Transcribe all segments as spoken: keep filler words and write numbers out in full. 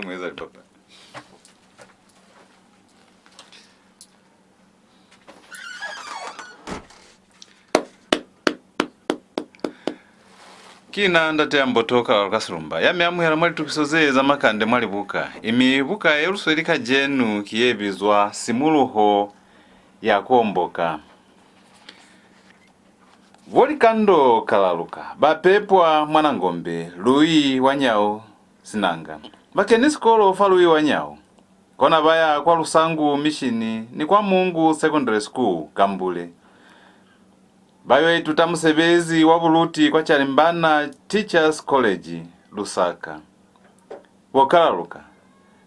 Mu eza lipapa. Ki na ndate ya mboto Kalaluka Silumba, ya mi amuhela mwa litukiso ze za makande mwa libuka. Imi buka ye lu sweli kacenu ki ye bizwa Simuluho ya Kuomboka. Bo Likando Kalaluka ba pepwa mwa Nangombe, Lui wa Nyau, Sinanga. Ba keni sikolo fa Lui wa Nyau. Kona ba ya kwa Lusangu Mishini ni kwa Mungu Secondary School, Kambule. Ba yo ituta musebezi wa buluti kwa Chalimbana Teachers College, Lusaka. Bo Kalaluka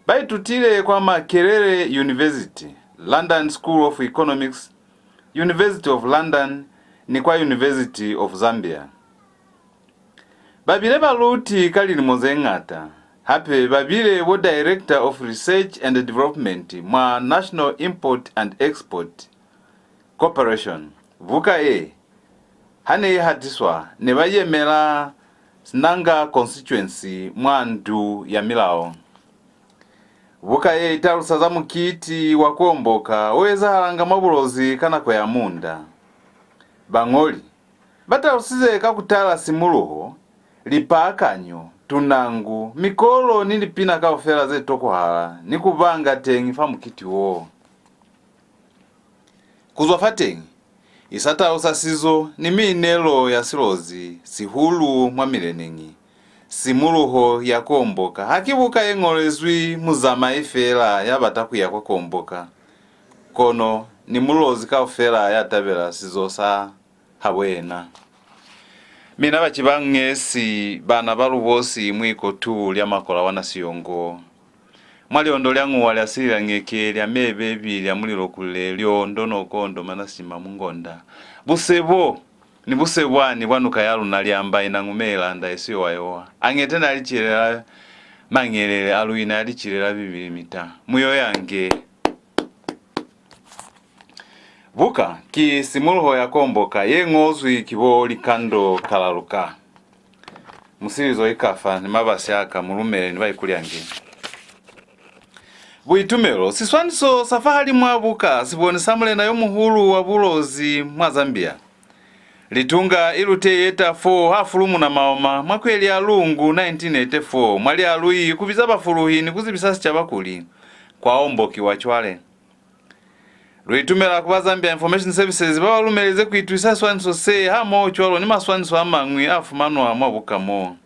ba itutile kwa Makerere University, London School of Economics, University of London, ni kwa University of Zambia. Ba bile baluti ka lilimo ze ñata. Hape ba bile bo Director of Research and Development mwa National Import and Export Corporation. Buka ye, ha ne i hatiswa, ne ba yemela Sinanga Constituency mwa ndu ya milao. Buka ye i talusa za mukiti wa Kuomboka o ezahalanga mwa Bulozi ka nako ya munda. Bañoli ba talusize ka ku tala simuluho, lipaakanyo, tunangu, mikolo ni lipina kaufela ze tokwahala ni ku banga teñi fa mukiti wo. Ku zwa fateñi, i sa talusa sizo ni miinelo ya Silozi, sihulu mwa mileneñi. Simuluho ya Kuomboka ha ki buka ye ñolezwi muzamai feela ya bata ku ya kwa Kuomboka, kono ni Mulozi kaufela ya tabela sizo sa habo yena. Mina baciba ngesi, bana ba Lubosi, mwiko tu lya makola wa Nasiyongo. Mwa lyondo lya ñuwa lya silila ngeke lya mebebi lya mulilo kule, lyondo no kondo manasima mungonda. Busebo ni busebwani bwa nuka ya luna lyamba ina ñume ilanda isiyo wa yowa. Angete na licelela mangelele a luina ya licelela bibili mita. Muyo yange. Buka ki Simuluho ya Kuomboka ye ñozwi ki bo Likando Kalaluka. Musilizo ikafa ni mabasi aka mulumele ni baikulyange. Buitumelo, siswaniso sa fahalimu a buka si bonisa mulena yo muhulu wa Bulozi mwa Zambia. Litunga Ilute Yeta four ha fulumuna maoma mwa kweli ya Lungu nineteen eighty-four mwa Lialui ku biza bafuluhi ni ku zibisa sicaba kuli kwa ombokiwa cwale. Lu itumela ku ba Zambia Information Services ba ba lumelelize ku itusisa siswaniso se hamoho cwalo ni maswaniso a mañwi a fumanwa mwa buka mo.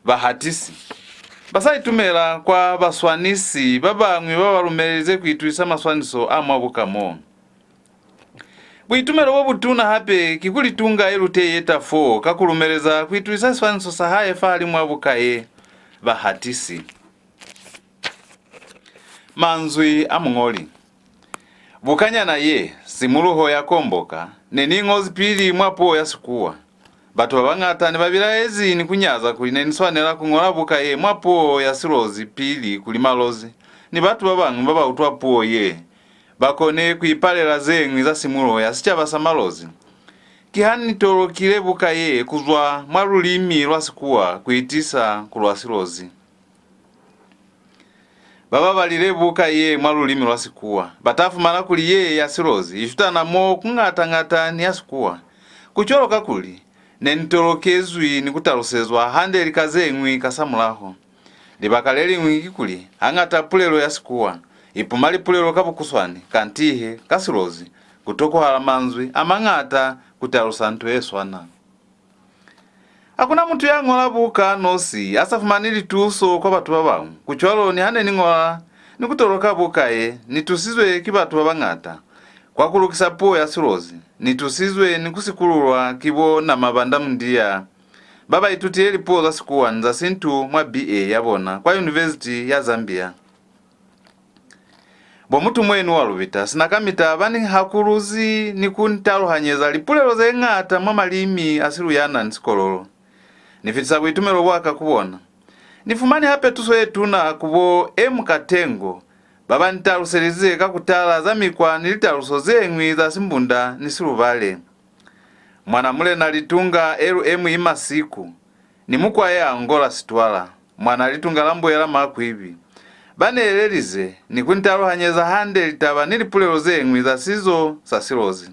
Bahatisi ba sa itumela kwa baswanisi ba bañwi ba ba lumelelize ku itusisa maswaniso a mwa buka mo. Buitumelo bo butuna hape ki ku Litunga Ilute Yeta four ka ku lumeleza ku itusisa siswaniso sa hae fahalimu a buka ye. Bahatisi. Manzwi a muñoli. Bukanyana ye, Simuluho ya Kuomboka, ne ni ñozi pili mwa puo ya Sikuwa. Batu ba bañata ne ba bilaezi ni ku nyaza kuli ne ni swanela ku ñola buka ye mwa puo ya Silozi pili kuli Malozi ni batu ba bañwi ba ba utwa puo ye ba kone ku ipalela ze ñwi za simuluho ya sicaba sa Malozi. Kiha ni tolokile buka ye ku zwa mwa lulimi lwa Sikuwa ku i tisa ku lwa Silozi. Ba ba balile buka ye mwa lulimi lwa Sikuwa ba ta fumana kuli ye ya Silozi i shutana mo ku ñata-ñata ni ya Sikuwa. Ku cwalo kakuli ne ni tolokezwi ni ku talusezwa hande lika ze ñwi kasamulaho. Libaka le liñwi kikuli, hañata pulelo ya Sikuwa i puma lipulelo ka bukuswani, kanti he, ka Silozi, ku tokwahala manzwi a mañata ku talusa nto ye swana. Ha ku na mutu ya ñola buka a nosi a sa fumani lituso kwa batu ba bañwi. Ku cwalo, ni ha ne ni ñola ni ku toloka buka ye, ni tusizwe ki batu ba bañata. Kwa ku lukisa puo ya Silozi, ni tusizwe ni ku sikululwa ki bo Namabanda Mundiya, ba ba itutile lipuo za Sikuwa ni za Sintu mwa B A ya bona kwa Yunivesiti ya Zambia. Bo mutu mwenu wa Lubita, sina kamita ba ni hakuluzi ni ku ni taluhanyeza lipulelo ze ñata mwa malimi a Siluyana ni Sikololo. Ni fitisa buitumelo bwa ka ku bona. Ni fumani hape tuso ye tuna ku bo M. Katengo, ba ba ni taluselize ka ku tala za mikwa ni litaluso ze ñwi za Simbunda ni Silubale. Mwana Mulena Litunga L M Imasiku, ni Mukwae Angola Sitwala. mwana litunga la Mboela Makwibi, ba ni elelize ni ku ni taluhanyeza hande litaba ni lipulelo ze ñwi za sizo sa Silozi.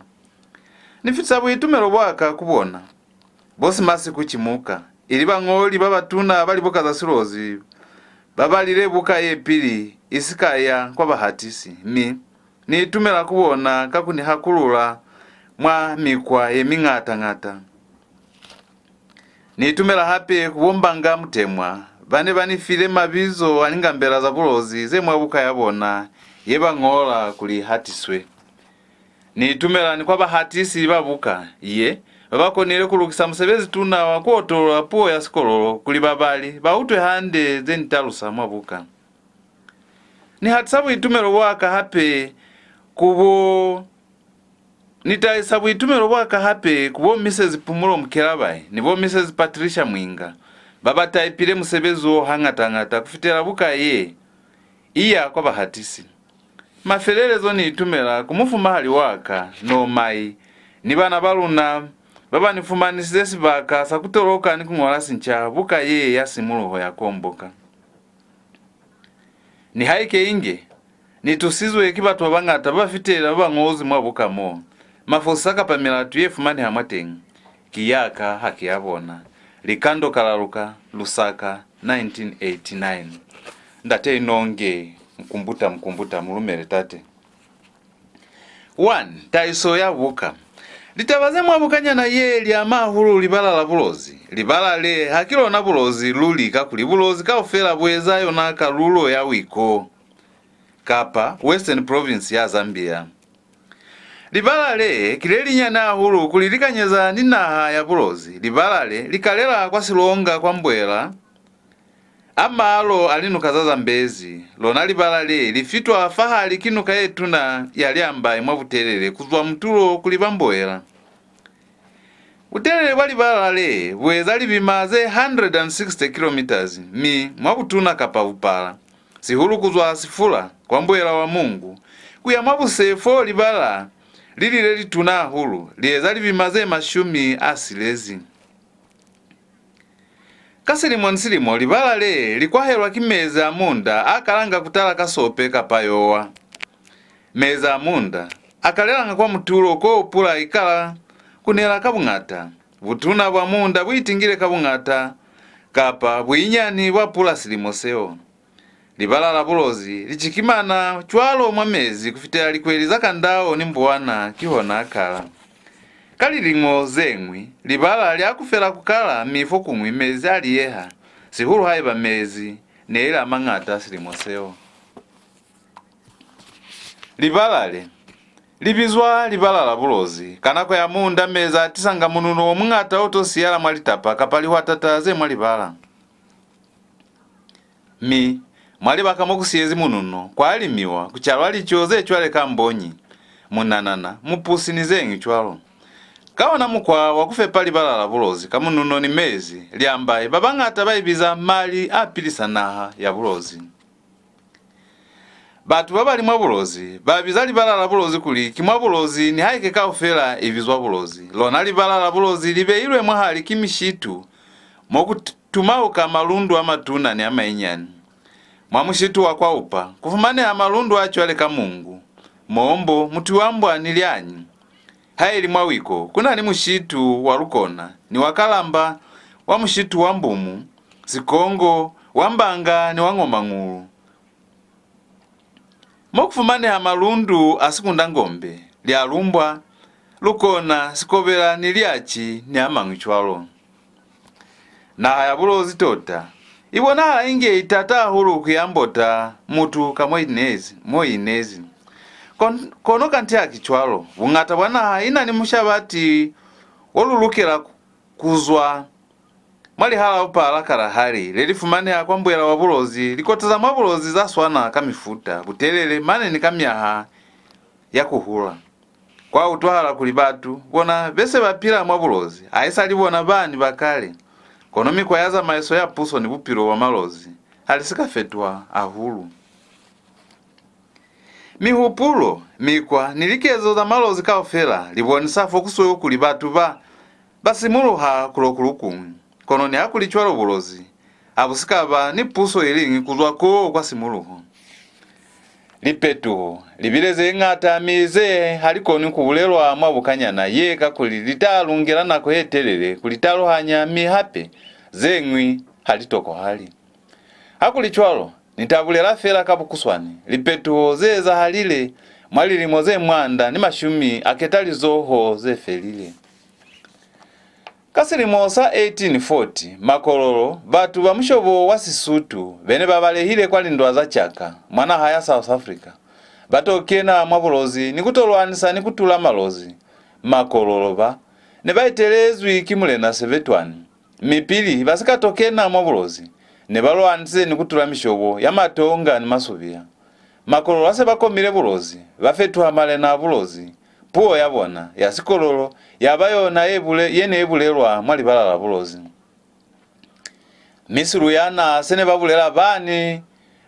Ni fitisa buitumelo bwa ka ku bona. Bo Simasiku Chimuka, ili bañoli ba batuna ba libuka za Silozi, ba balile buka ye pili i si ka ya kwa bahatisi, mi ni itumela ku bona ka ku ni hakulula mwa mikwa ye miñata-ñata. Ni itumela hape ku bo Mbanga Mutemwa, ba ne ba ni file mabizo a lingambela za Bulozi ze mwa buka ya bona ye ba ñola kuli i hatiswe. Ni itumela ni kwa bahatisi ba buka ye, ba ba konile ku lukisa musebezi tuna wa ku otolola puo ya Sikololo kuli babali ba utwe hande ze ni talusa mwa buka. Ni hatisa buitumelo bwa ka hape ku bo, ni tahisa buitumelo bwa ka hape ku bo Missus Pumulo Mukelabai ni bo Missus Patricia Mwinga, ba ba taipile musebezi wo hañata-ñata ku fitela buka ye i ya kwa bahatisi. Mafelelezo, ni itumela ku mufumahali wa ka, Nomai, ni bana ba luna ba ba ni fumanisize sibaka sa ku toloka ni ku ñola sinca buka ye ya simuluho ya Kuomboka. Nihaike inge ni tusizwe ki batu ba bañata ba ba fitelela ba ba ñozwi mwa buka mo, mafosa kapa milatu ye fumaneha mwateñi ki ya ka, ha ki ya bona. Likando Kalaluka, Lusaka, nineteen eighty-nine. Ndate Inonge, Mkumbuta, Mkumbuta, mu lumele tate. One. Tahiso ya buka. Litaba ze mwa bukanyana ye li ama hahulu libala la Bulozi. Libala le ha ki lona Bulozi luli, kakuli Bulozi kaufela bu eza yona kalulo ya Wiko, kapa Western Province ya Zambia. Libala le ki le linyane hahulu ku li likanyeza ni naha ya Bulozi. Libala le li kalela kwa Silonga kwa Mboela, a malo a linuka za Zambezi. Lona libala le li fitwa fahali ki nuka ye tuna ya Liambai mwa butelele ku zwa mutulo ku liba Mboela. Butelele bwa libala le bu eza libima ze hundred and sixty kilometers, mi mwa butuna kapa bupala, sihulu ku zwa Sifula kwa Mboela wa Mungu, ku ya mwa buse fo libala li li le lituna hahulu, li eza libima ze mashumi a silezi. Ka silimo ni silimo, libala le li kwahelwa ki mezi a munda a kalanga ku tala ka sope kapa yowa. Mezi a munda a kalelanga kwa mutulo ko pula i kala ku nela ka buñata. Butuna bwa munda bu itingile ka buñata kapa buinyani bwa pula silimo seo. Libala la Bulozi li cikimana cwalo mwa mezi ku fitela likweli za Kandao ni Mbuwana, kihona a kala. Ka lilimo ze ñwi, libala li akufela ku kala, mi fokuñwi mezi a liyeha, sihulu haiba mezi ne li a mañata silimo seo. Libala le, li bizwa libala la Bulozi. Ka nako ya munda, mezi a tisanga mununo o muñata o to siyala mwa litapa kapa lihwatata ze mwa libala. Mi mwa libaka mo ku siyezi mununo, kwa limiwa, ku calwa lico ze cwale ka mbonyi, munanana, mupusi ni ze ñwi cwalo. Ka ona mukwa wa ku fepa libala la Bulozi ka mununo ni mezi, Liambai ba bañata ba i biza mali a pilisa naha ya Bulozi. Batu ba ba li mwa Bulozi ba biza libala la Bulozi kuli ki mwa Bulozi, nihaike kaufela i bizwa Bulozi. Lona libala la Bulozi li beilwe mwahali ki mishitu mo ku t-, tumauka malundu a matuna ni a mainyani. Mwa mushitu wa kwa upa ku fumaneha malundu a cwale ka Mungu, Mombo, Mutwiwambwa ni Lyanyi. Haili mwa wiko ku na ni mushitu wa Lukona ni wa Kalamba, wa mushitu wa Mbumu, Sikongo, wa Mbanga ni wa Ngomangulu. Mo ku fumaneha malundu a Sikundangombe, Lyalumbwa, Lukona, Sikobela ni Lyaci ni a mañwi cwalo. Naha ya Bulozi tota i bonahala inge i tata hahulu ku i ambota mutu ka mo i inezi, mo i inezi. Kon-, kono kanti ha ki cwalo. Buñata bwa naha i na ni mushabati wo lu lukela ku, ku zwa mwa lihalaupa la Kalahari le li fumaneha kwa Mboela wa Bulozi. Likota za mwa Bulozi za swana ka mifuta, butelele, mane ni ka myaha ya ku hula. Kwa utwahala kuli batu bona be se ba pila mwa Bulozi haisali bona bani ba kale, kono mikwa ya zamaiso ya puso ni bupilo bwa Malozi ha li si ka fetuha hahulu. Mihupulo, mikwa, ni likezo za Malozi kaufela li bonisa fo ku sweu kuli batu ba, ba simuluha ku lokulukuñwi. Kono nihakulicwalo Bulozi ha bu si ka ba ni puso i liñwi ku zwa koo kwa simuluho. Lipetuho li bile ze ñata, mi ze ha li koni ku bulelwa mwa bukanyana ye, kakuli li ta lu ngela nako ye telele ku li taluhanya, mi hape ze ñwi ha li tokwahali. Hakulicwalo, ni ta bulela fela ka bukuswani lipetuho ze ezahalile mwa lilimo ze mwanda ni mashumi a ketalizoho ze felile. Ka silimo sa eighteen forty, Makololo, batu ba mushobo wa Sisutu be ne ba balehile kwa lindwa za Chaka mwa naha ya South Africa, ba to kena mwa Bulozi ni ku to lwanisa ni ku tula Malozi. Makololo ba ne ba etelezwi ki Mulena Sebetwani, mi pili ba si ka to kena mwa Bulozi, ne ba lwanisize ni ku tula mishobo ya Matonga ni Masubiya. Makololo ha se ba komile Bulozi, ba fetuha malena a Bulozi. Puo ya bona ya Sikololo ya ba yona ye bule-, ye ne bulelwa mwa libala la Bulozi. Mi Siluyana se ne ba bulela bani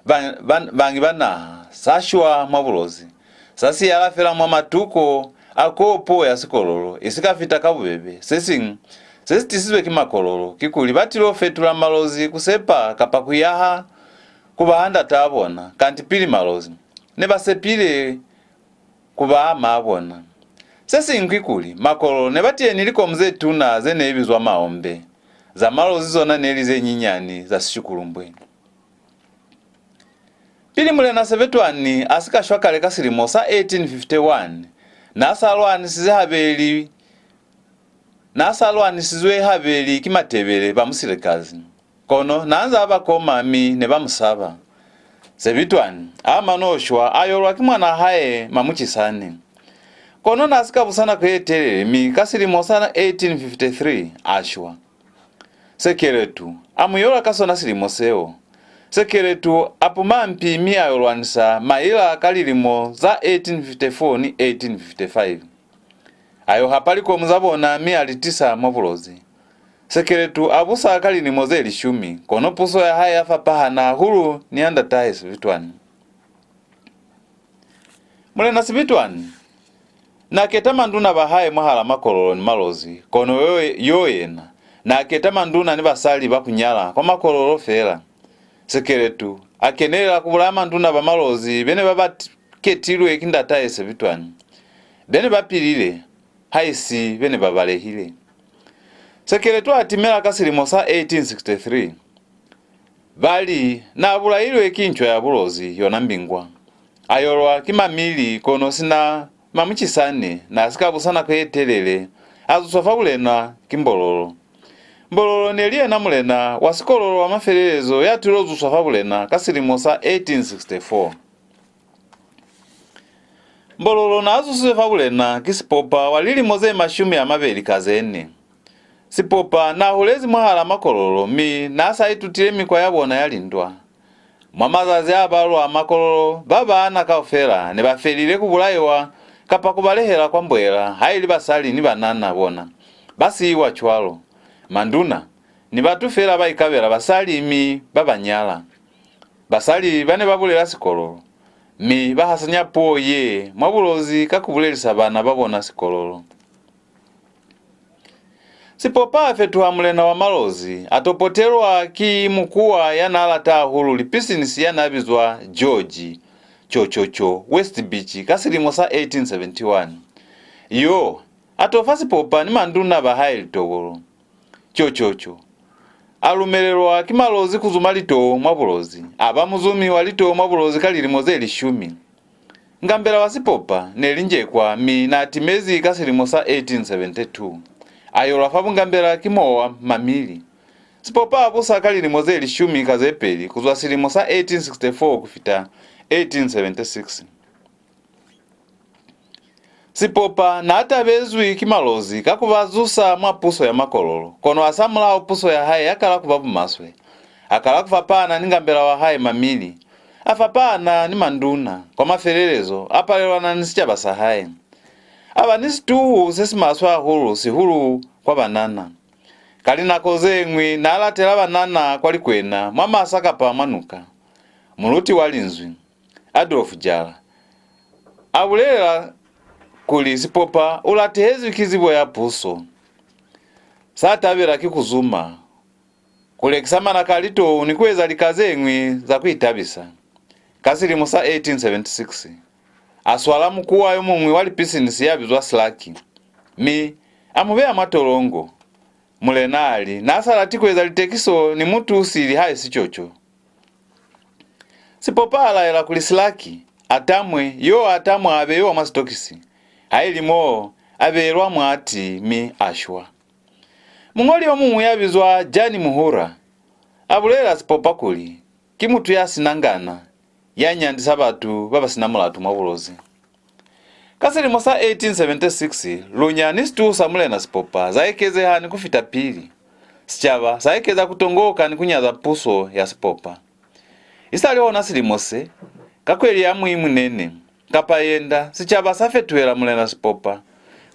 ba, ba, bañi ba naha sa shwa mwa Bulozi, sa siyala fela mwa matuko a koo puo ya Sikololo i si ka fita ka bubebe. Se siñwi se si tisizwe ki Makololo kikuli ba tilo fetula Malozi ku sepa kapa ku yaha ku ba ha ndataa bona, kanti pili Malozi ne ba sepile ku ba maa bona. Se siñwi kikuli, Makololo ne ba tiye ni likomu ze tuna ze ne bizwa maombe. Za Malozi zona ne li ze nyinyani za Sishukulumbwe. Pili Mulena Sebetwani a si ka shwa kale ka silimo sa eighteen fifty-one, n'a sa lwanisize habeli, n'a sa lwanisizwe habeli ki Matebele ba Musilekazi. Kono n'a nz'a ba koma, mi ne ba mu saba. Sebetwani a mano shwa, a yolwa ki mwan'a hae Mamuchisani. Kono n'a si ka busa nako ye telele, mi ka silimo sa eighteen fifty-three a shwa. Sekeletu a mu yola ka sona silimo seo. Sekeletu a puma mpi mi a yo lwanisa Maila ka lilimo za eighteen fifty-four ni eighteen fifty-five. A yo hapa likomu za bona mi a li tisa mwa Bulozi. Sekeletu a busa ka lilimo ze lishumi, kono puso ya hae ya fapahana hahulu ni ya ndatahe Sebetwani. Mulena Sebetwani n'a keta manduna ba hae mwahal'a Makololo ni Malozi, kono yo, yo yena n'a keta manduna ni basali ba ku nyala kwa Makololo fela. Sekeletu a kenelela ku bulaya manduna ba Malozi be ne ba ba t-, ketilwe ki ndatahe Sebetwani, be ne ba pilile, haisi be ne ba balehile. Sekeletu a timela ka silimo sa eighteen sixty-three. Ba li n'a bulailwe ki ncwa ya Bulozi, yona Mbingwa. A yolwa ki Mamili, kono sina Mamuchisani n'a si ka busa nako ye telele, a zuswa fa bulena ki Mbololo. Mbololo ne li yena mulena wa Sikololo wa mafelelezo ya tilo zuswa fa bulena ka silimo sa eighteen sixty-four. Mbololo n'a zusizwe fa bulena ki Sipopa wa lilimo ze mashumi a mabeli ka ze ne. Sipopa n'a hulezi mwahal'a Makololo, mi n'a sa itutile mikwa ya bona ya lindwa. Mwa mazazi a balwa, Makololo ba baana kaufela ne ba felile ku bulaiwa kapa ku balehela kwa mboela, haili basali ni banana bona ba siiwa cwalo. Manduna ni batu fela ba ikabela basali mi ba ba nyala. Basali ba ne ba bulela Sikololo, mi ba hasanya puo ye mwa Bulozi ka ku bulelisa bana ba bona Sikololo. Sipopa a fetuha mulena wa Malozi, a to potelwa ki mukuwa ya n'a lata hahulu lipisinisi ya n'a bizwa George Chochocho West Beach ka silimo sa eighteen seventy-one. Yo a to fa Sipopa ni manduna ba hae litobolo. Chochocho a lumelelwa ki Malozi ku zuma litou mwa Bulozi, a ba muzumi wa litou mwa Bulozi ka lilimo ze lishumi. Ngambela wa Sipopa ne li Njekwa, mi n'a timezi ka silimo sa eighteen seventy-two. A yolwa fa bungambela ki Mowa Mamili. Sipopa a busa ka lilimo ze lishumi ka ze peli ku zwa silimo sa eighteen sixty-four ku fita eighteen seventy-six. Sipopa n'a tabezwi ki Malozi ka ku ba zusa mwa puso ya Makololo, kono hasamulaho puso ya hae ya kala ku ba bumaswe. A kala ku fapahana ni ngambela wa hae Mamili. A fapahana ni manduna. Kwa mafelelezo, a palelwana ni sicaba sa hae. A ba ni situhu se si maswe hahulu, sihulu kwa banana. Ka linako ze ñwi, n'a latela banana kwa likwena, mwa masa kapa mwa nuka. Muluti wa Linzwi, Adolf Jalla, a bulelela kuli Sipopa u latehezwi ki zibo ya puso. Sa tabela ki ku zuma, ku lekisa manaka a litou ni ku eza lika ze ñwi za ku itabisa. Ka silimo sa eighteen seventy-six, a swala mukuwa yo muñwi wa lipisinisi ya bizwa Silaki, mi a mu beya mwa tolongo. Mulena a li, n'a sa lati ku eza litekiso ni mutu sili haisi coco. Sipopa a laela kuli Silaki a tamwe, yo a tamwa a beiwa mwa sitokisi, haili moo a beelwa mwati mi a shwa. Muñoli yo muñwi ya bizwa Jani Muhura a bulelela Sipopa kuli ki mutu ya si na ngana, ya nyandisa batu ba ba si na mulatu mwa Bulozi. Ka silimo sa eighteen seventy-six, lunya ni situhu sa Mulena Sipopa za ekezeha ni ku fita pili. Sicaba sa ekeza ku tongoka ni ku nyaza puso ya Sipopa. Isali hona silimo se, ka kweli ya Muimunene, kapa Yenda, sicaba sa fetuhela Mulena Sipopa.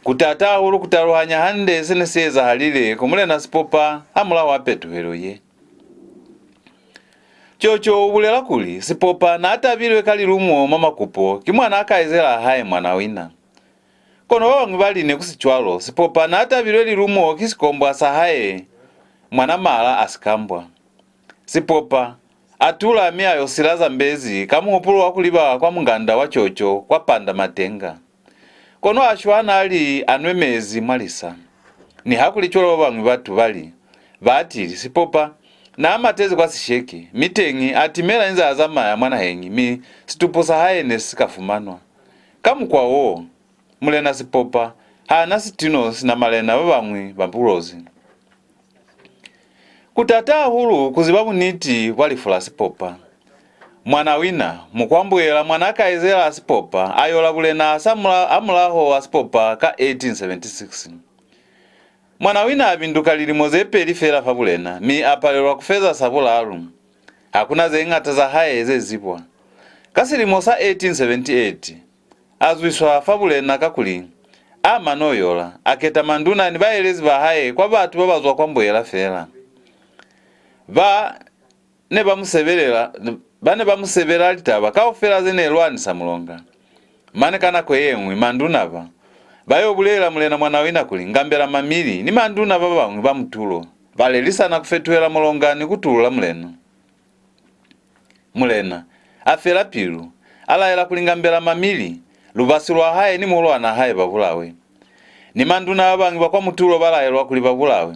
Ku tata hahulu ku taluhanya hande se ne si ezahalile ku Mulena Sipopa hamulaho wa petuhelo ye. Coco u bulela kuli Sipopa n'a tabilwe ka lilumo mwa makupo ki mwan'a kaizela hae Mwanawina. Kono ba bañwi ba li ne ku si cwalo, Sipopa n'a tabilwe lilumo ki sikombwa sa hae Mwanamala a Sikambwa. Sipopa a tula mi a yo sila Zambezi ka muhupulo wa ku liba kwa munganda wa Coco kwa Panda Matenga. Kono a shwa n'a li a nwe mezi mwa lisa. Nihakulicwalo ba bañwi batu ba li, batili, Sipopa n'a matezi kwa Sisheke, mi teñi a timela inze a zamaya mwa naheñi, mi situpu sa hae ne si si ka fumanwa. Ka mukwa wo, Mulena Sipopa ha na sitino sina malena ba bañwi ba Bulozi. Ku tata hahulu ku ziba buniti bwa lifu la Sipopa. Mwanawina, Mukwambuela, mwan'a kaizela a Sipopa, a yola bulena sa mula-, hamulaho wa Sipopa ka eighteen seventy-six. Mwanawina a binduka lilimo ze peli fela fa bulena, mi a palelwa ku feza sa bulalu. Ha ku na ze ñata za hae ze zibwa. Ka silimo sa eighteen seventy-eight, a zwiswa fa bulena kakuli a mano yola, a keta manduna ni baelezi ba hae kwa batu ba ba zwa kwa Mbuela fela. Ba ne ba mu sebelela, ba ne ba mu sebela litaba kaufela ze ne lwanisa mulonga. Mane ka nako ye ñwi manduna ba, ba yo bulelela Mulena Mwanawina kuli Ngambela Mamili ni manduna ba bañwi ba mutulo ba lelisana ku fetuhela mulonga ni ku tulula mulena. Mulena a fela pilu, a laela kuli Ngambela Mamili, lubasi lwa hae ni muhulwan'a hae ba bulawe. Ni manduna ba bañwi ba kwa mutulo ba laelwa kuli ba bulawe.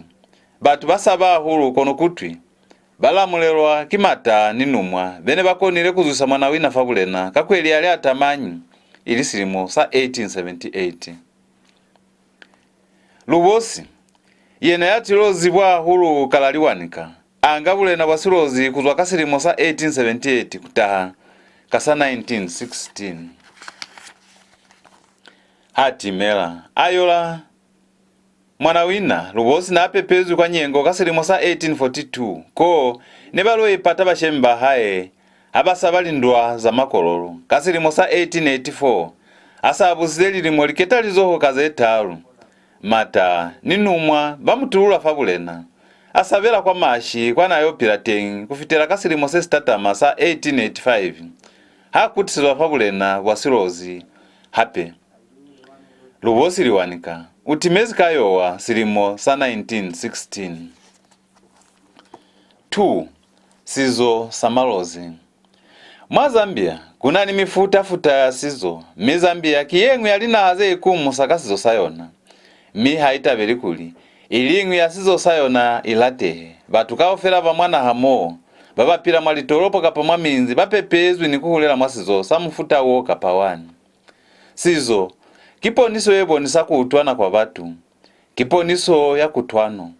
Batu ba saba hahulu, kono kutwi ba lamulelwa ki Mata ni Numwa be ne ba konile ku zwisa Mwanawina fa bulena ka kweli ya Liatamanyi, ili silimo sa eighteen seventy-eight. Lubosi, yena ya til'o zibwa hahulu ka la Liwanika, a nga bulena bwa Silozi ku zwa ka silimo sa eighteen seventy-eight ku taha ka sa nineteen sixteen. Ha timela, a yola Mwanawina. Lubosi n'a pepezwi kwa Nyengo ka silimo sa eighteen forty-two, ko ne ba lo ipata bashemi ba hae ha ba saba lindwa za Makololo. Ka silimo sa eighteen eighty-four, a sa busize lilimo liketalizoho ka ze talu, Mata ni Numwa ba mu tulula fa bulena. A sabela kwa Mashi kwa n'a yo pila teñi ku fitela ka silimo se si tatama sa eighteen eighty-five, ha kutisezwa fa bulena bwa Silozi hape. Lubosi Liwanika u timezi ka Yowa silimo sa nineteen sixteen. Two. Sizo sa Malozi. Mwa Zambia, ku na ni mifuta-futa ya sizo, mi Zambia ki ye ñwi ya linaha ze ikumusa ka sizo sa yona. Mi ha i tabeli kuli i liñwi ya sizo sa yona i latehe. Batu kaufela ba mwa naha mo, ba ba pila mwa litolopo kapa mwa minzi, ba pepezwi ni ku hulela mwa sizo sa mufuta wo kapa wani. Sizo ki poniso ye bonisa ku utwana kwa batu. Ki poniso ya kutwano.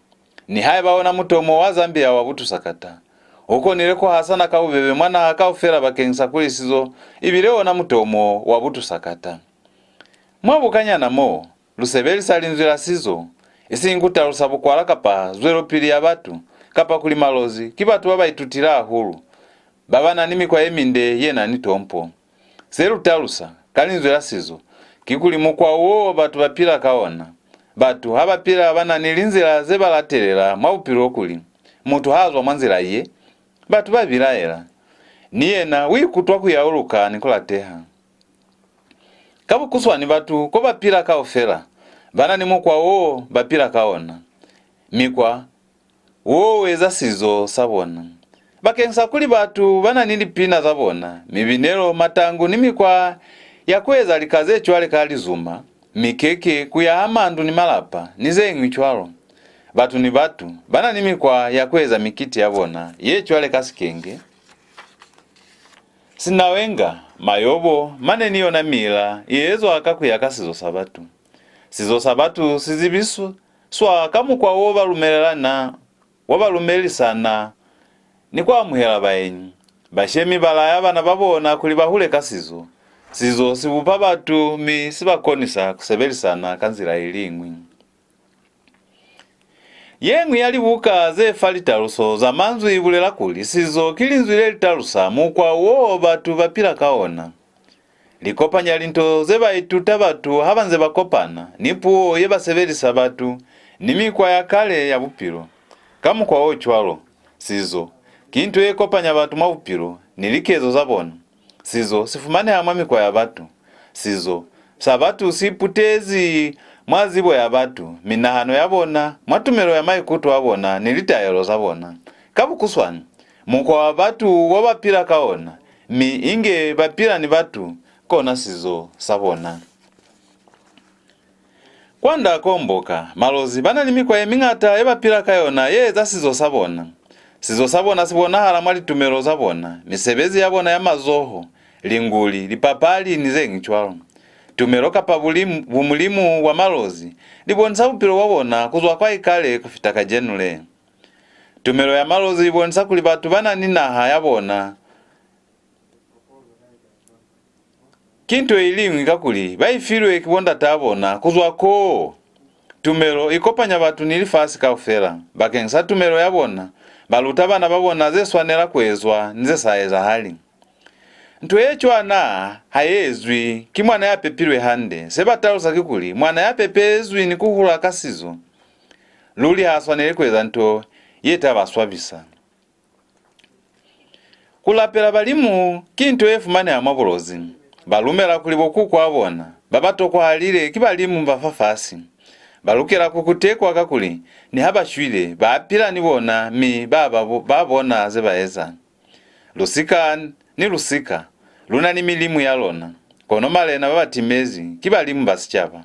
Nihaiba ona mutomo wa Zambia wa butu sakata, u konile ku hasana ka bubebe mwa naha kaufela bakeñisa kuli sizo i bile ona mutomo wa butu sakata. Mwa bukanyana mo, lu sebelisa linzwi la sizo, isiñi ku talusa bukwala kapa zwelopili ya batu, kapa kuli Malozi ki batu ba ba itutile hahulu, ba ba na ni mikwa ye minde ye na ni tompo. Se lu talusa ka linzwi la sizo kikuli mukwa wo batu ba pila ka ona. Batu ha ba pila ba na ni linzila ze ba latelela mwa bupilo, kuli mutu ha zwa mwa nzila ye, batu ba bilaela. Ni yena u ikutwa ku yauluka ni ku lateha. Ka bukuswani, batu ko ba pila kaufela ba na ni mukwa wo ba pila ka ona. Mikwa wo u eza sizo sa bona. Bakeñisa kuli batu ba na ni lipina za bona, mibinelo, matangu ni mikwa ya ku eza lika ze cwale ka lizuma, mikeke, ku yaha mandu ni malapa, ni ze ñwi cwalo. Batu ni batu ba na ni mikwa ya ku eza mikiti ya bona ye cwale ka sikenge, sinawenga, mayobo, mane ni yona miila ye ezwa ka ku ya ka sizo sa batu. Sizo sa batu si zibiswa ka mukwa wo ba lumelelana, wo ba lumelisana ni ku amuhela baenyi. Bashemi ba laya bana ba bona kuli ba hule ka sizo. Sizo si bupa batu mi si ba konisa ku sebelisana ka nzila i liñwi. Ye ñwi ya libuka ze fa litaluso za manzwi i bulela kuli sizo ki linzwi le li talusa mukwa wo batu ba pila ka ona. Li kopanya linto ze ba ituta batu ha ba nze ba kopana, ni puo ye ba sebelisa batu, ni mikwa ya kale ya bupilo. Ka mukwa o cwalo, sizo ki nto ye kopanya batu mwa bupilo ni likezo za bona. Sizo si fumaneha mwa mikwa ya batu. Sizo sa batu si putezi mwa zibo ya batu, minahano ya bona, mwa tumelo ya maikuto a bona ni litaelo za bona. Ka bukuswani, mukwa wa batu wo ba pila ka ona, mi inge ba pila ni batu, kona sizo sa bona. Kwand'a komboka, Malozi ba na ni mikwa ye miñata ye ba pila ka yona ye eza sizo sa bona. Sizo sa bona si bonahala mwa litumelo za bona, misebezi ya bona ya mazoho, linguli, lipapali, ni ze ñwi cwalo. Tumelo kapa bulimu, bumulimu bwa Malozi li bonisa bupilo bwa bona ku zwa kwa ikale ku fita kacenu le. Tumelo ya Malozi i bonisa kuli batu ba na ni naha ya bona ki nto i liñwi, kakuli ba i filwe ki bondataa bona ku zwa koo. Tumelo i kopanya batu ni lifasi kaufela. Bakeñi sa tumelo ya bona, ba luta bana ba bona ze swanela ku ezwa ni ze sa ezahali. Nto ye cwana ha i ezwi ki mwana ya pepilwe hande. Se ba talusa kikuli mwana ya pepezwi ni ku hula ka sizo, luli ha swaneli ku eza nto ye ta ba swabisa. Ku lapela balimu ki nto ye fumaneha mwa Bulozi. Ba lumela kuli bo kukw'a bona ba ba tokwahalile ki balimu ba fafasi. Ba lukela ku kutekwa, kakuli niha ba shwile, ba pila ni bona mi ba ba bo-, ba bona ze ba eza. Lusika ni lusika lu na ni milimu ya lona. Kono malena ba ba timezi ki balimu ba sicaba.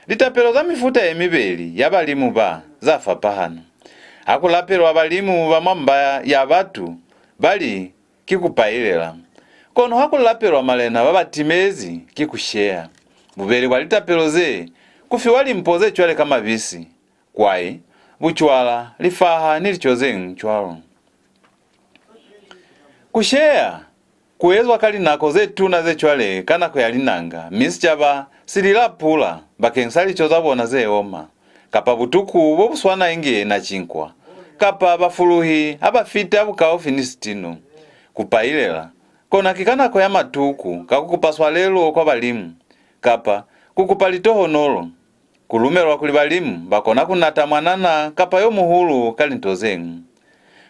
Litapelo za mifuta ye mibeli ya balimu ba za fapahana. Ha ku lapelwa balimu ba mwa mba ya batu, ba li ki ku pailela. Kono ha ku lapelwa malena ba ba timezi, ki ku sheya. Bubeli bwa litapelo ze, ku fiwa limpo ze cwale ka mabisi, kwai, bucwala, lifaha ni lico ze ñwi cwalo. Ku sheya ku ezwa ka linako ze tuna ze cwale ka nako ya linanga, mi sicaba si lila pula bakeñi sa lico za bona ze oma, kapa butuku bo bu swana inge na cinkwa, kapa bafuluhi ha ba fita bukaufi ni sitino. Ku pailela kona ki ka nako ya matuku ka ku kupa swalelo kwa balimu, kapa ku kupa litohonolo. Ku lumelwa kuli balimu ba kona ku nata mwanana kapa yo muhulu ka linto ze ñwi.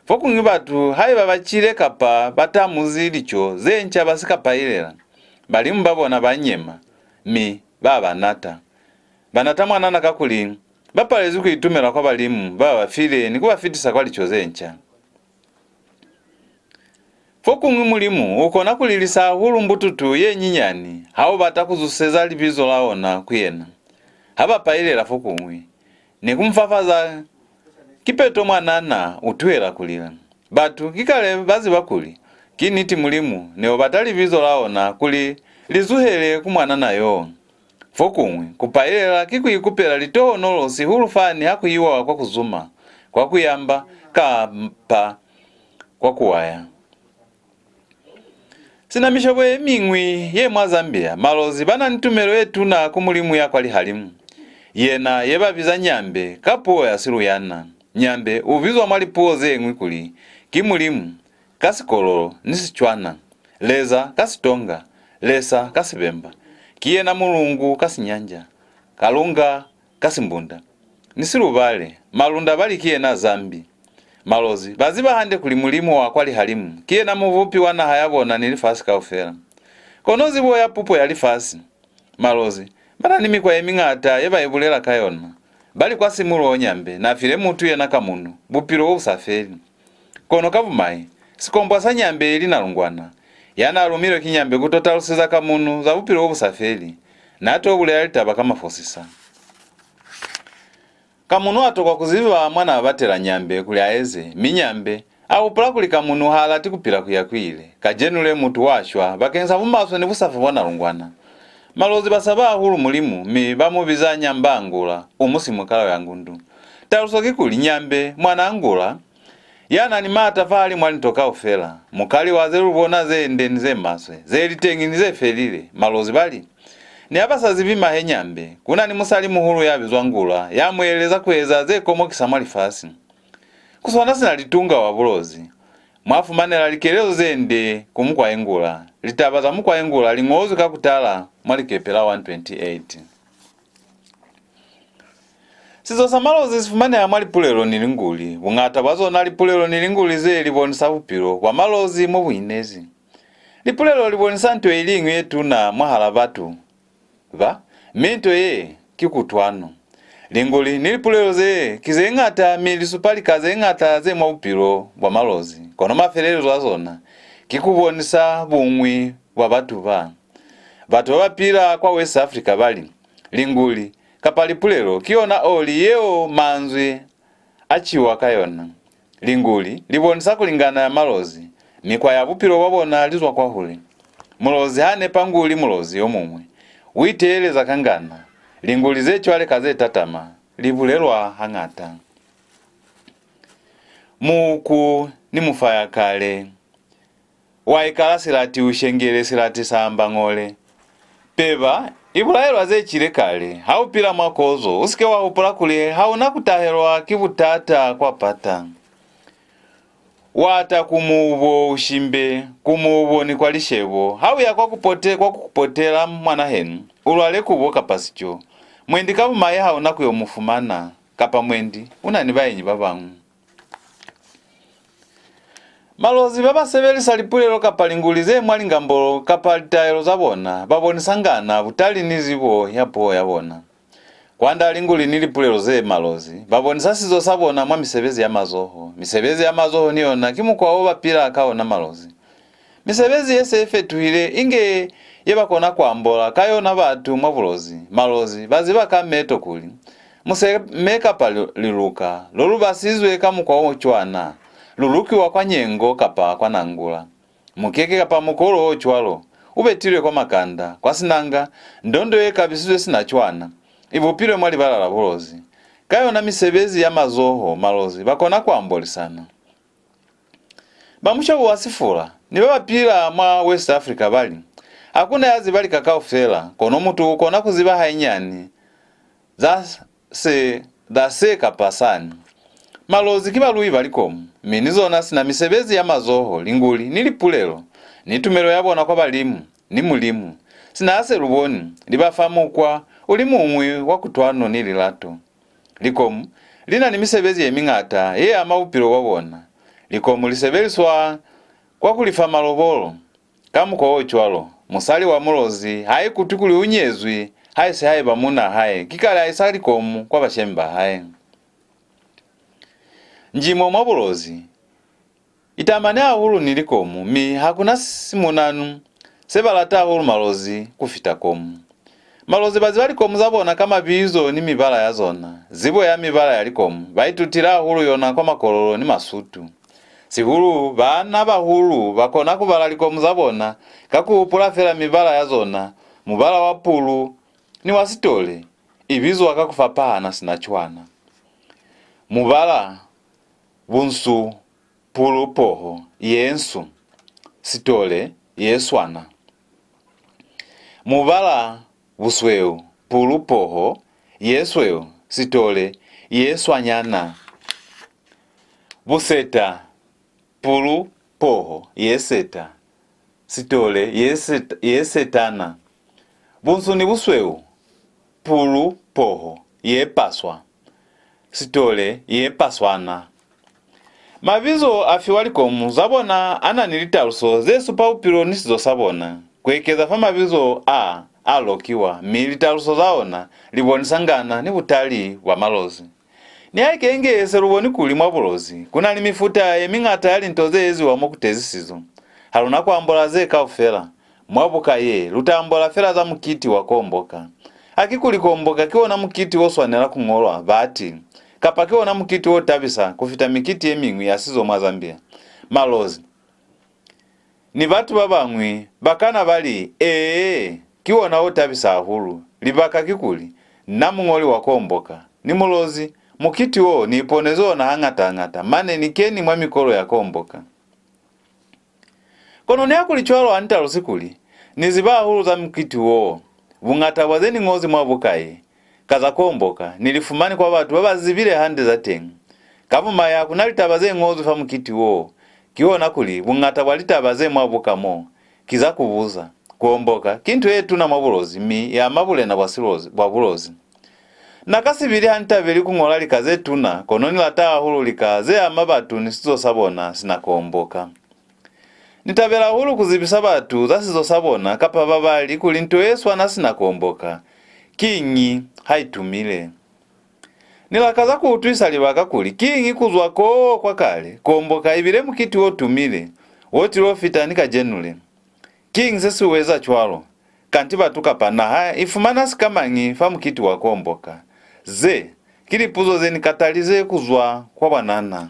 Fokuñwi batu haiba ba cile kapa ba tamuzi lico ze nca ba si ka pailela, balimu ba bona ba nyema, mi ba ba nata. Ba nata mwanana kakuli ba palezwi ku itumela kwa balimu ba ba file ni ku ba fitisa kwa lico ze nca. Fokuñwi Mulimu u kona ku lilisa hahulu mbututu ye nyinyani ha u bata ku zuseza libizo la ona ku yena. Ha ba pailela fokuñwi ni ku mu fafaza, kipeto mwanana u tuhela ku lila. Batu ki kale ba ziba kuli ki niti Mulimu ne u bata libizo la ona kuli li zuhele ku mwanana yo. Fokuñwi, ku pailela ki ku ikupela litohonolo sihulu fani ha ku iwa kwa ku zuma, kwa ku yamba, kapa kwa ku waya. Sina mishobo ye miñwi ye mwa Zambia, Malozi ba na ni tumelo ye tuna ku Mulimu ya kwa lihalimu, yena ye ba biza Nyambe ka puo ya Siluyana. Nyambe u bizwa mwa lipuo ze ñwi kuli ki Mulimu ka Sikololo ni Sicwana, Leza ka Sitonga, Lesa ka Sibemba, ki yena Mulungu ka Sinyanja, Kalunga ka Simbunda, ni Silubale. Malunda ba li ki yena Zambi. Malozi ba ziba hande kuli Mulimu wa kwa lihalimu ki yena Mubupi wa naha ya bona ni lifasi kaufela. Kono zibo ya pupo ya lifasi, Malozi ba na ni mikwa ye miñata ye ba i bulela ka yona. Ba li kwa Simuluho Nyambe n'a file mutu yena Kamunu bupilo bo bu sa feli. Kono ka bumai, sikombwa sa Nyambe ili Nalungwana, ya n'a lumilwe ki Nyambe ku to taluseza Kamunu za bupilo bo bu sa feli, n'a to bulela litaba ka mafosisa. Kamunu a tokwa ku ziba mwa n'a batela Nyambe kuli a eze, mi Nyambe a hupula kuli Kamunu ha lati ku pila ku ya ku ile. Kacenu le mutu wa shwa bakeñisa bumaswe ni busafa bwa Nalungwana. Malozi ba saba hahulu Mulimu, mi ba mu biza Nyambangula, u Musimu ka la ya ngundu. Taluso kikuli, Nyambe, mwan'a Ngula, ya na ni maata fahalimu a linto kaufela, mukali wa ze lu bona ze nde ni ze maswe, ze li teñi ni ze felile, Malozi ba li. Ni ha ba sa zibi mahe Nyambe, ku na ni musali muhulu ya bizwa Ngula, ya mu eleza ku eza ze komokisa mwa lifasi. Ku swana sina Litunga wa Bulozi, mwa fumanela likelezo ze nde ku Mukwae Ngula. Litaba za Mukwae Ngula li ñozwi ka ku tala mwa likepe la one twenty-eight. Sizo sa Malozi si fumaneha mwa lipulelo ni linguli. Buñata bwa zona lipulelo ni linguli ze li bonisa bupilo bwa Malozi mo bu inezi. Lipulelo li bonisa nto i liñwi ye tuna mwahal'a batu ba, mi nto ye ki kutwano. Linguli ni lipulelo ze ki ze ñata, mi li supa lika ze ñata ze mwa bupilo bwa Malozi, kono mafelelezo a zona ki ku bonisa buñwi bwa batu ba. Batu ba ba pila kwa West Africa ba li, linguli, kapa lipulelo, ki yona oli yeo manzwi a ciwa ka yona. Linguli li bonisa kuli ngana ya Malozi, mikwa ya bupilo bwa bona li zwa kwahule. Mulozi ha nepa nguli Mulozi yo muñwi, u iteeleza ka ngana. Linguli ze cwale ka ze tatama li bulelwa hañata. Muuku ni mufaya kale. Wa ikala silati u shengele silati sa mbañole. Peba, i bulaelwa ze cile kale. Ha u pila mwa kozo, u si ke wa hupula kuli ha u na ku tahelwa ki butata kwa pata. Wa ta ku mubo u shimbe, ku mubo ni kwa lishebo. Ha u ya kwa ku pote-, kwa ku potela mwanahenu, u lwale kubo kapa sico. Mwendi ka bumai ha u na ku yo mu fumana, kapa mwendi u na ni baenyi ba bañwi. Malozi ba ba sebelisa lipulelo kapa linguli ze mwa lingambolo kapa litaelo za bona ba bonisa ngana, butali ni zibo ya puo ya bona. Kwand'a linguli ni lipulelo ze Malozi ba bonisa sizo sa bona mwa misebezi ya mazoho. Misebezi ya mazoho ni yona ki mukwa o ba pila ka ona Malozi. Misebezi ye se i fetuhile inge ye ba kona ku ambola ka yona batu mwa Bulozi. Malozi ba ziba ka meto kuli, museme kapa li-, liluka lo lu basizwe ka mukwa o cwana, lu lukiwa kwa Nyengo kapa kwa Nangula. Mukeke kapa mukolo o cwalo u betilwe kwa Makanda, kwa Sinanga, ndondo ye kabisizwe sina cwana, i bupilwe mwa libala la Bulozi. Ka yona misebezi ya mazoho, Malozi ba kona ku ambolisana. Ba mushobo wa Sifula ni ba ba pila mwa West Africa ba li, ha ku na ya ziba lika kaufela, kono mutu u kona ku ziba hainyani za se, za se kapa sani. Malozi ki balui ba likomu, mi ni zona sina misebezi ya mazoho, linguli, ni lipulelo, ni tumelo ya bona kwa balimu, ni Mulimu. Sina ha se lu boni, li ba fa mukwa u li muñwi wa kutwano ni lilato. Likomu li na ni misebezi ye miñata ye ama bupilo bwa bona. Likomu li sebeliswa kwa ku lifa malobolo. Ka mukwa o cwalo, musali wa Mulozi ha ikutwi kuli u nyezwi, haisi haiba muunaa hae ki kale a isa likomu kwa bashemi ba hae. Njimo mwa Bulozi i tamani hahulu ni likomu, mi ha ku na simunanu se ba lata hahulu Malozi ku fita komu. Malozi ba ziba likomu za bona ka mabizo ni mibala ya zona. Zibo ya mibala ya likomu ba itutile hahulu yona kwa Makololo ni Masutu. Sihulu, baana bahulu ba kona ku bala likomu za bona ka ku hupula fela mibala ya zona, mubala wa pulu ni wa sitole, i bizwa ka ku fapahana sina cwana. Mubala, bunsu, pulu, poho, ye nsu, sitole, ye swana. Mubala, busweu, pulu, poho, ye sweu, sitole, ye swanyana. Buseta, pulu, poho, ye seta, sitole, ye set-, ye setana. Bunsu ni busweu, pulu, poho, ye paswa, sitole, ye paswana. Mabizo a fiwa likomu za bona a na ni litaluso ze supa bupilo ni sizo sa bona. Ku ekeza fa mabizo a, a lokiwa, mi litaluso za ona li bonisa ngana ni butali bwa Malozi. Nihaike inge se lu boni kuli mwa Bulozi ku na ni mifuta ye miñata ya linto ze eziwa mo ku tezi sizo, ha lu na ku ambola ze kaufela. Mwa buka ye, lu ta ambola fela za mukiti wa Kuomboka. Ha ki kuli Kuomboka ki ona mukiti o swanela ku ñolwa, bati, kapa ki ona mukiti o tabisa ku fita mikiti ye miñwi ya sizo mwa Zambia. Malozi ni batu ba bañwi ba kana ba li, ee, ki ona o tabisa hahulu. Libaka kikuli, na muñoli wa Kuomboka, ni Mulozi, mukiti wo ni iponezi ona hañata-ñata, mane ni keni mwa mikolo ya Kuomboka. Kono nihakulicwalo ha ni talusi kuli ni ziba hahulu za mukiti wo. Buñata bwa ze ni ñozi mwa buka ye, ka za Kuomboka, ni li fumani kwa batu ba ba zibile hande za teñi. Ka bumai ha ku na litaba ze ñozwi fa mukiti wo. Ki ona kuli buñata bwa litaba ze mwa buka mo ki za ku buza. Kuomboka ki nto ye tuna mwa Bulozi, mi i ama bulena bwa Silozi, bwa Bulozi. Na ka sibili ha ni tabeli ku ñola lika ze tuna, kono ni lata hahulu lika ze ama batu ni sizo sa bona sina Kuomboka. Ni tabela hahulu ku zibisa batu za sizo sa bona kapa babali kuli nto ye swana sina Kuomboka kiñi ha i tumile. Ni lakaza ku utwisa libaka kuli kiñi ku zwa koo kwa kale Kuomboka i bile mukiti o tumile, wo tilo fita ni kacenu le. Kiñi se si u eza cwalo? Kanti batu kapa naha i fumana sikamañi fa mukiti wa Kuomboka? Ze ki lipuzo ze ni katalize ku zwa kwa bwanana.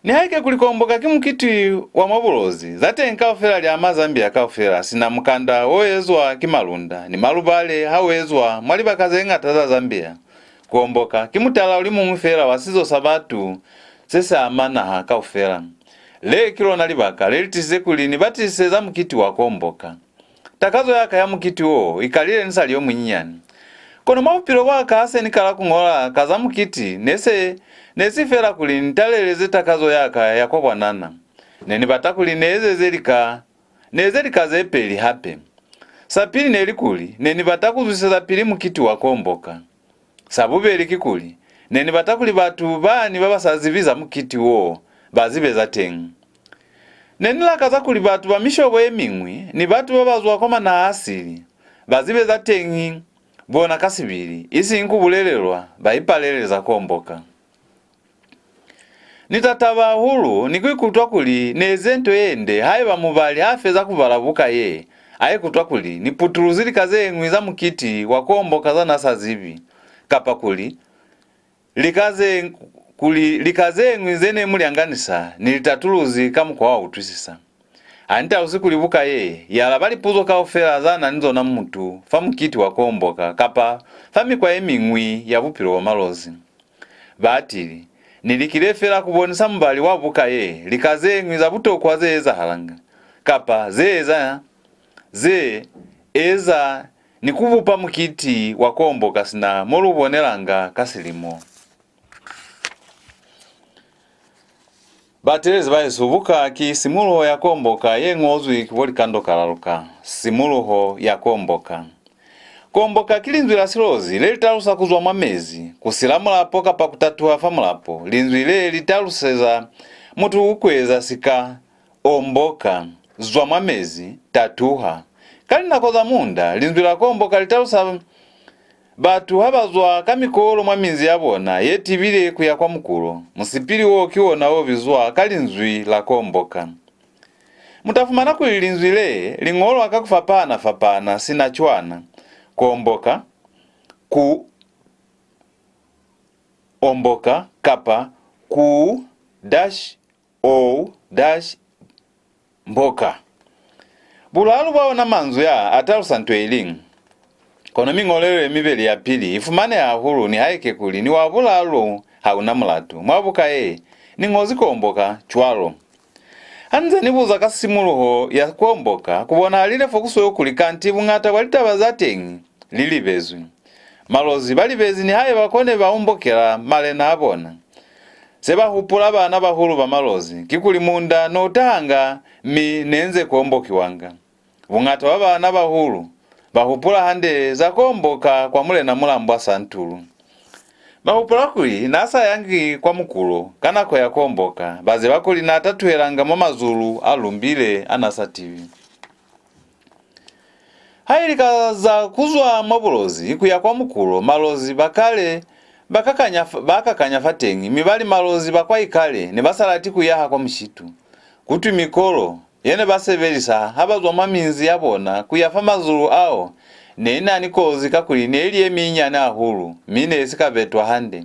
Nihaike kuli Kuomboka ki mukiti wa mwa Bulozi, za teñi kaufela li ama Zambia kaufela, sina mukanda o ezwa ki Malunda ni Malubale ha u ezwa mwa libaka ze ñata za Zambia. Kuomboka ki mutala u li muñwi fela wa sizo sa batu se si ama naha kaufela. Le ki lona libaka le li tisize kuli ni batisise za mukiti wa Kuomboka. Takazo ya ka ya mukiti wo i kalile ni sa li yo munyinyani. Kono mwa bupilo bwa ka ha se ni kala ku ñola ka za mukiti, ne se, ne si fela kuli ni taleleze takazo ya ka ya kwa bwanana. Ne ni bata kuli ni ezeze lika, ni eze lika ze peli hape. Sa pili ne li kuli ne ni bata ku zwisezapili mukiti wa Kuomboka. Sa bubeli kikuli, ne ni bata kuli batu bani ba ba sa zibi za mukiti wo ba zibe za teñi. Ne ni lakaza kuli batu ba mishobo ye miñwi ni batu ba ba zwa kwa manaha a sili ba zibe za teñi bona ka sibili, isiñi ku bulelelwa ba ipalele za Kuomboka. Ni ta taba hahulu ni ku ikutwa kuli ni eze nto ye nde haiba mubali ha feza ku bala buka ye, a ikutwa kuli ni putuluzi lika ze ñwi za mukiti wa Kuomboka za n'a sa zibi, kapa kuli lika ze, kuli lika ze ñwi ze ne mu lyanganisa ni li tatuluzi ka mukwa wa utwisisa. Ha ni talusi kuli buka ye i alaba lipuzo kaufela za na ni zona mutu fa mukiti wa Kuomboka kapa fa mikwa ye miñwi ya bupilo bwa Malozi. Batili, ni likile fela ku bonisa mubali wa buka ye lika ze ñwi za butokwa ze ezahalanga, kapa ze eza, ze eza ni ku bupa mukiti wa Kuomboka sina mo lu bonelanga ka silimo. Bateelezi bahesu, buka ki Simuluho ya Kuomboka ye ñozwi ki bo Likando Kalaluka. Simuluho ya Kuomboka. Kuomboka ki linzwi la Silozi le li talusa ku zwa mwa mezi, ku sila mulapo kapa ku tatuha fa mulapo. Linzwi le li taluseza mutu ku eza sika omboka, zwa mwa mezi, tatuha. Ka linako za munda, linzwi la kuomboka li talusa batu ha ba zwa ka mikolo mwa minzi ya bona ye tibile ku ya kwa mukulo. Musipili wo ki ona o bizwa ka linzwi la kuomboka. Mu ta fumana kuli linzwi le li ñolwa ka ku fapahana-fapahana sina cwana, kuomboka, ku omboka, kapa ku dash o dash mboka. Bulalu bwa ona manzwi a a talusa nto iliñwi. Kono miñolelo ye mibeli ya pili i fumaneha hahulu nihaike kuli ni wa bulalu ha u na mulatu. Mwa buka ye, ni ñozi kuomboka cwalo. Ha ni nze ni buza ka simuluho ya kuomboka, ku bonahalile fo ku sweu kuli kanti buñata bwa litaba za teñi li libezwi. Malozi ba libezi nihaiba ko ne ba ombokela malena a bona. Se ba hupula bana bahulu ba Malozi kikuli munda no tahanga mi ne nze ku ombokiwanga. Buñata bwa bana bahulu ba hupula hande za ku omboka kwa Mulena Mulambwa Santulu. Ba hupula kuli n'a sa yangi kwa mukulo ka nako ya ku omboka, ba ziba kuli n'a tatuhelanga mwa mazulu a lumbile a n'a sa tibi. Ha ili ka za ku zwa mwa Bulozi ku ya kwa Mukulo, Malozi ba kale ba kakanya, ba kakanya fateñi, mi ba li Malozi ba kwa ikale ne ba sa lati ku yaha kwa mushitu. Ku twi mikolo ye ne ba sebelisa ha ba zwa mwa minzi ya bona ku ya fa mazulu ao ne i na ni kozi, kakuli ne i li ye minyani hahulu, mi ne i si ka betwa hande.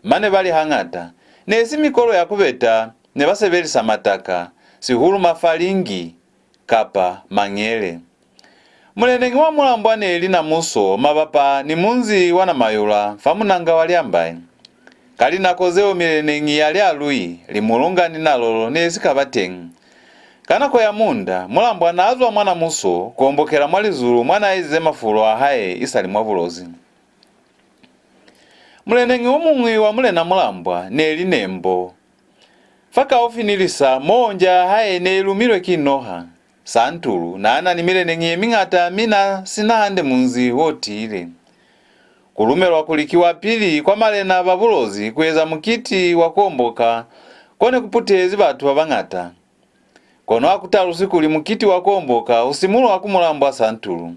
Mane ba li hañata ne i si mikolo ya ku beta, ne ba sebelisa mataka, sihulu mafalingi kapa mañele. Muleneñi wa Mulambwa ne li Namuso mabapa ni munzi wa Namayula fa munanga wa Liambai. Ka linako zeo mileneñi ya Lialui, Limulunga ni Nalolo ne si ka ba teñi. Ka nako ya Munda, Mulambwa n'a zwa mwa Namuso ku ombokela mwa Lizulu mwa n'a ezize mafulo a hae isali mwa Bulozi. Muleneñi o muñwi wa Mulena Mulambwa ne li Nembo. Fakaufi ni lisa mo nja ya hae ne i lumilwe ki noha, Santulu n'a na ni mileneñi ye miñata mi n'a si na hande munzi o tiile. Ku lumelwa kuli ki wa pili kwa malena ba Bulozi ku eza mukiti wa ku omboka ko ne ku putehezi batu ba bañata. Kono ha ku talusi kuli mukiti wa ku omboka u simuluha ku Mulambwa Santulu.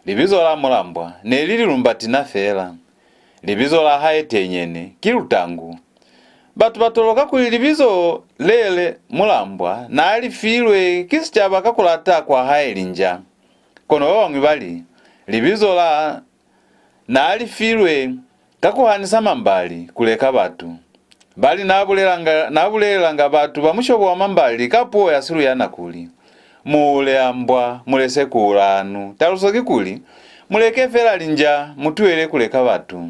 Libizo la Mulambwa ne li Lilumbatina feela. Libizo la hae tenyene ki Lutangu. Batu ba toloka kuli libizo le le Mulambwa n'a li filwe ki sicaba ka ku lata kwa hae linja. Kono ba bañwi ba li, libizo la n'a li filwe ka ku hanisa mambali ku leka batu. Ba li n'a bulelanga, n'a bulelelanga batu ba mushobo wa mambali ka puo ya Siluyana kuli, "Mu ule ambwa, mu lese ku ula anu." Taluso ki kuli, "Mu leke fela linja, mu tuhele ku leka batu."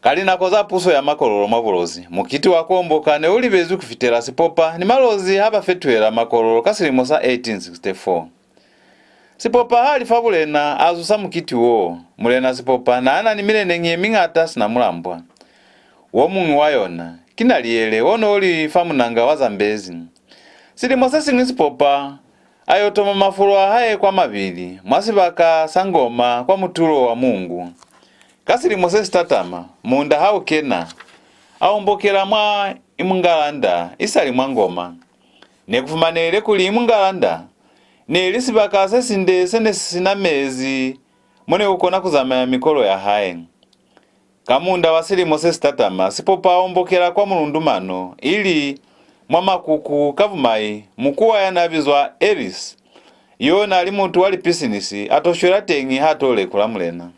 Ka linako za puso ya Makololo mwa Bulozi, mukiti wa ku omboka ne u libezwi ku fitela Sipopa ni Malozi ha ba fetuhela Makololo ka silimo sa eighteen sixty-four. Sipopa ha li fa bulena, a zusa mukiti wo. Mulena Sipopa n'a na ni mileneñi ye miñata sina Mulambwa. Wo muñwi wa yona ki Naliele, o n'o li fa munanga wa Zambezi. Silimo se siñwi Sipopa a yo toma mafulo a hae kwa Mabili, mwa sibaka sa Ngoma kwa mutulo wa Mungu. Ka silimo se si tatama, Munda ha u kena, a ombokela mwa Imungalanda, isali mwa Ngoma. Ne ku fumanehile kuli Imungalanda ne li sibaka se sinde se ne si si na mezi mo ne ku kona ku zamaya mikolo ya hae. Ka Munda wa silimo se si tatama, Sipopa a ombokela kwa Mulundumano, ili mwa Makuku. Ka bumai, mukuwa ya n'a bizwa Ellis, yo n'a li mutu wa lipisinisi, a to shwela teñi ha to lekula mulena.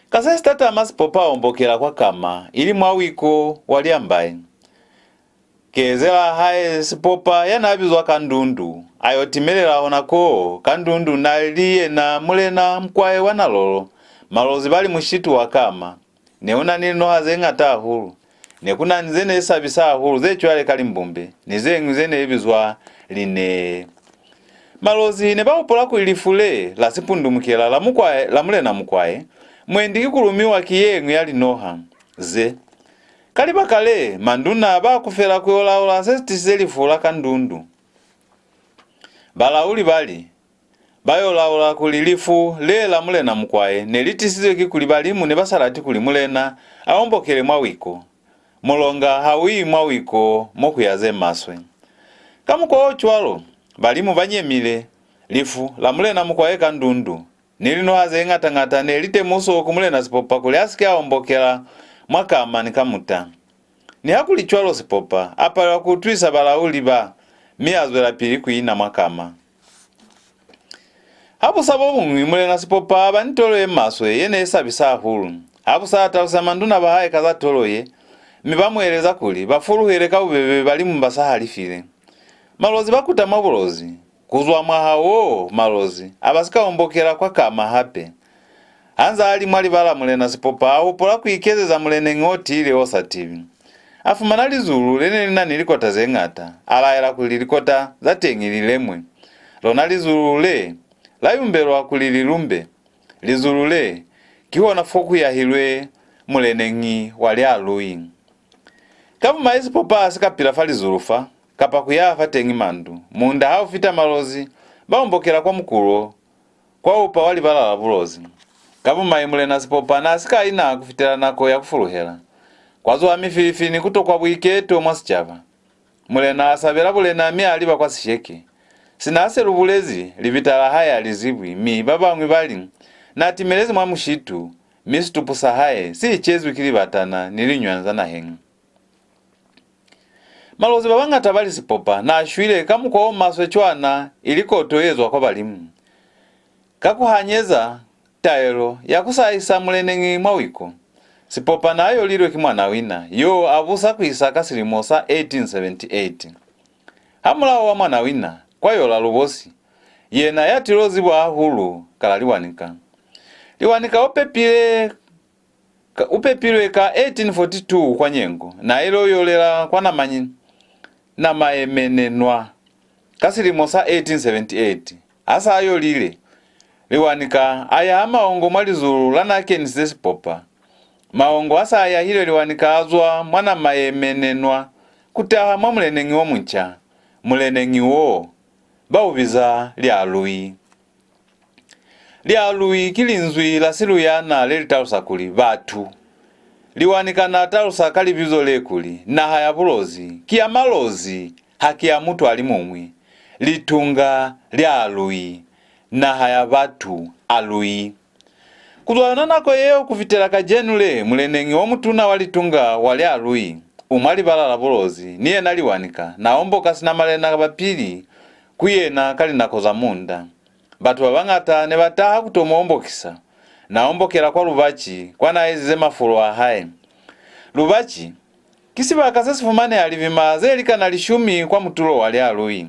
Ka se si tatama, Sipopa a ombokela kwa Kama, ili mwa wiko wa Liambai. Kezela hae Sipopa ya n'a bizwa Kandundu, a yo timelela hona koo. Kandundu n'a li yena Mulena Mukwae wa Nalolo. Malozi ba li mushitu wa Kama ne u na ni linoha ze ñata hahulu. Ne ku na ni ze ne sabisa hahulu, ze cwale ka limbumbe, ni ze ñwi ze ne bizwa linee. Malozi ne ba hupula kuli lifu le la sipundumukela la Mukwae, la Mulena Mukwae, mwendi ki ku lumiwa ki ye ñwi ya linoha ze. Ka libaka le, manduna ba akufela ku yo laula se si tisize lifu la Kandundu. Balauli ba li, ba yo laula kuli lifu le la Mulena Mukwae ne li tisizwe kikuli balimu ne ba sa lati kuli mulena a ombokele mwa wiko. Mulonga ha u yi mwa wiko mo ku ya ze maswe. Ka mukwa o cwalo, balimu ba nyemile. Lifu la Mulena Mukwae Kandundu ni linoha ze ñata-ñata ne li temuso ku Mulena Sipopa kuli a si ke a ombokela mwa Kama ni kamuta. Nihakulicwalo, Sipopa a palelwa ku utwisa balauli ba, mi a zwelapili ku ina mwa Kama. Ha bu sa bo buñwi, Mulena Sipopa a ba ni tolo ye maswe ye ne i sabisa hahulu. Ha bu sa a talusa manduna ba hae ka za tolo ye, mi ba mu eleza kuli ba fuluhele ka bubebe balimu ba sa halifile. Malozi ba kuta mwa Bulozi. Ku zwa mwaha woo, Malozi a ba si ka ombokela kwa Kama hape. Ha nza a li mwa libala, Mulena Sipopa a hupula ku ikezeza muleneñi o tiile o sa tibi. A fumana lizulu le ne li na ni likota ze ñata, a laela kuli likota za teñi li lemwe. Lona lizulu le la yumbelwa kuli li lumbe. Lizulu le, ki hona fo ku yahilwe muleneñi wa Lialui. Ka bumai, Sipopa a si ka pila fa lizulu fa, kapa ku yaha fateñi mandu. Munda ha u fita, Malozi ba ombokela kwa mukulo, kwa upa wa libala la Bulozi. Ka bumai, Mulena Sipopa n'a si ka ina ku fitela nako ya ku fuluhela. Kwa zwa mifilifili ni ku tokwa buiketo mwa sicaba. Mulena a sabela bulena mi a liba kwa Sisheke. Sina se lu bulezi, libita la hae ha li zibwi, mi ba bañwi ba li, na timelezi mwa mushitu, mi situpu sa hae si icezwi ki libatana ni linyunywani za naheñi. Malozi ba bañata ba li Sipopa na shwile ka mukwa o maswe cwana, ili koto ye zwa kwa balimu. Ka ku hanyeza taelo ya ku sa isa muleneñi mwa wiko, Sipopa na yolilwe ki Mwanawina, yo a busa ku isa ka silimo sa eighteen seventy-eight. Hamulaho wa Mwanawina, kwa yola Lubosi, yena ya tilo zibwa hahulu ka la Liwanika. Liwanika u pepile ka, u pepilwe ka eighteen forty-two kwa Nyengo, na ilo yolela kwa Namanyi, Namayemenenwa ka silimo sa eighteen seventy-eight. Ha sa yolile, Liwanika a yaha maongo mwa lizulu la na kenisize Sipopa. Maongo a sa yahilwe Liwanika a zwa mwa Namayemenenwa ku taha mwa muleneñi o munca. Muleneñi wo ba u biza Lialui. Lialui ki linzwi la Siluyana le li talusa kuli batu. Liwanika na talusa ka libizo le kuli, naha ya Bulozi ki ya Malozi, ha ki ya mutu a li muñwi. Litunga Lialui, naha ya batu, Alui. Ku zwa yona nako yeo ku fitela kacenu le, muleneñi o mutuna wa Litunga wa Lialui u mwa libala la Bulozi, ni yena Liwanika na omboka sina malena ba pili ku yena ka linako za munda. Batu ba bañata ne ba taha ku to mu ombokisa. Na ombokela kwa Lubaci, kwa na ezize mafulo a hae. Lubaci ki sibaka se si fumaneha libima ze likana lishumi kwa mutulo wa Lialui.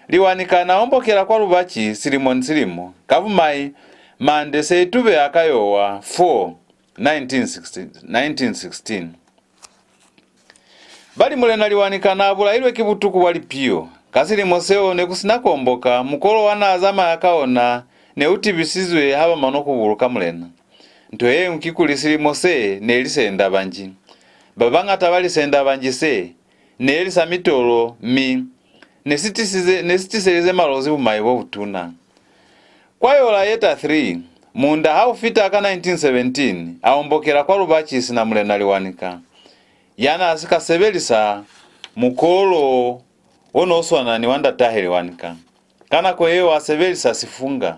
Liwanika na ombokela kwa Lubaci silimo ni silimo. Ka bumai, Mande se itubeha ka Yowa four, nineteen sixteen, nineteen sixteen. Ba li Mulena Liwanika na bulailwe ki butuku bwa lipiyo. Ka silimo seo ne ku si na kuomboka, mukolo wa n'a zamaya ka ona ne u tibisizwe ha ba mano ku buluka mulena. Nto ye ñwi kikuli silimo se ne li Sendabanji. Ba bañata ba li Sendabanji se ne li sa mitolo, mi ne si tisize, ne si tiselize Malozi bumai bo butuna. Kwa yola Yeta three, munda ha u fita ka nineteen seventeen, a ombokela kwa Lubaci sina Mulena Liwanika, ya n'a si ka sebelisa mukolo o n'o swana ni wa ndatahe Liwanika. Ka nako yeo a sebelisa sifunga.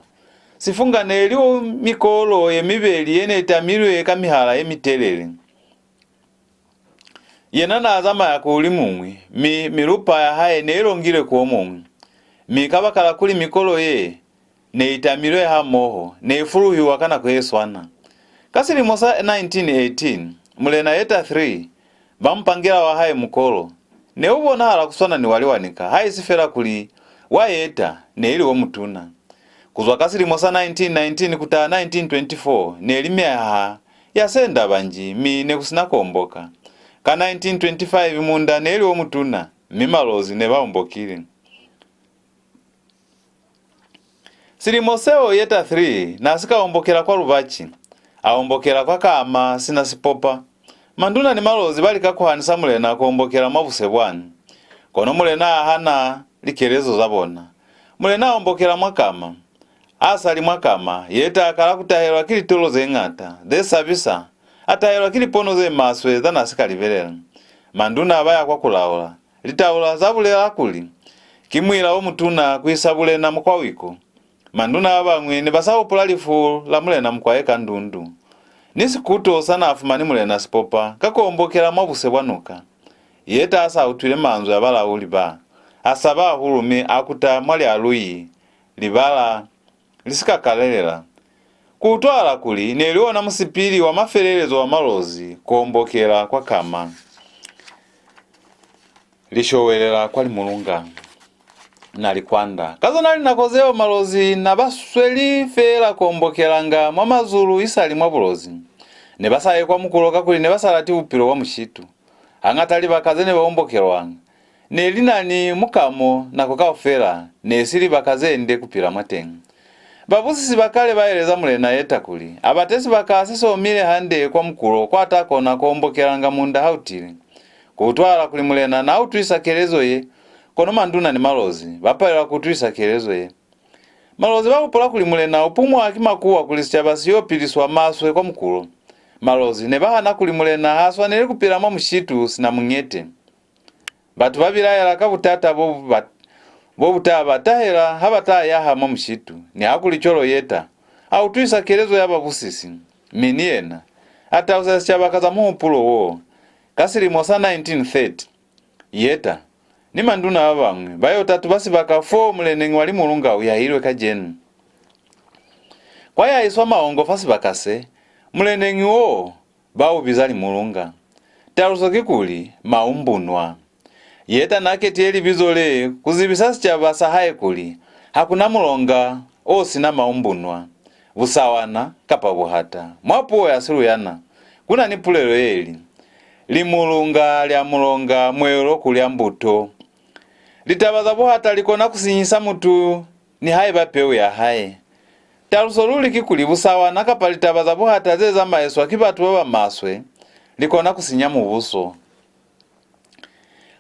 Sifunga ne li mikolo ye mibeli ye ne tamilwe ka mihala ye mitelele. Yena n'a zamaya ku u li muñwi, mi milupa ya hae ne i longilwe ku o muñwi. Mi kabakala kuli mikolo ye ne i tamilwe hamoho, ne i fuluhiwa ka nako ye swana. Ka silimo sa nineteen eighteen, Mulena Yeta three ba mu pangela wa hae mukolo. Ne u bonahala ku swana ni wa Liwanika, haisi fela kuli wa Yeta ne li o mutuna. Ku zwa ka silimo sa nineteen nineteen ku taha nineteen twenty-four, ne li myaha ya Sendabanji, mi ne ku si na kuomboka. Ka nineteen twenty-five munda ne li o mutuna, mi Malozi ne ba ombokile. Silimo seo Yeta three n'a si ka ombokela kwa Lubaci, a ombokela kwa Kama sina Sipopa. Manduna ni Malozi ba lika ku hanisa mulena ku ombokela mwa Busebwani. Kono mulena a hana likelezo za bona. Mulena a ombokela mwa Kama. A sa li mwa Kama, Yeta a kala ku tahelwa ki litolo ze ñata, ze sabisa, a tahelwa ki lipono ze maswe za n'a si ka libelela. Manduna ba ya kwa ku laula. Litaula za bulela kuli, ki muila o mutuna ku isa bulena Mukwawiko. Manduna ba bañwi ne ba sa hupula lifu la Mulena Mukwae Kandundu, ni sikuto sa n'a fumani Mulena Sipopa ka ku ombokela mwa buse bwa nuka. Yeta a sa utwile manzwi a balauli ba, a saba hahulu mi a kuta mwa Lialui, libala li si ka kalelela. Ku utwahala kuli ne li ona musipili wa mafelelezo wa Malozi ku ombokela kwa Kama. Li showelela kwa Limulunga na Likwanda. Ka zona linako zeo, Malozi na ba sweli feela ku ombokelanga mwa mazulu isali mwa Bulozi. Ne ba sa ye kwa mukulo kakuli ne ba sa lati bupilo bwa mushitu. Hañata libaka ze ne ba ombokelwanga ne li na ni mukamo nako kaufela, ne si libaka ze nde ku pila mwateñi. Babusisi ba kale ba eleza Mulena Yeta kuli a bate sibaka se si omile hande kwa mukulo kwa ta kona ku ombokelanga munda ha u tile. Ku utwahala kuli Mulena n'a utwisa kelezo ye, kono manduna ni Malozi ba palelwa ku utwisa kelezo ye. Malozi ba hupula kuli Mulena u pumwa ki makuwa kuli sicaba si yo piliswa maswe kwa mukulo. Malozi ne ba hana kuli Mulena ha swaneli ku pila mwa mushitu sina muñete. Batu ba bilaela ka butata bo ba, bo bu ta ba tahela ha ba ta yaha mwa mushitu. Nihakulicwalo Yeta a utwisa kelezo ya babusisi, mi ni yena a talusa sicaba ka za muhupulo wo. Ka silimo sa nineteen thirty, Yeta ni manduna ba bañwi ba yo tatuba sibaka fo muleneñi wa Limulunga u yahilwe kacenu. Kwa yahiswa maongo fa sibaka se, muleneñi wo ba u biza Limulunga. Taluso kikuli, maumbunwa. Yeta n'a ketile libizo le ku zibisa sicaba sa hae kuli ha ku na mulonga o si na maumbunwa, busawana, kapa buhata. Mwa puo ya Siluyana, ku na ni pulelo ye li, Limulunga lya mulonga, mwelo ku lya mbuto. Litaba za buhata li kona ku sinyisa mutu nihaiba peu ya hae. Taluso luli kikuli, busawana kapa litaba za buhata ze zamaiswa ki batu ba ba maswe li kona ku sinya mubuso.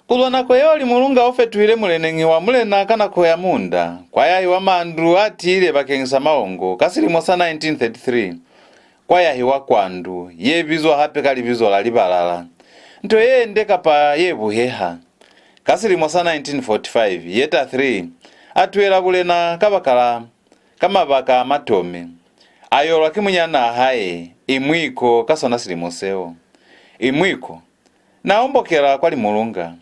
Ku zwa nako yeo, Limulunga u fetuhile muleneñi wa mulena ka nako ya munda. Kwa yahiwa mandu a tiile bakeñisa maongo. Ka silimo sa nineteen thirty-three, kwa yahiwa kwandu ye bizwa hape ka libizo la Libalala, nto ye nde kapa ye buheha. Ka silimo sa nineteen forty-five, Yeta three a tuhela bulena kabakala ka mabaka a matome. A yolwa ki munyanaa hae, Imwiko, ka sona silimo seo. Imwiko n'a ombokela kwa Limulunga.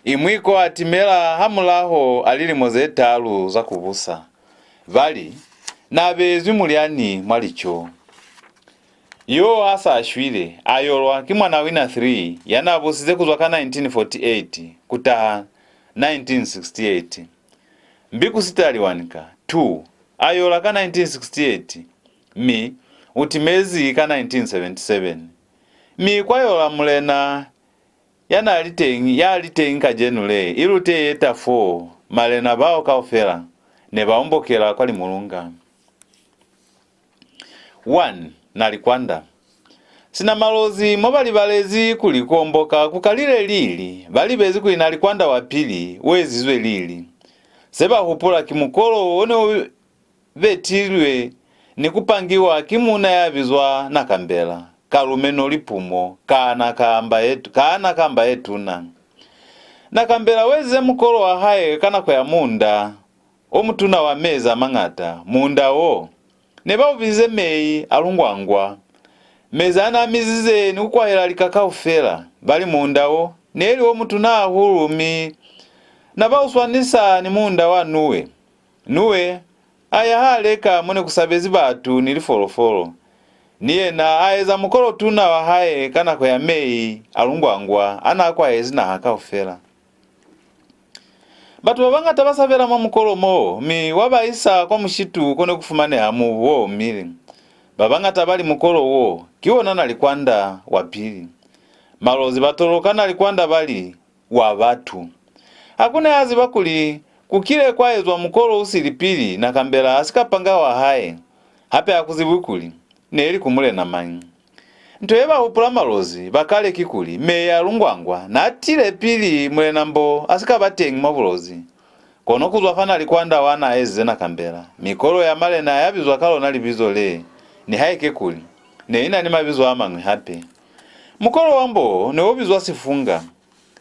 Imwiko a timela hamulaho a lilimo ze talu za ku busa. Ba li, n'a beezwi mulyani mwa lico. Yo a sa shwile, a yolwa ki Mwanawina three, ya n'a busize ku zwa ka nineteen forty-eight ku taha nineteen sixty-eight. Mbikusita Liwanika two a yola ka nineteen sixty-eight, mi u timezi ka nineteen seventy-seven. Mi kwa yola mulena ya n'a li teñi, ya li teñi kacenu le, Ilute Yeta four, malena bao kaufela ne ba ombokela kwa Limulunga. One, Nalikwanda. Sina Malozi mo ba libalezi kuli ku omboka ku kalile lili, ba libezi kuli Nalikwanda wa pili u ezizwe lili. Se ba hupula ki mukolo o ne u betilwe ni ku pangiwa ki muuna ya bizwa Nakambela, Kalume Nolipumo, Kaana Kamba ye, Kaana Kamba ye Tuna. Nakambela u ezize mukolo wa hae ka nako ya munda o mutuna wa mezi a mañata. Munda wo ne ba u bizize Mei a Lungwangwa. Mezi a n'a mizize ni ku kwahela lika kaufela. Ba li munda wo ne li o mutuna hahulu, mi na ba u swanisa ni munda wa Nuwe. Nuwe a yaha a leka mo ne ku sabezi batu ni lifolofolo. Ni yena a eza mukolo tuna wa hae ka nako ya Mei a Lungwangwa a n'a kwahezi naha kaufela. Batu ba bañata ba sabela mwa mukolo mo, mi wa ba isa kwa mushitu ko ne ku fumaneha mubu o omile. Ba bañata ba li mukolo wo ki ona Nalikwanda wa pili. Malozi ba toloka Nalikwanda ba li, wa batu. Ha ku na ya ziba kuli ku kile kwa ezwa mukolo u sili pili Nakambela a si ka panga wa hae. Hape ha ku zibwi kuli ne li ku mulena mañi. Nto ye ba hupula Malozi ba kale kikuli Mei a Lungwangwa n'a tile pili Mulena Mbo a si ka ba teñi mwa Bulozi. Kono ku zwa fa Nalikwanda wa n'a ezize Nakambela, mikolo ya malena ya bizwa ka lona libizo le, nihaike kuli ne i na ni mabizo a mañwi hape. Mukolo wa Mbo ne u bizwa Sifunga,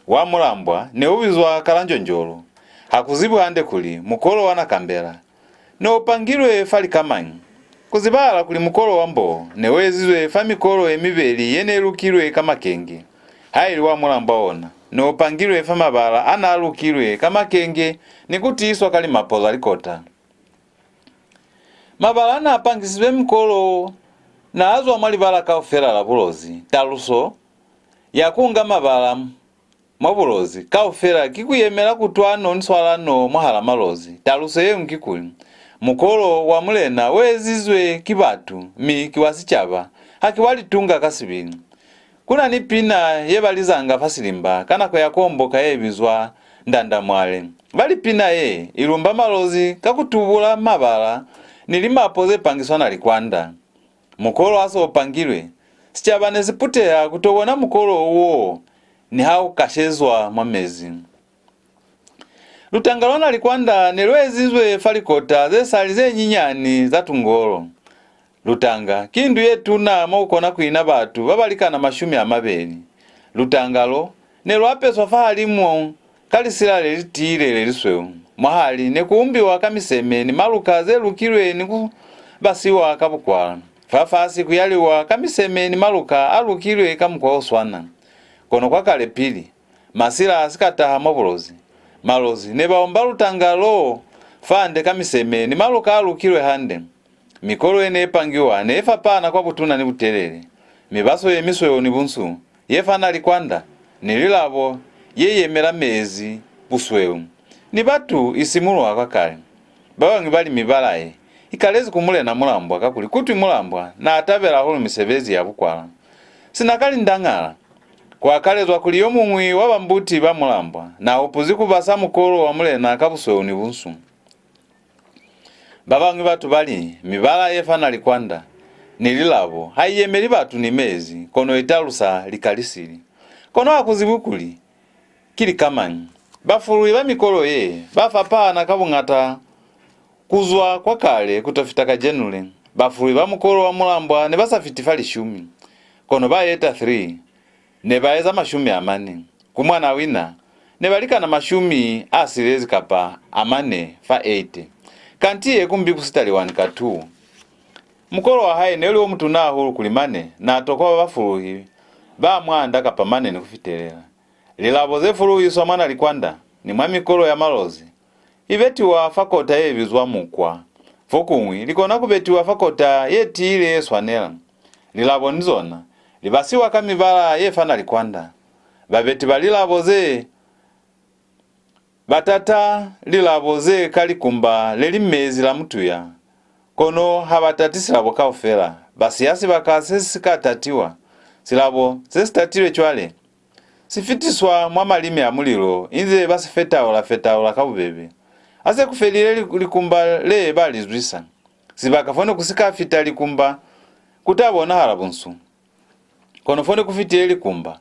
wa Mulambwa ne u bizwa Kalanjonjolo. Ha ku zibwi hande kuli mukolo wa Nakambela ne u pangilwe fa lika mañi. Ku zibahala kuli mukolo wa Mbo ne u ezizwe fa mikolo ye mibeli ye ne lukilwe ka makenge, haili wa Mulambwa ona ne u pangilwe fa mabala a n'a lukilwe ka makenge ni ku tiiswa ka limapo za likota. Mabala a n'a pangisizwe mukolo n'a zwa mwa libala kaufela la Bulozi. Taluso ya ku nga mabala mwa Bulozi kaufela ki ku yemela kutwano ni swalano mwahal'a Malozi. Taluso ye ñwi kikuli, mukolo wa Mulena u ezizwe ki batu, mi ki wa sicaba, haki wa litunga ka sibili. Ku na ni pina ye ba lizanga fa silimba ka nako ya ku omboka ye bizwa Ndandamwale. Ba li pina ye i lumba Malozi ka ku tubula mabala ni limapo ze pangiswa Nalikwanda. Mukolo ha se u pangilwe, sicaba ne si puteha ku to bona mukolo wo niha u kashezwa mwa mezi. Lutanga lwa Nalikwanda ne lu ezizwe fa likota ze sali ze nyinyani za tungolo. Lutanga ki ndu ye tuna mo ku kona ku ina batu ba ba likana mashumi a mabeli. Lutanga lo ne lu apeswa fahalimu ka lisila le li tiile le lisweu. Mwahali ne ku umbiwa ka miseme ni maluka ze lukilwe ni ku basiwa ka bukwala. Fafasi ku yaliwa ka miseme ni maluka a lukilwe ka mukwa o swana. Kono kwa kale pili, masila a si ka taha mwa Bulozi, Malozi ne ba omba lutanga loo fande ka miseme ni maluka a lukilwe hande. Mikolo ye ne pangiwa ne fapana kwa butuna ni butelele, mibaso ye misweu ni bunsu, ye fana likwanda, ni lilabo ye yemela mezi, busweu, ni batu i simuluha kwa kale. Ba bañwi ba li mibala ye i kalezi ku Mulena Mulambwa, kakuli kutwi Mulambwa n'a tabela hahulu misebezi ya bukwala. Sina ka lindangala, ku akalezwa kuli yo muñwi wa bambuti ba Mulambwa n'a hupuzi ku basa mukolo wa Mulena ka busweu ni bunsu. Ba bañwi batu ba li, mibala ye fana likwanda ni lilabo ha i yemeli batu ni mezi, kono i talusa lika li sili. Kono ha ku zibwi kuli ki lika mañi. Bafuluhi ba mikolo ye ba fapahana ka buñata ku zwa kwa kale ku to fita kacenu le. Bafuluhi ba mukolo wa Mulambwa ne ba sa fiti fa lishumi, kono ba Yeta three ne ba eza mashumi a mane. Ku Mwanawina ne ba likana mashumi a silezi kapa a mane fa eighty, kanti ye kumbi ku Sitaliwani ka two. Mukolo wa hae ne li o mutuna hahulu kuli mane n'a tokwa ba bafuluhi ba mwanda kapa mane ni ku fitelela. Lilabo ze fuluhiswa mwa Nalikwanda ni mwa mikolo ya Malozi i betiwa fa kota ye bizwa mukwa. Fokuñwi li kona ku betiwa fa kota ye tiile ye swanela. Lilabo ni zona li basiwa ka mibala ye fa Nalikwanda. Babeti ba lilabo ze ba tata lilabo ze ka likumba le li mezi la mutuya, kono ha ba tati silabo kaufela. Ba siya sibaka se si si ka tatiwa. Silabo se si tatilwe cwale si fitiswa mwa malimi a mulilo inze ba si fetaula-fetaula ka bubebe. Ha se ku felile li-, likumba le ba li zwisa. Sibaka fo ne ku si ka fita likumba ku ta bonahala bunsu. Kono fo ne ku fitile likumba,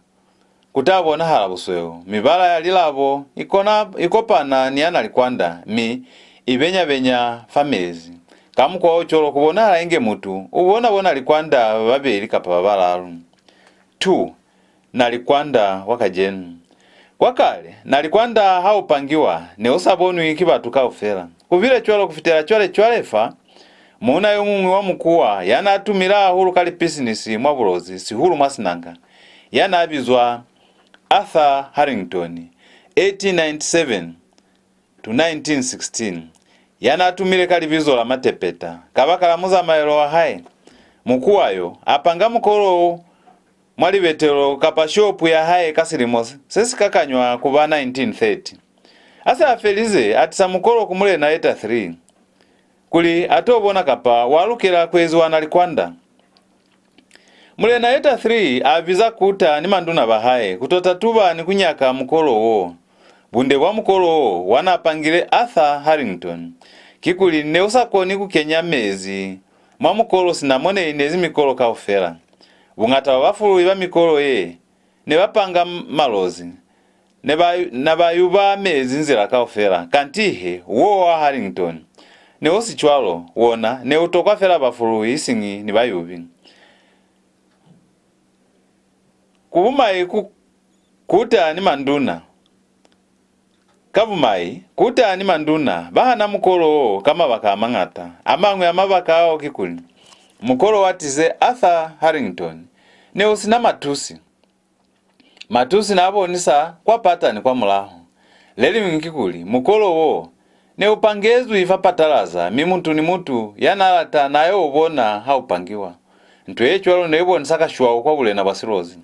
ku ta bonahala busweu. Mibala ya lilabo i kona, i kopana ni ya Nalikwanda, mi i benya-benya fa mezi. Ka mukwa o cwalo, ku bonahala inge mutu u bona bo Nalikwanda ba babeli kapa ba balalu. Two, Nalikwanda wa kacenu. Kwa kale, Nalikwanda ha u pangiwa, ne u sa bonwi ki batu kaufela. Ku bile cwalo ku fitela cwale-cwale fa, muuna yo muñwi wa mukuwa ya n'a tumile hahulu ka lipisinisi mwa Bulozi, sihulu mwa Sinanga, ya n'a bizwa Arthur Harrington, eighteen ninety-seven to nineteen sixteen, ya n'a tumile ka libizo la Matepeta. Kabakala muzamaelo wa hae, mukuwa yo a panga mukolo wo mwa libetelo kapa shopu ya hae ka silimo se si kakanywa ku ba nineteen thirty. Ha se a felize, a tisa mukolo ku Mulena Yeta three kuli a to bona kapa wa lukela ku eziwa Nalikwanda. Mulena Yeta three a biza Kuta ni manduna ba hae ku to tatuba ni ku nyaka mukolo wo. Bunde bwa mukolo wo wa n'a pangile Arthur Harrington kikuli ne u sa koni ku kenya mezi mwa mukolo sina mo ne inezi mikolo kaufela. Buñata bwa bafuluhi ba mikolo ye ne ba panga m-, Malozi, ne ba, na ba yuba mezi nzila kaufela, kanti he, wo wa Harrington ne u si cwalo, wona ne u tokwa fela bafuluhi isiñi ni bayubi. Ku bumai ku, Kuta ni manduna. Ka bumai, Kuta ni manduna ba hana mukolo wo ka mabaka a mañata. A mañwi a mabaka ao kikuli, mukolo wa tize Arthur Harrington ne u si na matusi. Matusi n'a bonisa kwa pata ni kwa mulaho. Le liñwi kikuli, mukolo wo ne u pangezwi fa patalaza, mi mutu ni mutu ya n'a lata n'a yo u bona ha u pangiwa. Nto ye cwalo ne i bonisa kashwau kwa bulena bwa Silozi.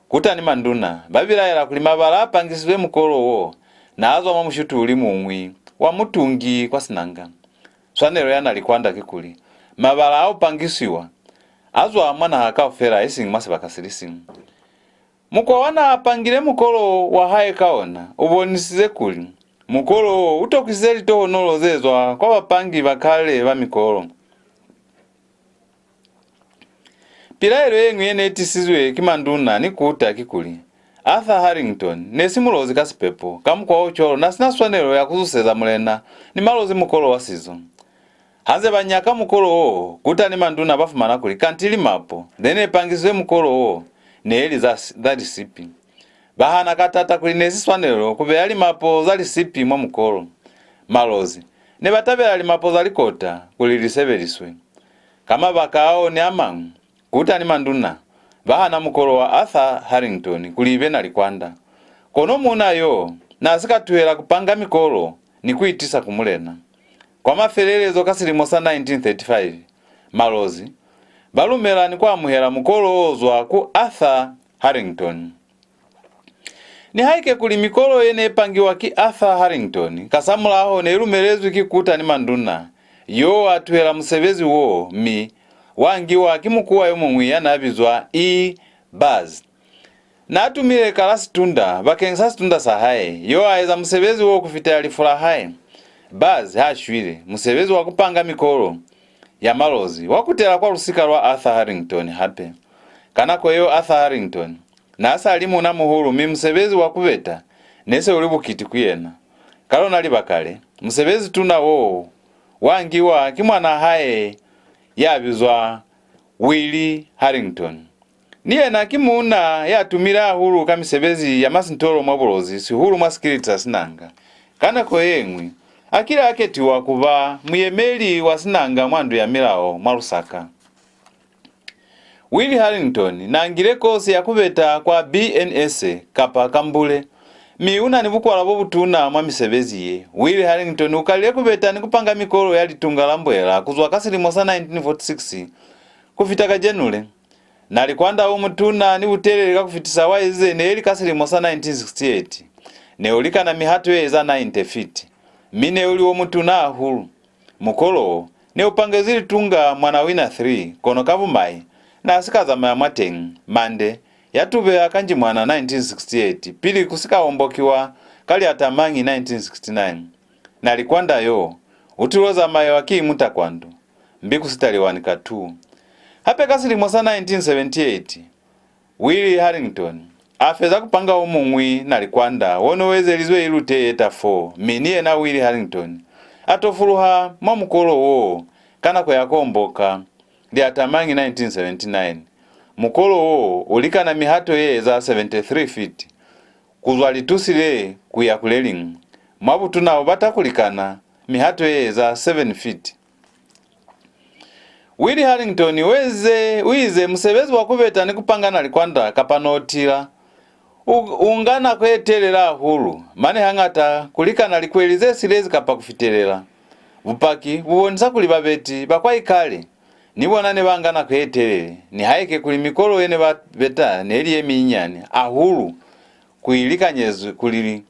Kuta ni manduna ba bilaela kuli mabala a pangisizwe mukolo wo n'a zwa mwa mushutu u li muñwi wa mutungi kwa Sinanga. Swanelo ya Nalikwanda kikuli, mabala a u pangisiwa a zwa mwa naha kaufela, isiñi mwa sibaka si li siñwi. Mukwa wa n'a pangile mukolo wa hae ka ona u bonisize kuli, mukolo wo u tokwisize litohonolo ze zwa kwa bapangi ba kale ba mikolo. Pilaelo ye ñwi ye ne tisizwe ki manduna ni Kuta kikuli, Arthur Harrington ne si Mulozi ka sipepo, ka mukwa o cwalo n'a si na swanelo ya ku zuseza mulena ni Malozi mukolo wa sizo. Ha nze ba nyaka mukolo wo, Kuta ni manduna ba fumana kuli kanti limapo ze ne pangisizwe mukolo wo ne li za, za lisipi. Ba hana ka tata kuli ne si swanelo ku beya limapo za lisipi mwa mukolo. Malozi ne ba tabela limapo za likota kuli li sebeliswe. Ka mabaka ao ni a mañwi, kuta ni manduna ba hana mukolo wa Arthur Harrington kuli ibe Nalikwanda. Kono muuna yo n'a si ka tuhela ku panga mikolo ni ku i tisa ku mulena. Kwa mafelelezo ka silimo sa nineteen thirty-five, Malozi ba lumela ni ku amuhela mukolo o zwa ku Arthur Harrington. Nihaike kuli mikolo ye ne pangiwa ki Arthur Harrington, kasamulaho ne lumelezwi ki kuta ni manduna, yo a tuhela musebezi wo, mi wa ngiwa ki mukuwa yo muñwi ya n'a bizwa E. Buzz. N'a tumile ka la Situnda bakeng sa situnda sa hae, yo a eza musebezi wo ku fitela lifu la hae. Buzz ha shwile, musebezi wa ku panga mikolo ya Malozi wa kutela kwa lusika lwa Arthur Harrington hape. Ka nako yeo Arthur Harrington n'a sa li muuna muhulu, mi musebezi wa ku beta ne se u li bukiti ku yena. Ka lona libaka le, musebezi tuna wo wa ngiwa ki mwan'a hae ya bizwa Willie Harrington. Ni yena ki muuna ya tumile hahulu ka misebezi ya masintolo mwa Bulozi, sihulu mwa sikiliti sa Sinanga. Ka nako ye ñwi, a kile a ketiwa ku ba muyemeli wa Sinanga mwa ndu ya milao mwa Lusaka. Willie Harrington n'a ngile kosi ya ku beta kwa B N S, kapa Kambule, mi u na ni bukwala bo butuna mwa misebezi ye. Willie Harrington u kalile ku beta ni ku panga mikolo ya Litunga la Mbwela ku zwa ka silimo sa nineteen forty-six ku fita kacenu le. Nalikwanda u mutuna ni butelele ka ku fitisa wa ezize ne li ka silimo sa nineteen sixty-eight. Ne u likana mihato ye eza ninety feet, mi ne u li o mutuna hahulu. Mukolo wo ne u pangezwi Litunga Mwanawina three, kono ka bumai n'a si ka zamaya mwateñi. Mande ya tubeha ka Njimwana nineteen sixty-eight, pili ku si ka ombokiwa ka Liatamanyi nineteen sixty-nine. Nalikwanda yo u til'o zamaiwa ki Mutakwandu, mbi ku sitaliwa ni ka two. Hape ka silimo sa nineteen seventy-eight, Willie Harrington a feza ku panga o muñwi Nalikwanda wo ne u ezelizwe Ilute Yeta four, mi ni yena Willie Harrington a tofuluha mwa mukolo wo ka nako ya ku omboka Liatamanyi nineteen seventy-nine. Mukolo wo u likana mihato ye eza seventy-three feet ku zwa litusi le ku ya ku le liñwi. Mwa butuna u bata ku likana mihato ye eza seven feet. Willie Harrington u eze, u ize, musebezi wa ku beta ni ku panga Nalikwanda kapa Notila u, u nga nako ye telele hahulu, mane hañata ku likana likweli ze silezi kapa ku fitelela. Bupaki bu bonisa kuli babeti ba kwa ikale ni bona ne ba nga nako ye telele, nihaike kuli mikolo ye ne ba beta ne li ye minyinyani hahulu ku i likanyezwe, kuli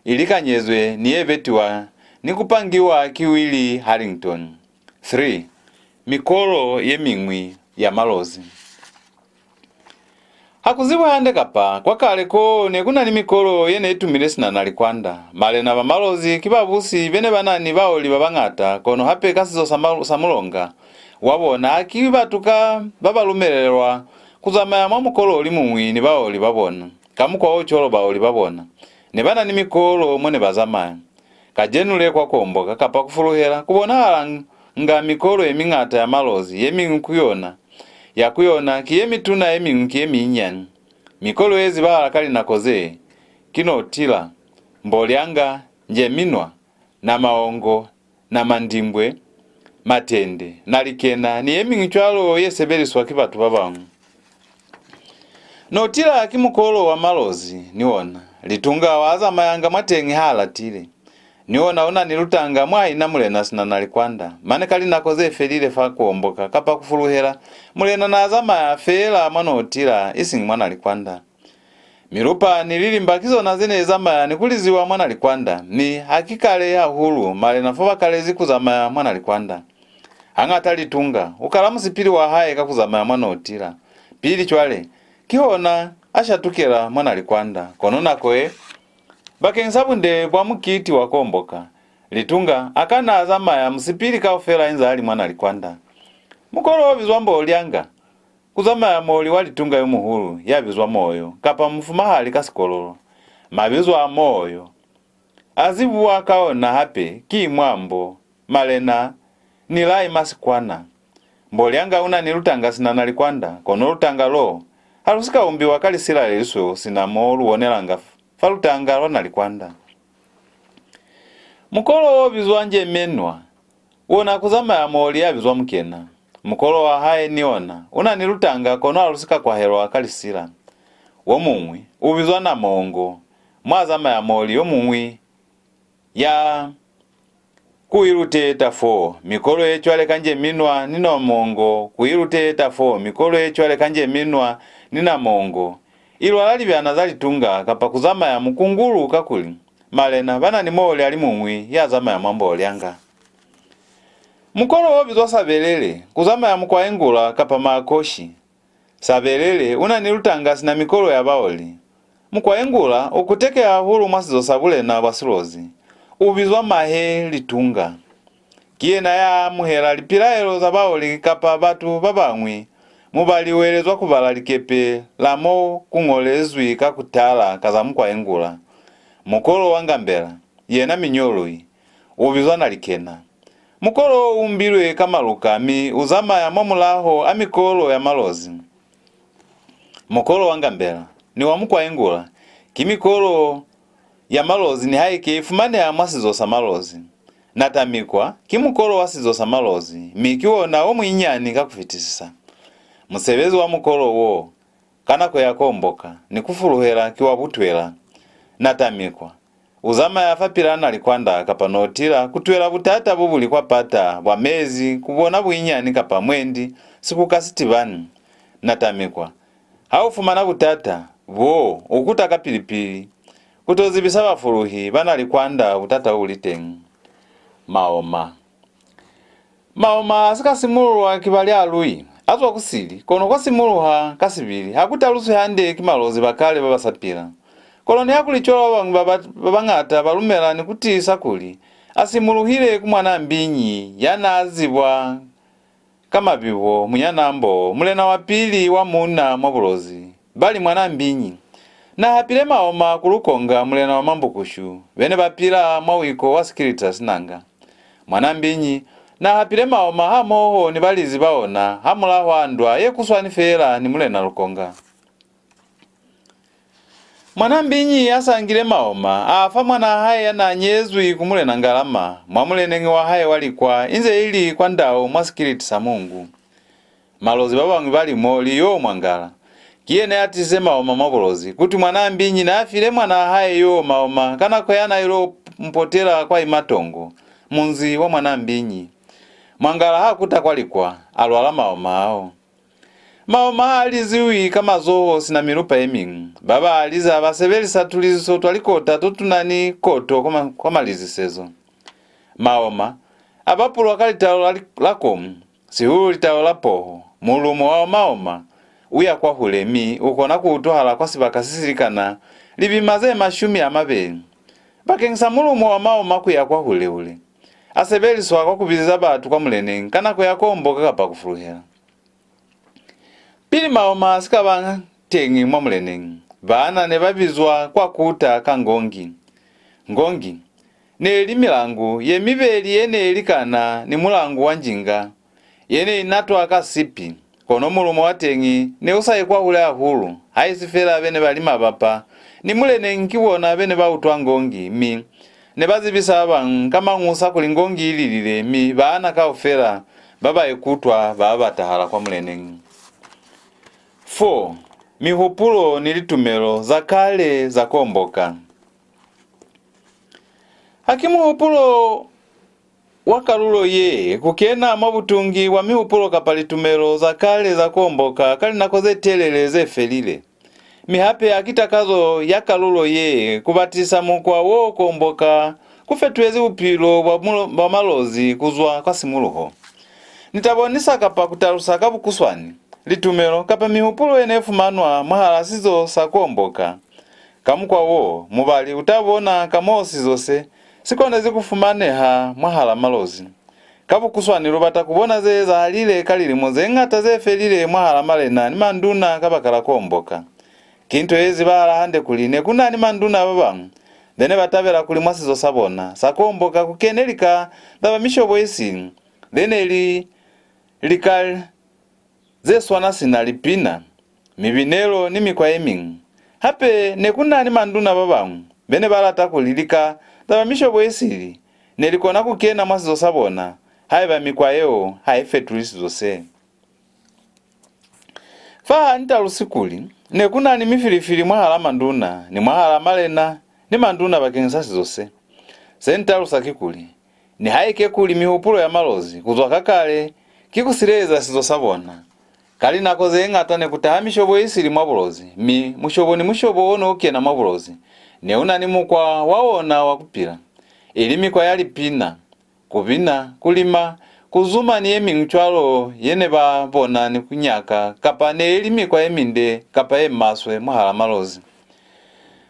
i likanyezwe ni ye betiwa ni ku pangiwa ki Willie Harrington. Three. Mikolo ye miñwi ya Malozi. Ha ku zibwi hande kapa kwa kale ko ne ku na ni mikolo ye ne i tumile sina Nalikwanda. Malena ba Malozi ki babusi be ne ba na ni baoli ba bañata, kono hape ka sizo sa, ma, sa mulonga wa bona, ha ki batu ka ba ba lumelelwa ku zamaya mwa mukolo o li muñwi ni baoli ba bona. Ka mukwa o cwalo, baoli ba bona ne ba na ni mikolo mo ne ba zamaya. Kacenu le, kwa ku omboka kapa ku fuluhela ku bonahalanga mikolo ye miñata ya Malozi, ye miñwi ku yona, ya ku yona ki ye mituna, ye miñwi ki ye minyinyani. Mikolo ye zibahala ka linako ze ki Notila, Mbolyanga, Njeminwa, Namaongo, Namandimbwe, Matende, Nalikena, ni ye miñwi cwalo ye sebeliswa ki batu ba bañwi. Notila ki mukolo wa Malozi, ni ona Litunga wa zamayanga mwateñi ha latile. Ni ona u na ni lutanga mwa ina mulena sina Nalikwanda, mane ka linako ze felile fa ku omboka kapa ku fuluhela, mulena na zamaya feela mwa Notila, isiñi mwa Nalikwanda. Milupa ni lilimba ki zona ze ne zamaya ni ku liziwa mwa Nalikwanda, mi ha ki kale hahulu malena fo ba kalezi ku zamaya mwa Nalikwanda. Hañata Litunga u kala musipili wa hae ka ku zamaya mwa Notila. Pili cwale, kihona a shatukela mwa Nalikwanda. Kono nako ye, bakeng sa bunde bwa mukiti wa Komboka, Litunga a kana a zamaya musipili kaufela inze a li mwa Nalikwanda. Mukolo o bizwa Mbolyanga. Ku zamaya moli wa Litunga yo muhulu ya bizwa Moyo, kapa mufumahali ka Sikololo. Mabizo a Moyo a zibuwa ka ona hape ki Mwambo, Malena, ni Lai Masikwana. Mbolyanga u na ni lutanga sina Nalikwanda, kono lutanga lo ha lu si ka umbiwa ka lisila le lisweu sina mo lu bonelanga f-, fa lutanga lwa Nalikwanda. Mukolo o bizwa Njemenwa, ona ku zamaya moli ya bizwa Mukena. Mukolo wa hae ni ona u na ni lutanga, kono ha lu si ka kwahelwa ka lisila. Wo muñwi u bizwa Namongo, mwa zamaya moli yo muñwi ya ku iluteta fo. Mikolo ye cwale ka Njeminwa ni Namongo, ku iluteta fo. Mikolo ye cwale ka Njeminwa ni Namongo i lwala libyana za litunga kapa ku zamaya mukungulu, kakuli malena ba na ni moli a li muñwi ya zamaya mwa Mbolyanga. Mukolo wo bizwa Sabelele, ku zamaya Mukwaengula kapa Makoshi. Sabelele u na ni lutanga sina mikolo ya baoli. Mukwaengula u kutekeha hahulu mwa sizo sa bulena bwa Silozi. U bizwa Mahe Litunga. Ki yena ya amuhela lipilaelo za baoli kapa batu ba bañwi. Mubali u elezwa ku bala likepe la mo ku ñolezwi ka ku tala ka za Mukwaengula. Mukolo wa Ngambela, yena Minyolui, u bizwa Nalikena. Mukolo wo u umbilwe ka maluka mi u zamaya mwa mulaho a mikolo ya Malozi. Mukolo wa Ngambela ni wa Mukwaengula ki mikolo ya Malozi, nihaike i fumaneha mwa sizo sa Malozi. Natamikwa ki mukolo wa sizo sa Malozi, mi ki ona o muinyani ka ku fitisisa. Musebezi wa mukolo wo ka nako ya Kuomboka ni ku fuluhela ki wa butwela. Natamikwa u zamaya fapil'a Nalikwanda kapa Notila ku twela butata bo bu li kwa pata bwa mezi, ku bona buinyani kapa mwendi si ku ka si tibani. Natamikwa ha u fumana butata boo, u kuta kapili-pili ku to zibisa bafuluhi ba Nalikwanda butata bo bu li teñi. Maoma. Maoma a si ka simululwa ki Balyalui, a zwa ku sili, kono kwa simuluha ka sibili. Ha ku taluswi hande ki Malozi ba kale ba ba sa pila. Kono nihakulicwalo, ba bañwi ba, ba, ba bañata ba lumela ni ku tiisa kuli a simuluhile ku Mwanambinyi, ya n'a zibwa ka mabibo, Munyanambo, mulena wa pili wa muuna mwa Bulozi. Ba li Mwanambinyi n'a hapile Maoma ku Lukonga, mulena wa Mambukushu, be ne ba pila mwa wiko wa sikiliti sa Sinanga. Mwanambinyi n'a hapile Maoma hamoho ni balizi ba ona hamulaho a ndwa ye kuswani feela ni Mulena Lukonga. Mwanambinyi a sa ngile Maoma, a fa mwanaa hae ya n'a nyezwi ku Mulena Ngalama mwa muleneñi wa hae wa Likwa, inze ili kwa ndau mwa sikiliti sa Mungu. Malozi ba bañwi ba li, Moli yo Mwangala ki yena ya tisize Maoma mwa Bulozi, kuti Mwanambinyi n'a file mwanaa hae yo Maoma ka nako ya n'a ilo mpotela kwa Imatongo, munzi wa Mwanambinyi. Mwangala ha kuta kwa Likwa, a lwala Maoma ao. Maoma ha a liziwi ka mazoho sina milupa ye miñwi. Ba ba a liza ba sebelisa tuliziso twa likota to tu na ni koto kwa ma-, kwa malizisezo. Maoma a bapulwa ka litalo la, la komu, sihulu litalo la poho. Mulumo wa Maoma u ya kwahule, mi u kona ku utwahala kwa sibaka se si likana libima ze mashumi a mabeli. Bakeñisa mulumo wa Maoma ku ya kwahule-hule, a sebeliswa kwa ku bizeza batu kwa muleneñi ka nako ya Kuomboka kapa ku fuluhela. Pili Maoma a si ka ba teñi mwa muleneñi, baana ne ba bizwa kwa kuta ka Ngongi. Ngongi ne li milangu ye mibeli ye ne i likana ni mulangu wa njinga ye ne i natwa ka sipi, kono mulumo wa teñi ne u sa yi kwahule hahulu, haisi fela be ne ba li mabapa ni muleneñi ki bona be ne ba utwa Ngongi, mi ne ba zibisa ba bañwi ka mañusa kuli Ngongi i lilile, mi baana kaufela ba ba ikutwa ba batahala kwa muleneñi. Four. Mihupulo ni litumelo za kale za Kuomboka. Ha ki muhupulo wa kalulo ye ku kena mwa butungi bwa mihupulo kapa litumelo za kale za Kuomboka ka linako ze telele ze felile. Mi hape ha ki takazo ya kalulo ye ku batisa mukwa wo Kuomboka ku fetuhezi bupilo bwa mulo-, bwa Malozi ku zwa kwa simuluho. Ni ta bonisa kapa ku talusa ka bukuswani litumelo kapa mihupulo ye ne fumanwa mwahal'a sizo sa Kuomboka. Ka mukwa wo, mubali u ta bona ka mo sizo se si konezi ku fumaneha mwahal'a Malozi. Ka bukuswani, lu bata ku bona ze ezahalile ka lilimo ze ñata ze felile mwahal'a malena ni manduna kabakala Kuomboka. Ki nto ye zibahala hande kuli ne ku na ni manduna ba bañwi be ne ba tabela kuli mwa sizo sa bona sa Kuomboka ku kene lika za ba mishobo ye sili, ze ne li lika ze swana sina lipina, mibinelo ni mikwa ye miñwi. Hape ne ku na ni manduna ba bañwi be ne ba lata kuli lika za ba mishobo ye sili ne li kona ku kena mwa sizo sa bona haiba mikwa yeo ha i fetuli sizo se. Fa ha ni talusi kuli ne ku na ni mifilifili mwahal'a manduna ni mwahal'a malena ni manduna bakeñisa sizo se. Se ni talusa kikuli, nihaike kuli mihupulo ya Malozi ku zwa ka kale ki ku sileleza sizo sa bona, ka linako ze ñata ne ku taha mishobo ye sili mwa Bulozi, mi mushobo ni mushobo o ne u kena mwa Bulozi ne u na ni mukwa wa ona wa ku pila, ili mikwa ya lipina, ku bina, ku lima, ku zuma ni ye miñwi cwalo ye ne ba bona ni ku nyaka, kapa ne li mikwa ye minde kapa ye maswe mwahal'a Malozi.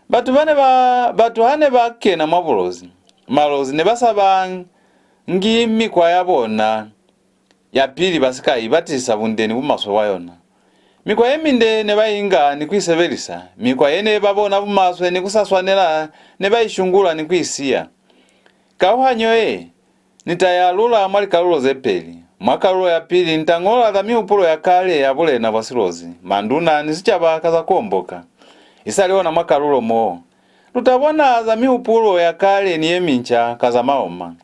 Batu ba ne ba, batu ha ne ba kena mwa Bulozi, Malozi ne ba sa ba ngi mikwa ya bona ya pili ba si ka i batisisa bunde ni bumaswe bwa yona. Mikwa ye minde ne ba i nga ni ku i sebelisa, mikwa ye ne ba bona bumaswe ni ku sa swanela ne ba i shungula ni ku i siya. Kauhanyo ye, ni ta i alula mwa likalulo ze peli. Mwa kalulo ya pili, ni ta ñola za mihupulo ya kale ya bulena bwa Silozi, manduna ni sicaba ka za Kuomboka. Isali ona mwa kalulo mo, lu ta bona za mihupulo ya kale ni ye minca ka za Maoma.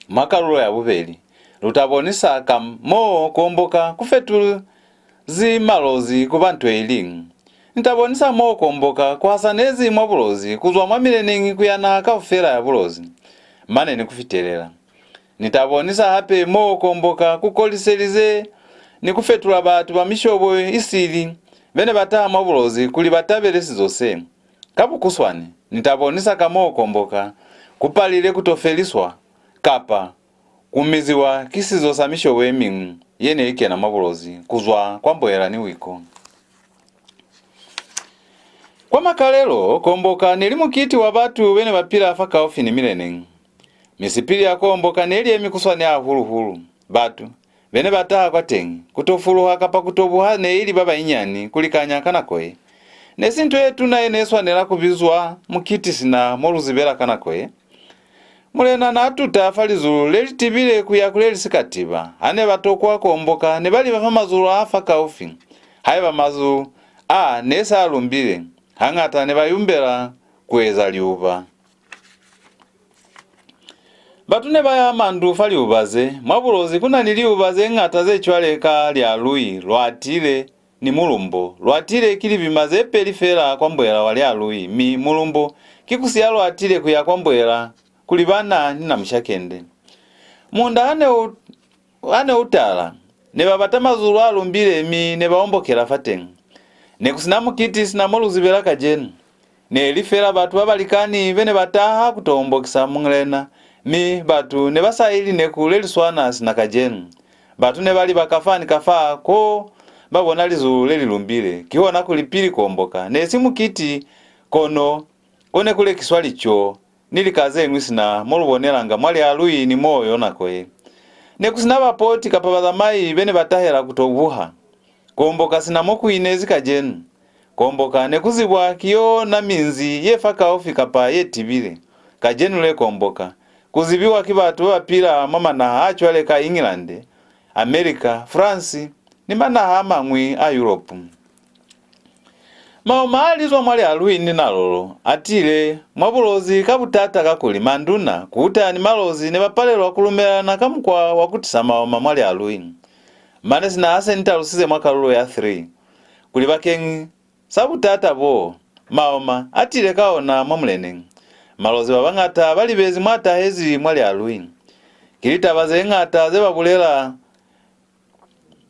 Mwa kalulo ya bubeli, lu ta bonisa ka mo Kuomboka ku fetuzi Malozi ku ba nto i liñwi. Ni ta bonisa mo Kuomboka ku hasanezi mwa Bulozi ku zwa mwa mileneñi ku ya naha kaufela ya Bulozi. Mane ni ku fitelela. Ni ta bonisa hape mo Kuomboka ku koliselize ni ku fetula batu ba mishobo i sili be ne ba taha mwa Bulozi kuli ba tabele sizo se. Ka bukuswani, ni ta bonisa ka mo Kuomboka ku palile ku to feliswa, kapa ku miziwa ki sizo sa mishobo ye miñwi ye ne i kena mwa Bulozi ku zwa kwa Mboela ni Wiko. Kwa makalelo, Kuomboka ne li mukiti wa batu be ne ba pila fakaufi ni mileneñi. Misipili ya Kuomboka ne li ye mikuswani hahulu-hulu. Batu be ne ba taha kwateñi, ku to fuluha kapa ku to buha ne ili ba banyinyani ku likanya ka nako ye. Ne si nto ye tuna ye ne swanela ku bizwa mukiti sina mo lu zibela ka nako ye. Mulena n'a tuta fa lizulu le li tibile ku ya ku le li si ka tiba. Ha ne ba tokwa Kuomboka, ne ba liba fa mazulu a fakaufi. Haiba mazulu a ne se a lumbile, hañata ne ba yumbela ku eza liuba. Batu ne ba yaha mandu fa liuba ze. Mwa Bulozi ku na ni liuba ze ñata ze cwale ka Lialui, Lwatile, ni Mulumbo. Lwatile ki libima ze peli fela kwa Mboela wa Lialui, mi Mulumbo ki ku siya Lwatile ku ya kwa Mboela ku libana ni Namushakende. Munda ha ne u, ha ne u tala, ne ba bata mazulu a lumbile mi ne ba ombokela fateñi. Ne ku si na mukiti sina mo lu zibela kacenu. Ne li fela batu ba balikani be ne ba taha ku to ombokisa Mulena, mi batu ne ba sa ili neku le li swana sina kacenu. Batu ne ba liba kafa ni kafa ko ba bona lizulu le li lumbile. Kihona kuli pili Kuomboka ne si mukiti, kono ko ne ku lekiswa lico ni lika ze ñwi sina mo lu bonelanga mwa Lialui ni mo yo nako ye. Ne ku si na bapoti kapa bazamai be ne ba tahela ku to buha. Kuomboka sina mo ku inezi kacenu. Kuomboka ne ku zibwa ki yona minzi ye fakaufi kapa ye tibile. Kacenu le Kuomboka ku zibiwa ki batu ba ba pila mwa manaha a cwale ka England, America, France, ni manaha a mañwi a Yuropu. Maoma a lizwa mwa Lialui ni Nalolo a tile mwa Bulozi ka butata, kakuli manduna, kuta ni Malozi ne ba palelwa ku lumelelana ka mukwa wa ku tisa maoma mwa Lialui. Mane sina ha se ni talusize mwa kalulo ya three, kuli bakeñisa butata bo, maoma a tile ka ona mwa muleneñi. Malozi ba bañata ba libezi mwa tahezi mwa Lialui. Ki litaba ze ñata ze ba bulela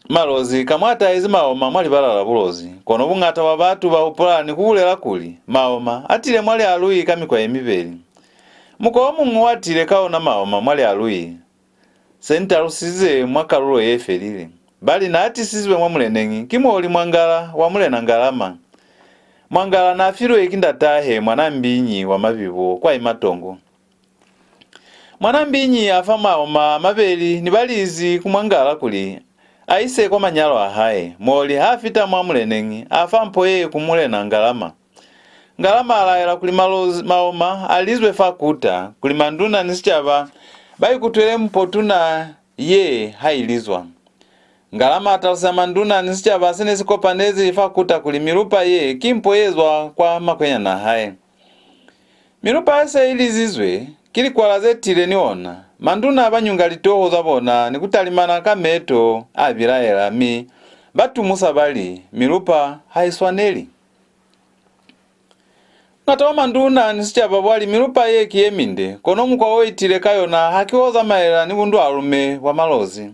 Malozi ka mwa tahezi maoma mwa libala la Bulozi, kono buñata bwa batu ba hupula ni ku bulela kuli maoma a tile mwa Lialui ka mikwa ye mibeli. Mukwa o muñwi wa tile ka ona maoma mwa Lialui, se ni talusize mwa kalulo ye felile. Ba li n'a tisizwe mwa muleneñi ki muoli Mwangala wa Mulena Ngalama. Mwangala n'a filwe ki ndatahe Mwanambinyi wa Mabibo kwa Imatongo. Mwanambinyi a fa maoma a mabeli ni balizi ku Mwangala kuli a ise kwa manyalo a hae. Muoli ha fita mwa muleneñi, a fa mpo ye ku Mulena Ngalama. Ngalama a laela kuli malozi, maoma a lizwe fa kuta, kuli manduna ni sicaba ba ikutwele mpo tuna ye ha i lizwa. Ngalama a talusa manduna ni sicaba se ne si kopanezi fa kuta kuli milupa ye ki mpo ye zwa kwa makwenyana a hae. Milupa ha se i lizizwe, ki likwala ze tile ni ona. Manduna ba nyunga litoho za bona ni ku talimana ka meto a bilaela, mi ba tumusa ba li, "Milupa ha i swaneli." Muñata wa manduna ni sicaba bwa li, "Milupa ye ki ye minde, kono mukwa o i tile ka yona ha ki o zamaela ni bundwalume bwa Malozi."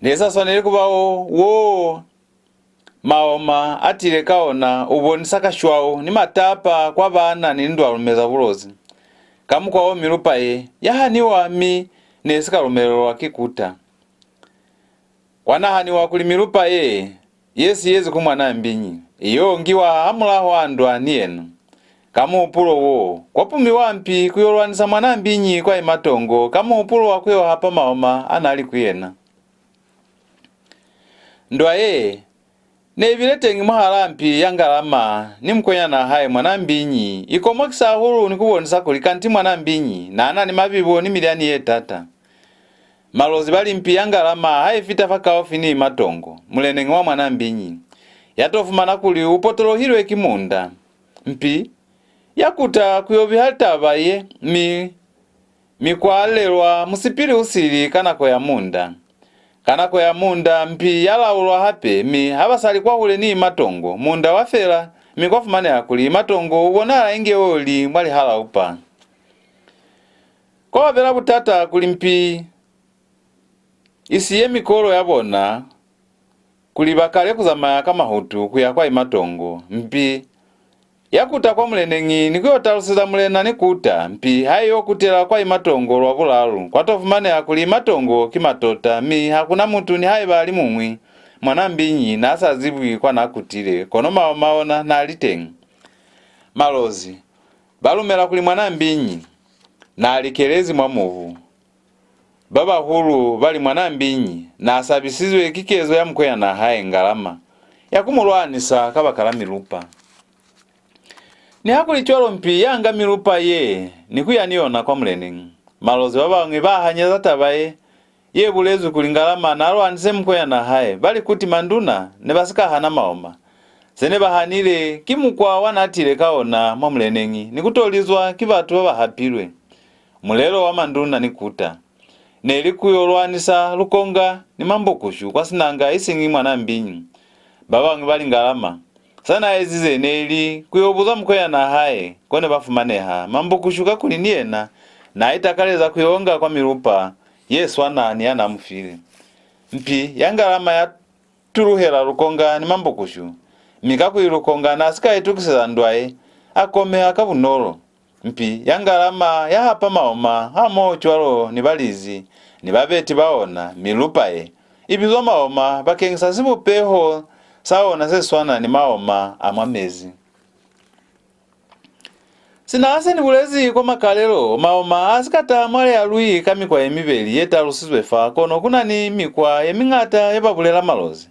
Ne sa swaneli ku ba o, wo Maoma a tile ka ona u bonisa kashwau ni matapa kwa baana ni lindwalume za Bulozi. Ka mukwa wo, milupa ye ya haniwa, mi ne si ka lumelelwa ki kuta. Kwa nahaniwa kuli milupa ye, ye siyezi ku Mwanambinyi, i yo ngiwa hamulaho a ndwa ni yena. Ka muhupulo wo, kwa pumiwa mpi ku yo lwanisa Mwanambinyi kwa Imatongo ka muhupulo wa ku yo hapa maoma a n'a li ku yena. Ndwa ye ne i bile teñi mwahal'a mpi ya Ngalama ni mukwenyan'a hae Mwanambinyi i komokisa hahulu ni ku bonisa kuli kanti Mwanambinyi n'a na ni mabibo ni milyani ye t'ata. Malozi ba li mpi ya Ngalama ha i fita fakaufi ni Imatongo, muleneñi wa Mwanambinyi, ya to fumana kuli u potolohilwe ki munda. Mpi ya kuta ku yo biha taba ye, mi, mi kwa lelwa musipili u sili ka nako ya munda. Ka nako ya munda, mpi ya laulwa hape, mi ha ba sa li kwahule ni Imatongo, munda wa fela, mi kwa fumaneha kuli Imatongo u bonahala inge o li mwa lihalaupa. Kwa ba bela butata kuli mpi i siye mikolo ya bona, kuli ba kale ku zamaya ka mahutu ku ya kwa Imatongo. Mpi ya kuta kwa muleneñi ni ku yo taluseza mulena ni kuta. Mpi ha i yo kutela kwa Imatongo lwa bulalu, kwa to fumaneha kuli Imatongo ki matota, mi ha ku na mutu nihaiba a li muñwi. Mwanambinyi n'a sa zibwi kwa n'a kutile, kono maoma ona n'a li teñi. Malozi ba lumela kuli Mwanambinyi n'a likelezi mwa mubu. Ba bahulu ba li Mwanambinyi n'a sabisizwe ki kezo ya mukwenyan'a hae Ngalama ya ku mu lwanisa kabakala milupa. Nihakulicwalo, mpi ya nga milupa ye ni ku ya ni yona kwa muleneñi. Malozi ba bañwi ba hanyeza taba ye, ye bulezwi kuli Ngalama n'a lwanise mukwenyan'a hae, ba li kuti manduna ne ba si ka hana maoma. Se ne ba hanile ki mukwa wa n'a tile ka ona mwa muleneñi ni ku to lizwa ki batu ba ba hapilwe. Mulelo wa manduna ni kuta ne li ku yo lwanisa Lukonga ni Mambukushu kwa Sinanga, isiñi Mwanambinyi. Ba bañwi ba li Ngalama sa n'a ezize ne li ku yo buza mukwenyan'a hae ko ne ba fumaneha Mambukushu, kakuli ni yena n'a itakaleza ku yo nga kwa milupa ye swana ni ya n'a mu file. Mpi ya Ngalama ya tuluhela Lukonga ni Mambukushu, mi kakuli Lukonga n'a si ka itukiseza ndwa ye, a komeha ka bunolo. Mpi ya Ngalama ya hapa maoma hamoho cwalo ni balizi ni babeti ba ona. Milupa ye i bizwa maoma bakeñisa sibupeho sa ona se swana ni maoma a mwa mezi. Sina ha se ni bulezi kwa makalelo, maoma a si ka taha mwa Lealui ka mikwa ye mibeli ye talusizwe fa, kono ku na ni mikwa ye miñata ye ba bulela Malozi.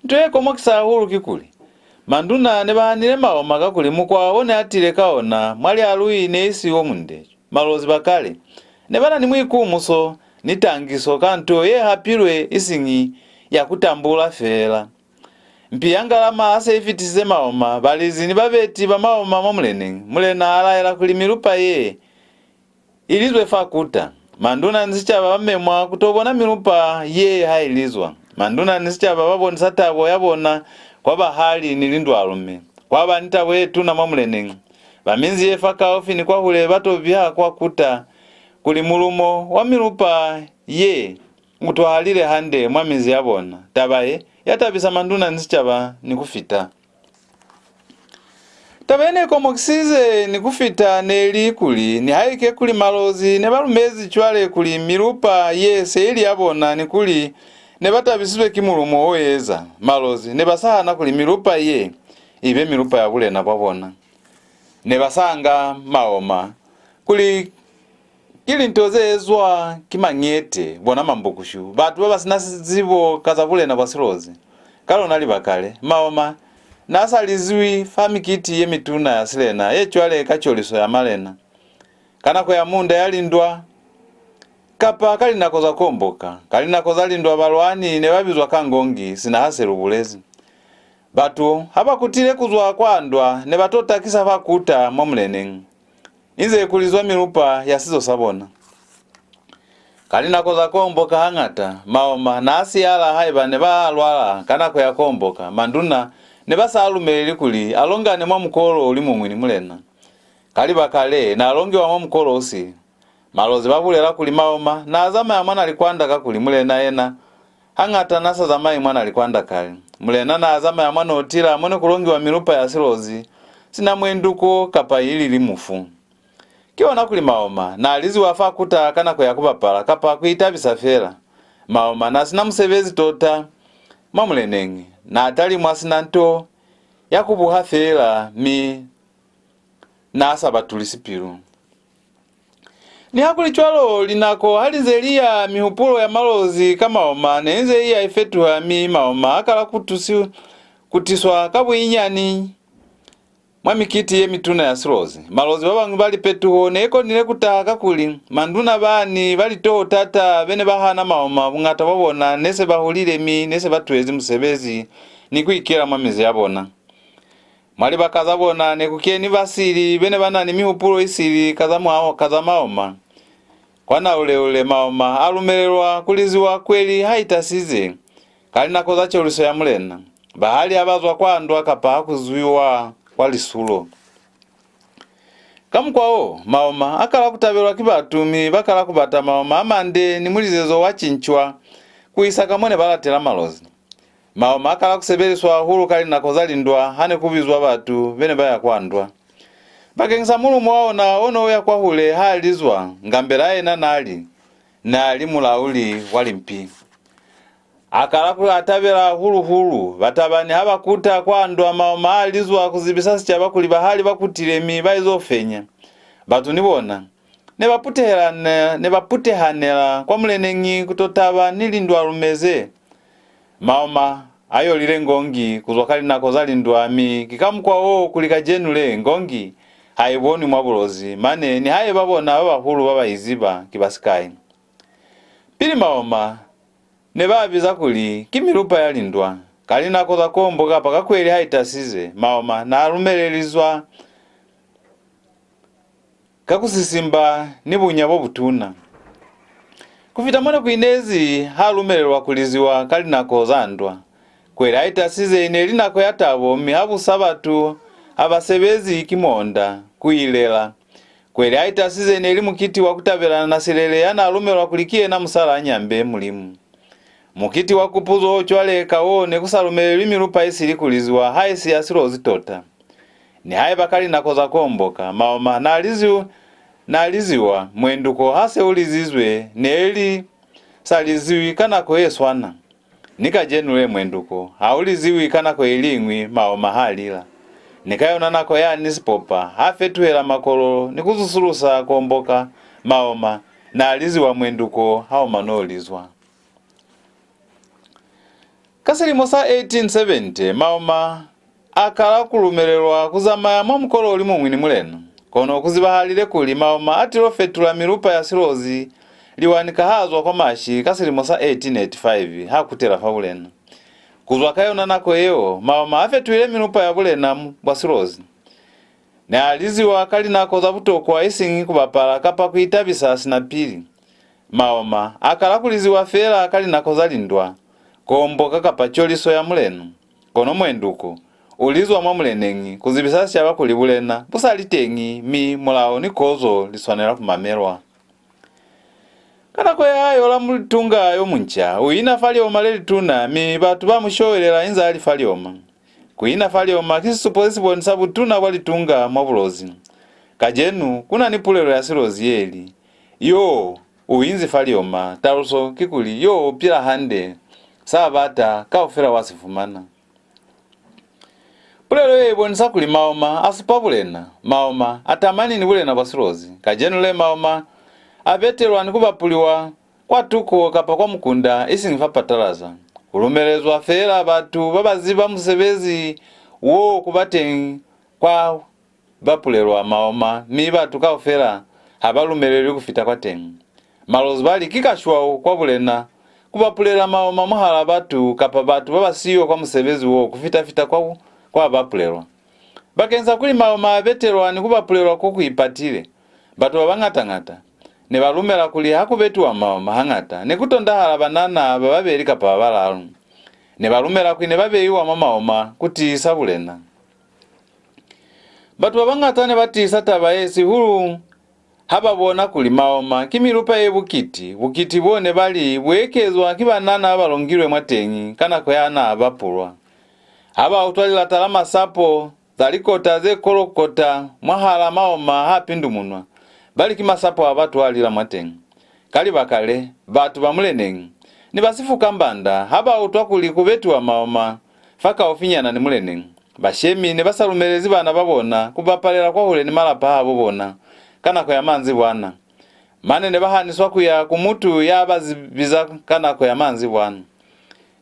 Nto ye komokisa hahulu kikuli, manduna ne ba hanile maoma kakuli mukwa o ne a tile ka ona mwa Lealui ne i si wo munde. Malozi ba kale ne ba na ni muikumuso ni tangiso ka nto ye hapilwe, isiñi ya ku tambula feela. Mpi ya Ngalama ha se i fitisize maoma, balizi ni babeti ba maoma mwa muleneñi, mulena a laela kuli milupa ye i lizwe fa kuta. Manduna ni sicaba ba memwa ku to bona milupa ye ha i lizwa. Manduna ni sicaba ba bonisa tabo ya bona kwa bahali ni lindwalume. Kwa ba ni tabo ye tuna mwa muleneñi. Ba minzi ye fakaufi ni kwahule ba to biha kwa kuta kuli mulumo wa milupa ye utwahalile hande mwa minzi ya bona. Taba ye ya tabisa manduna ni sicaba ni ku fita. Taba ye ne komokisize ni ku fita ne li kuli, nihaike kuli Malozi ne ba lumezi cwale kuli milupa ye se i li ya bona ni kuli ne ba tabisizwe ki mulumo o eza, Malozi ne ba sa hana kuli milupa ye i be milupa ya bulena bwa bona. Ne ba sa nga maoma kuli ki linto ze ezwa ki mañete, bona Mambukushu, batu ba ba si na zibo ka za bulena bwa Silozi. Ka lona libaka le, maoma n'a sa lizwi fa mikiti ye mituna ya silena ye cwale ka coliso ya malena, ka nako ya munda ya lindwa, kapa ka linako za komboka. Ka linako za lindwa, balwani ne ba bizwa ka ngongi, sina ha se lu bulezi. Batu ha ba kutile ku zwa kwa ndwa, ne ba to takisa fa kuta mwa muleneñi. inze kulizwa milupa ya sizo sa bona. Ka linako za Kuomboka hañata, Maoma n'a siyala haiba ne ba lwala ka nako ya Kuomboka. Manduna ne ba sa lumeleli kuli a longane mwa mukolo u li muñwi ni mulena. Ka libaka le, n'a longiwa mwa mukolo u sili. Malozi ba bulela kuli Maoma n'a zamaya mwa Nalikwanda kakuli mulena yena hañata n'a sa zamayi mwa Nalikwanda kale. Mulena n'a zamaya mwa Notila mo ne ku longiwa milupa ya Silozi, sina Mwenduko kapa Ilili mufu. Ki ona kuli Maoma n'a liziwa fa kuta ka nako ya ku bapala kapa ku itabisa fela. Maoma n'a si na musebezi tota mwa muleneñi, n'a talimwa sina nto ya ku buha fela, mi n'a sa batulisi pilu. Nihakulicwalo, linako ha li nze li ya, mihupulo ya Malozi ka Maoma ne inze i ya i fetuha, mi Maoma a kala ku tusi-, ku tiswa ka buinyani mwa mikiti ye mituna ya Silozi. Malozi ba bañwi ba lipetuho ne i konile ku taha kakuli manduna bani ba litoho taata be ne ba hana Maoma, buñata bwa bona ne se ba hulile, mi ne se ba tuhezi musebezi ni ku ikela mwa mizi ya bona. Mwa libaka za bona ne ku keni basili be ne ba na ni mihupulo i sili ka za mwa-, ka za Maoma. Kwa naule-ule Maoma a lumelelwa ku liziwa kweli ha i tasize, ka linako za coliso ya mulena, bahali ha ba zwa kwa ndwa kapa ha ku zwiwa kwa lisulo. Ka mukwa wo, Maoma a kala ku tabelwa ki batu, mi ba kala ku bata Maoma a mande ni mulizezo wa cincwa ku isa ka mo ne ba latela Malozi. Maoma a kala ku sebeliswa hahulu ka linako za lindwa ha ne ku bizwa batu be ne ba ya kwa ndwa. Bakeñisa mulumo wa ona o ne u ya kwahule ha lizwa, Ngambela yena n'a li, n'a li mulauli wa limpi. A kala ku a tabela hahulu-hulu. Batabani ha ba kuta kwa ndwa, Maoma a lizwa ku zibisa sicaba kuli bahali ba kutile mi ba izo fenya. Batu ni bona ne ba putehela-, ne, ne ba putehanela kwa muleneñi ku to taba ni lindwalume ze. Maoma a yolile Ngongi ku zwa ka linako za lindwa, mi ki ka mukwa wo kuli kacenu le Ngongi ha i bonwi mwa Bulozi, mane nihaiba bona ba bahulu ba ba i ziba ki ba sikai. Pili Maoma ne ba biza kuli ki milupa ya lindwa. Ka linako za kombo kapa ka kweli ha i tasize, Maoma n'a lumelelizwa ka ku sisimba ni bunya bo butuna. Ku fita mona ku inezi ha lumelelwa ku liziwa ka linako za ndwa. Kweli ha i tasize, i ne li nako ya tabo, mi ha bu sa batu ha ba sebezi ki monda, ku ilela. Kweli ha i tasize, i ne li mukiti wa ku tabelana na Silele ya n'a lumelwa kuli ki yena musal'a Nyambe Mulimu. Mukiti wa kupuzo o cwale ka wo ne ku sa lumelelwi milupa i sili ku liziwa ha i si ya Silozi tota. Nihaiba ka linako za komboka, Maoma n'a liziw-, n'a liziwa, mwenduko ha se u lizizwe, ne li sa liziwi ka nako ye swana. Ni kacenu le mwenduko ha u liziwi ka nako i liñwi Maoma ha lila. Ni ka yona nako yani Sipopa ha fetuhela Makololo ni ku zusulusa komboka, Maoma n'a liziwa mwenduko ha u mano lizwa. Ka silimo sa eighteen seventy, Maoma a kala ku lumelelwa ku zamaya mwa mukolo u li muñwi ni mulena. Kono ku zibahalile kuli Maoma a tilo fetula milupa ya Silozi liwani ka ha zwa kwa Mashi ka silimo sa eighteen eighty-five ha kutela fa bulena. Ku zwa ka yona nako yeo, Maoma a fetuhile milupa ya bulena m-, bwa Silozi. Ne a liziwa ka linako za butokwa, isiñi ku bapala kapa ku itabisa sina pili. Maoma a kala ku liziwa feela ka linako za lindwa, komboka kapa coliso ya mulena. Kono mwenduko u lizwa mwa muleneñi ku zibisa sicaba kuli bulena bu sa li teñi, mi mulao ni kozo li swanela ku mamelwa. Ka nako ya Yola Mulitunga yo munca, u ina fa lioma le lituna, mi batu ba mu showelela inze a li fa lioma. Ku ina fa lioma ki sisupo se si bonisa butuna bwa Litunga mwa Bulozi. Kacenu, ku na ni pulelo ya Silozi ye li, "Yo u inzi fa lioma," taluso kikuli yo u pila hande, sa bata kaufela wa si fumana. Pulelo ye i bonisa kuli Maoma a supa bulena. Maoma a tamani ni bulena bwa Silozi. Kacenu le, Maoma a betelwa ni ku bapuliwa kwa tuko kapa kwa mukunda, isiñi fa patalaza. Ku lumelezwa feela batu ba ba ziba musebezi wo ku ba teñi kwa bapulelwa Maoma, mi batu kaufela ha ba lumelelwi ku fita kwateñi. Malozi ba li ki kashwau kwa bulena ku bapulela Maoma mwahal'a batu kapa batu ba ba siyo kwa musebezi wo ku fita-fita kwa, kwa bapulelwa. Bakeñisa kuli Maoma a betelwa ni ku bapulelwa ko ku ipatile, Batu ba bañata-ñata ne ba lumela kuli ha ku betiwa maoma hañata ne ku tondahala banana ba babeli kapa ba balalu. Ne ba lumela kuli ne ba beiwa mwa maoma ku tiisa bulena. Batu ba bañata ne ba tiisa taba ye sihulu ha ba bona kuli maoma ki milupa ye bukiti, bukiti bo ne ba li bu ekezwa ki banana ba ba longilwe mwateñi ka nako ya n'a bapulwa. Ha ba utwa lilata la masapo, za likota ze kolokota mwahal'a maoma ha pindumunwa, ba li ki masapo a batu a lila mwateñi. Ka libaka le, batu ba muleneñi ni ba sifukambanda ha ba utwa kuli ku betiwa maoma fakaufinyana ni muleneñi, bashemi ne ba sa lumelezi bana ba bona ku bapalela kwahule ni malapa a habo bona ka nako ya manzibwana. Mane ne ba haniswa ku ya ku mutu ya ba zi-, biza ka nako ya manzibwana.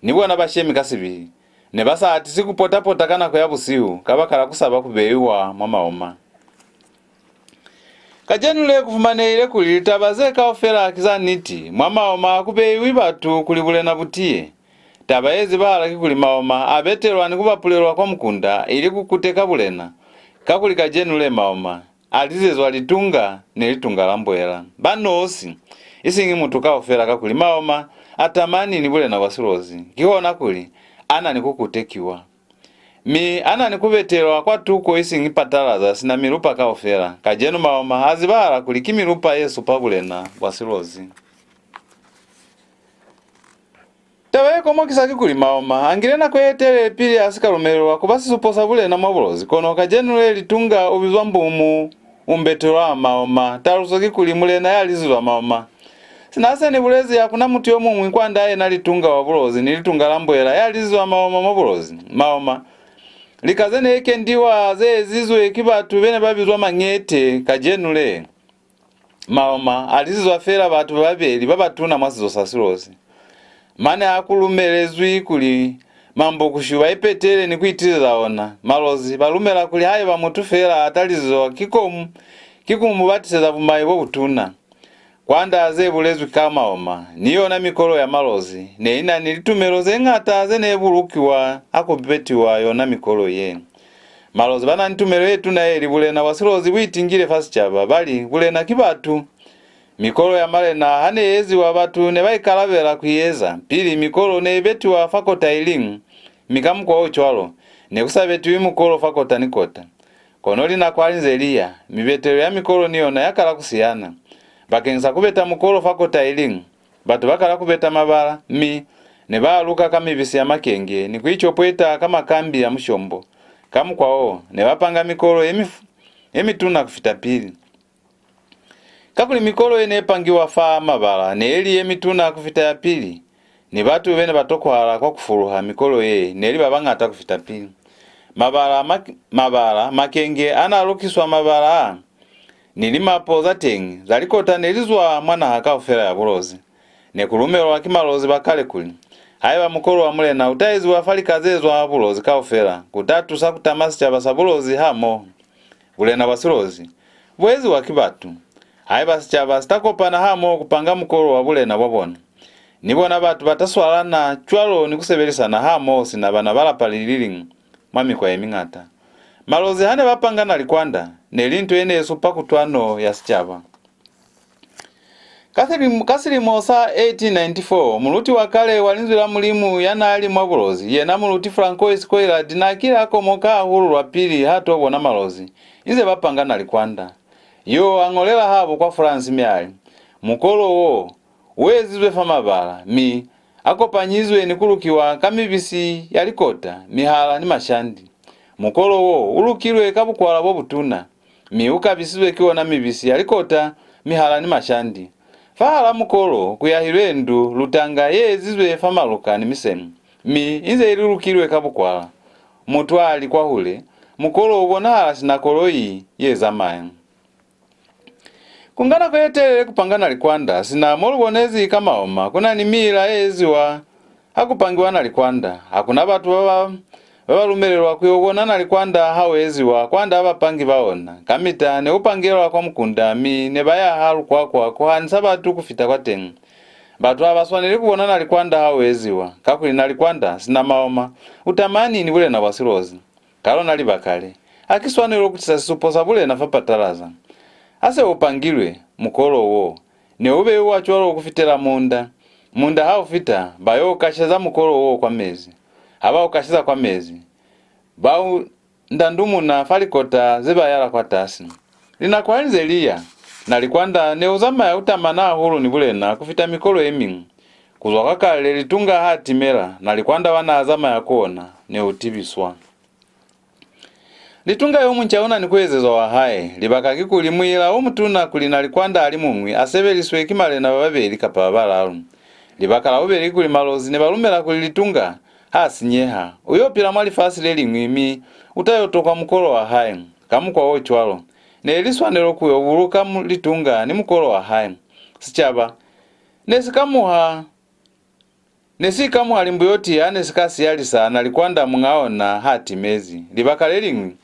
Ni bona bashemi ka sibili ne ba sa atisi ku pota-pota ka nako ya busihu kabakala ku saba ku beiwa mwa maoma. Kacenu le ku fumanehile kuli litaba ze kaufela ki za niti. Mwa maoma ha ku beiwi batu kuli bulena bu tiye. Taba ye zibahala kikuli maoma a betelwa ni ku bapulelwa kwa mukunda ili ku kuteka bulena, kakuli kacenu le maoma a lizezwa Litunga ni Litunga la Mboela ba nosi, isiñi mutu kaufela, kakuli maoma a tamani ni bulena bwa Silozi, kihona kuli, a na ni ku kutekiwa. Mi a na ni ku betelwa kwa tuko isiñi patalaza sina milupa kaufela. Kacenu maoma a zibahala kuli ki milupa ye supa bulena bwa Silozi. Taba ye komokisa kikuli maoma a ngile nako ye telele pili a si ka lumelelwa ku ba sisupo sa bulena mwa Bulozi, kono kacenu le Litunga u bizwa Mbumu Umbetelwa Maoma. Taluso kikuli mulena ya lizizwa maoma. Sina se ni bulezi, ha ku na mutu yo muñwi kwand'a yena Litunga wa Bulozi ni Litunga la Mboela ya lizizwa maoma mwa Bulozi. Maoma, lika ze ne kendiwa ze ezizwe ki batu be ne ba bizwa mañete, kacenu le. Maoma a lizizwa fela batu ba babeli ba batuna mwa sizo sa Silozi. Mane ha ku lumelezwi kuli Mambokushu ba ipetele ni ku itizeza ona. Malozi ba lumela kuli haiba mutu fela a ta lizizwa ki komu, ki ku mu batiseza bumai bo butuna. Kwand'a ze bulezwi ka maoma, ni yona mikolo ya Malozi ne i na ni litumelo ze ñata ze ne bulukiwa ha ku betiwa yona mikolo ye. Malozi ba na ni tumelo ye tuna ye li bulena bwa Silozi bu itingile fa sicaba. Ba li, bulena ki batu. Mikolo ya malena ha ne i eziwa, batu ne ba ikalabela ku i eza. Pili, mikolo ne i betiwa fa kota i liñwi, mi ka mukwa o cwalo, ne ku sa betiwi mukolo fa kota ni kota. Kono linako ha li nze li ya, mibetelo ya mikolo ni yona ya kala ku siyana. Bakeñisa ku beta mukolo fa kota i liñwi, batu ba kala ku beta mabala, mi ne ba aluka ka mibisi ya makenge ni ku icopweta ka makambi a mushombo. Ka mukwa wo, ne ba panga mikolo ye mif-, ye mituna ku fita pili. Kakuli mikolo ye ne pangiwa fa mabala ne li ye mituna ku fita ya pili, ni batu be ne ba tokwahala kwa ku fuluha mikolo ye ne li ba bañata ku fita pili. Mabala, mak-, mabala, makenge a n'a lukiswa mabala a, ni limapo za teñi za likota ne li zwa mwa naha kaufela ya Bulozi. Ne ku lumelwa ki Malozi ba kale kuli, haiba mukolo wa mulena u ta eziwa fa lika ze zwa Bulozi kaufela, ku ta tusa ku tama sicaba sa Bulozi hamoho. Bulena bwa Silozi bu eziwa ki batu. Haiba sicaba si ta kopana hamoho ku panga mukolo wa bulena bwa bona, ni bona batu ba ta swalana cwalo ni ku sebelisana hamoho sina bana ba lapa li li liñwi mwa mikwa ye miñata. Malozi ha ne ba panga Nalikwanda, ne li nto ye ne supa kutwano ya sicaba. Ka silimo, ka silimo sa eighteen ninety-four, muluti wa kale wa Linzwi la Mulimu ya n'a li mwa Bulozi, yena Muluti Francois Coillard, n'a kile a komoka hahulu lwa pili ha to bona Malozi inze ba panga Nalikwanda. Yo a ñolela habo kwa France mi a li, mukolo wo u ezizwe fa mabala, mi a kopanyizwe ni ku lukiwa ka mibisi ya likota, mihala ni mashandi. Mukolo wo u lukilwe ka bukwala bo butuna, mi u kabisizwe ki ona mibisi ya likota, mihala ni mashandi. Fahal'a mukolo ku yahilwe ndu lutanga ye ezizwe fa maluka ni misenu, mi inze i lulukilwe ka bukwala. Mutu a li kwahule, mukolo u bonahala sina koloi ye zamaya. Ku nga nako ye telele ku panga Nalikwanda, sina mo lu bonezi ka maoma, ku na ni miila ye eziwa ha ku pangiwa Nalikwanda. Ha ku na batu ba ba, ba ba lumelelwa ku yo bona Nalikwanda ha u eziwa kwand'a bapangi ba ona. Kamita ne u pangelwa kwa mukunda, mi ne ba yaha lukwakwa ku hanisa batu ku fita kwateñi. Batu ha ba swaneli ku bona Nalikwanda ha u eziwa, kakuli Nalikwanda, sina maoma, u tamani ni bulena bwa Silozi. Ka lona libaka le, ha ki swanelo ku tisa sisupo sa bulena fa patalaza. Ha se u pangilwe, mukolo wo ne u beiwa cwalo ku fitela munda. Munda ha u fita, ba yo kasheza mukolo wo kwa mezi. Ha ba u kasheza kwa mezi, ba u ndandumuna fa likota ze ba yala kwatasi. Linako ha li nze li ya, Nalikwanda ne u zamaya u tamana hahulu ni bulena ku fita mikolo ye miñwi. Ku zwa kwa kale, Litunga ha timela, Nalikwanda wa n'a zamaya ku ona ne u tibiswa. Litunga yo munca u na ni ku ezezwa wa hae. Libaka kikuli, muila o mutuna kuli Nalikwanda a li muñwi a sebeliswe ki malena ba babeli kapa ba balalu. Libaka la bubeli kikuli, Malozi ne ba lumela kuli Litunga ha sinyeha, u yo pila mwa lifasi le liñwi mi u ta yo tokwa mukolo wa hae. Ka mukwa o cwalo, ne li swanelo ku yo buluka mu-, Litunga ni mukolo wa hae. Sicaba ne si ka muha Ne si ka muhali mbuyoti ha ne si ka siyalisa Nalikwanda muñ'a ona ha timezi. Libaka le liñwi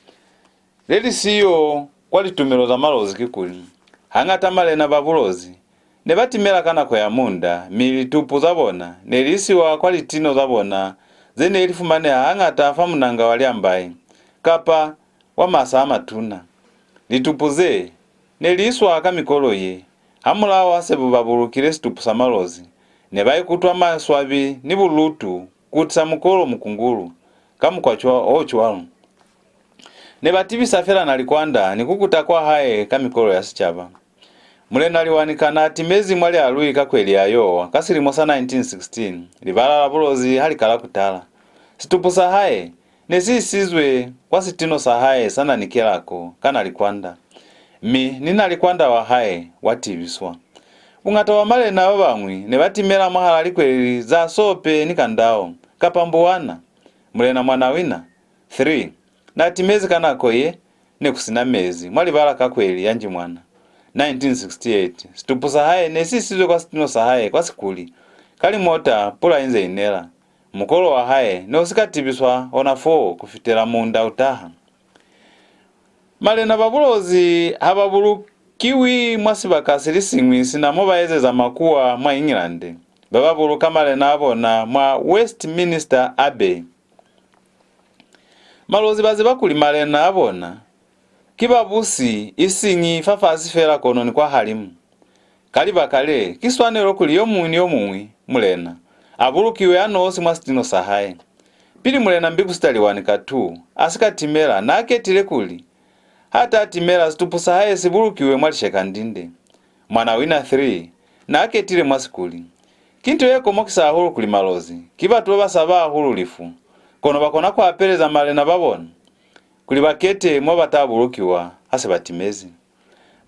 le li siyo kwa litumelo za Malozi kikuli, hañata malena ba Bulozi ne ba timela ka nako ya munda, mi litupu za bona ne li isiwa kwa litino za bona ze ne li fumaneha hañata fa munanga wa Liambai kapa wa masa a matuna. Litupu ze ne li iswa ka mikolo ye. Hamulaho ha se ba bulukile situpu sa Malozi, ne ba ikutwa maswabi ni bulutu ku tisa mukolo mukungulu. Ka mukwa cwa-, o cwalo, ne ba tibisa fela Nalikwanda ni ku kuta kwa hae ka mikolo ya sicaba. Mulena Liwanika n'a timezi mwa Lialui ka kweli ya Yowa ka silimo sa nineteen sixteen, libala la Bulozi ha li kala ku tala. Situpu sa hae ne si isizwe kwa sitino sa hae sa Nanikelako ka Nalikwanda, mi ni Nalikwanda wa hae wa tibiswa. Buñata bwa malena ba bañwi ne ba timela mwahal'a likweli za Sope ni Kandao, kapa Mbuwana. Mulena Mwanawina three n'a timezi ka nako ye ne ku si na mezi mwa libala ka kweli ya Njimwana nineteen sixty-eight. Situpu sa hae ne si isizwe kwa sitino sa hae kwa Sikuli ka limota pula inze inela. Mukolo wa hae ne u si ka tibiswa ona foo ku fitela munda u taha. Malena ba Bulozi ha ba bulukiwi mwa sibaka si li siñwi sina mo ba ezeza makuwa mwa England. Ba ba buluka malena a bona mwa Westminster Abbey. Malozi ba ziba kuli malena a bona ki babusi, isiñi fafasi fela kono ni kwahalimu. Ka libaka le, ki swanelo kuli yo muñwi ni yo muñwi mulena a bulukiwe a nosi mwa sitino sa hae. Pili Mulena Mbikusita Liwanika two a si ka timela, n'a ketile kuli ha ta timela, situpu sa hae si bulukiwe mwa Lishekandinde. Mwanawina three n'a ketile mwa Sikuli. Ki nto ye komokisa hahulu kuli Malozi ki batu ba ba saba hahulu lifu, kono ba kona ku apeleza malena ba bona kuli ba kete mo ba ta bulukiwa ha se ba timezi.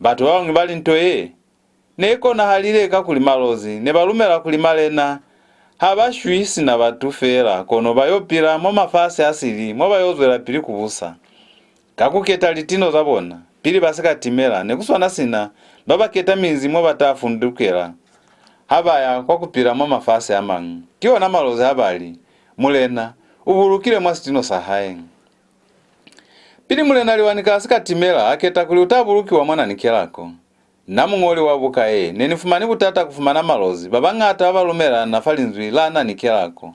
Batu ba bañwi ba li nto ye ne i konahalile kakuli Malozi ne ba lumela kuli malena ha ba shwi sina batu feela, kono ba yo pila mwa mafasi a sili mo ba yo zwelapili ku busa. Ka ku keta litino za bona pili ba si ka timela, ne ku swana sina ba ba keta minzi mo ba ta fundukela ha ba ya kwa ku pila mwa mafasi a mañwi. Ki ona Malozi ha ba li, Mulena u bulukilwe mwa sitino sa hae. Pili Mulena Liwanika a si ka timela, a keta kuli u ta bulukiwa mwa Nanikelako. Na muñoli wa buka ye, ne ni fumani butata ku fumana Malozi ba bañata ba ba lumelana fa linzwi la Nanikelako.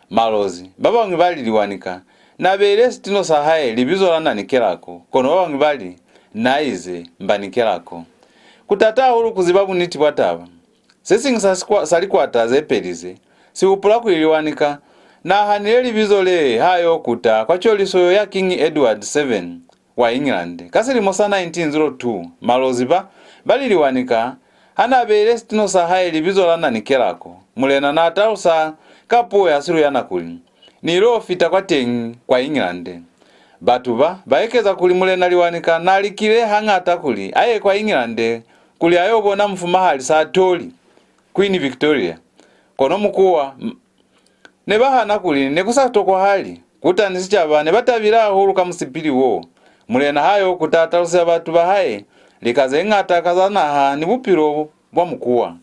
Malozi ba bañwi ba li Liwanika n'a beile sitino sa hae libizo la Nanikelako, kono ba bañwi ba li n'a ize Mbanikelako. Ku tata hahulu ku ziba buniti bwa taba. Se siñwi sa sikwa-, sa likwata ze peli ze si hupula kuli Liwanika n'a hanile libizo le ha yo kuta kwa coliso ya King Edward seven wa England. Ka silimo sa nineteen zero two, Malozi ba, ba li Liwanika ha n'a beile sitino sa hae libizo la Nanikelako, Mulena n'a talusa ka puo ya Siluyana kuli, "Ni ilo fita kwateñi kwa England." Batu ba, ba ekeza kuli Mulena Liwanika n'a likile hañata kuli a ye kwa England kuli a yo bona Mufumahali Sartori, Queen Victoria. Kono mukuwa, m-, ne ba hana kuli ne ku sa tokwahali. Kuta ni sicaba ne ba tabile hahulu ka musipili wo. Mulena ha yo kuta a taluseza batu ba hae lika ze ñata ka za naha ni bupilo bwa mukuwa.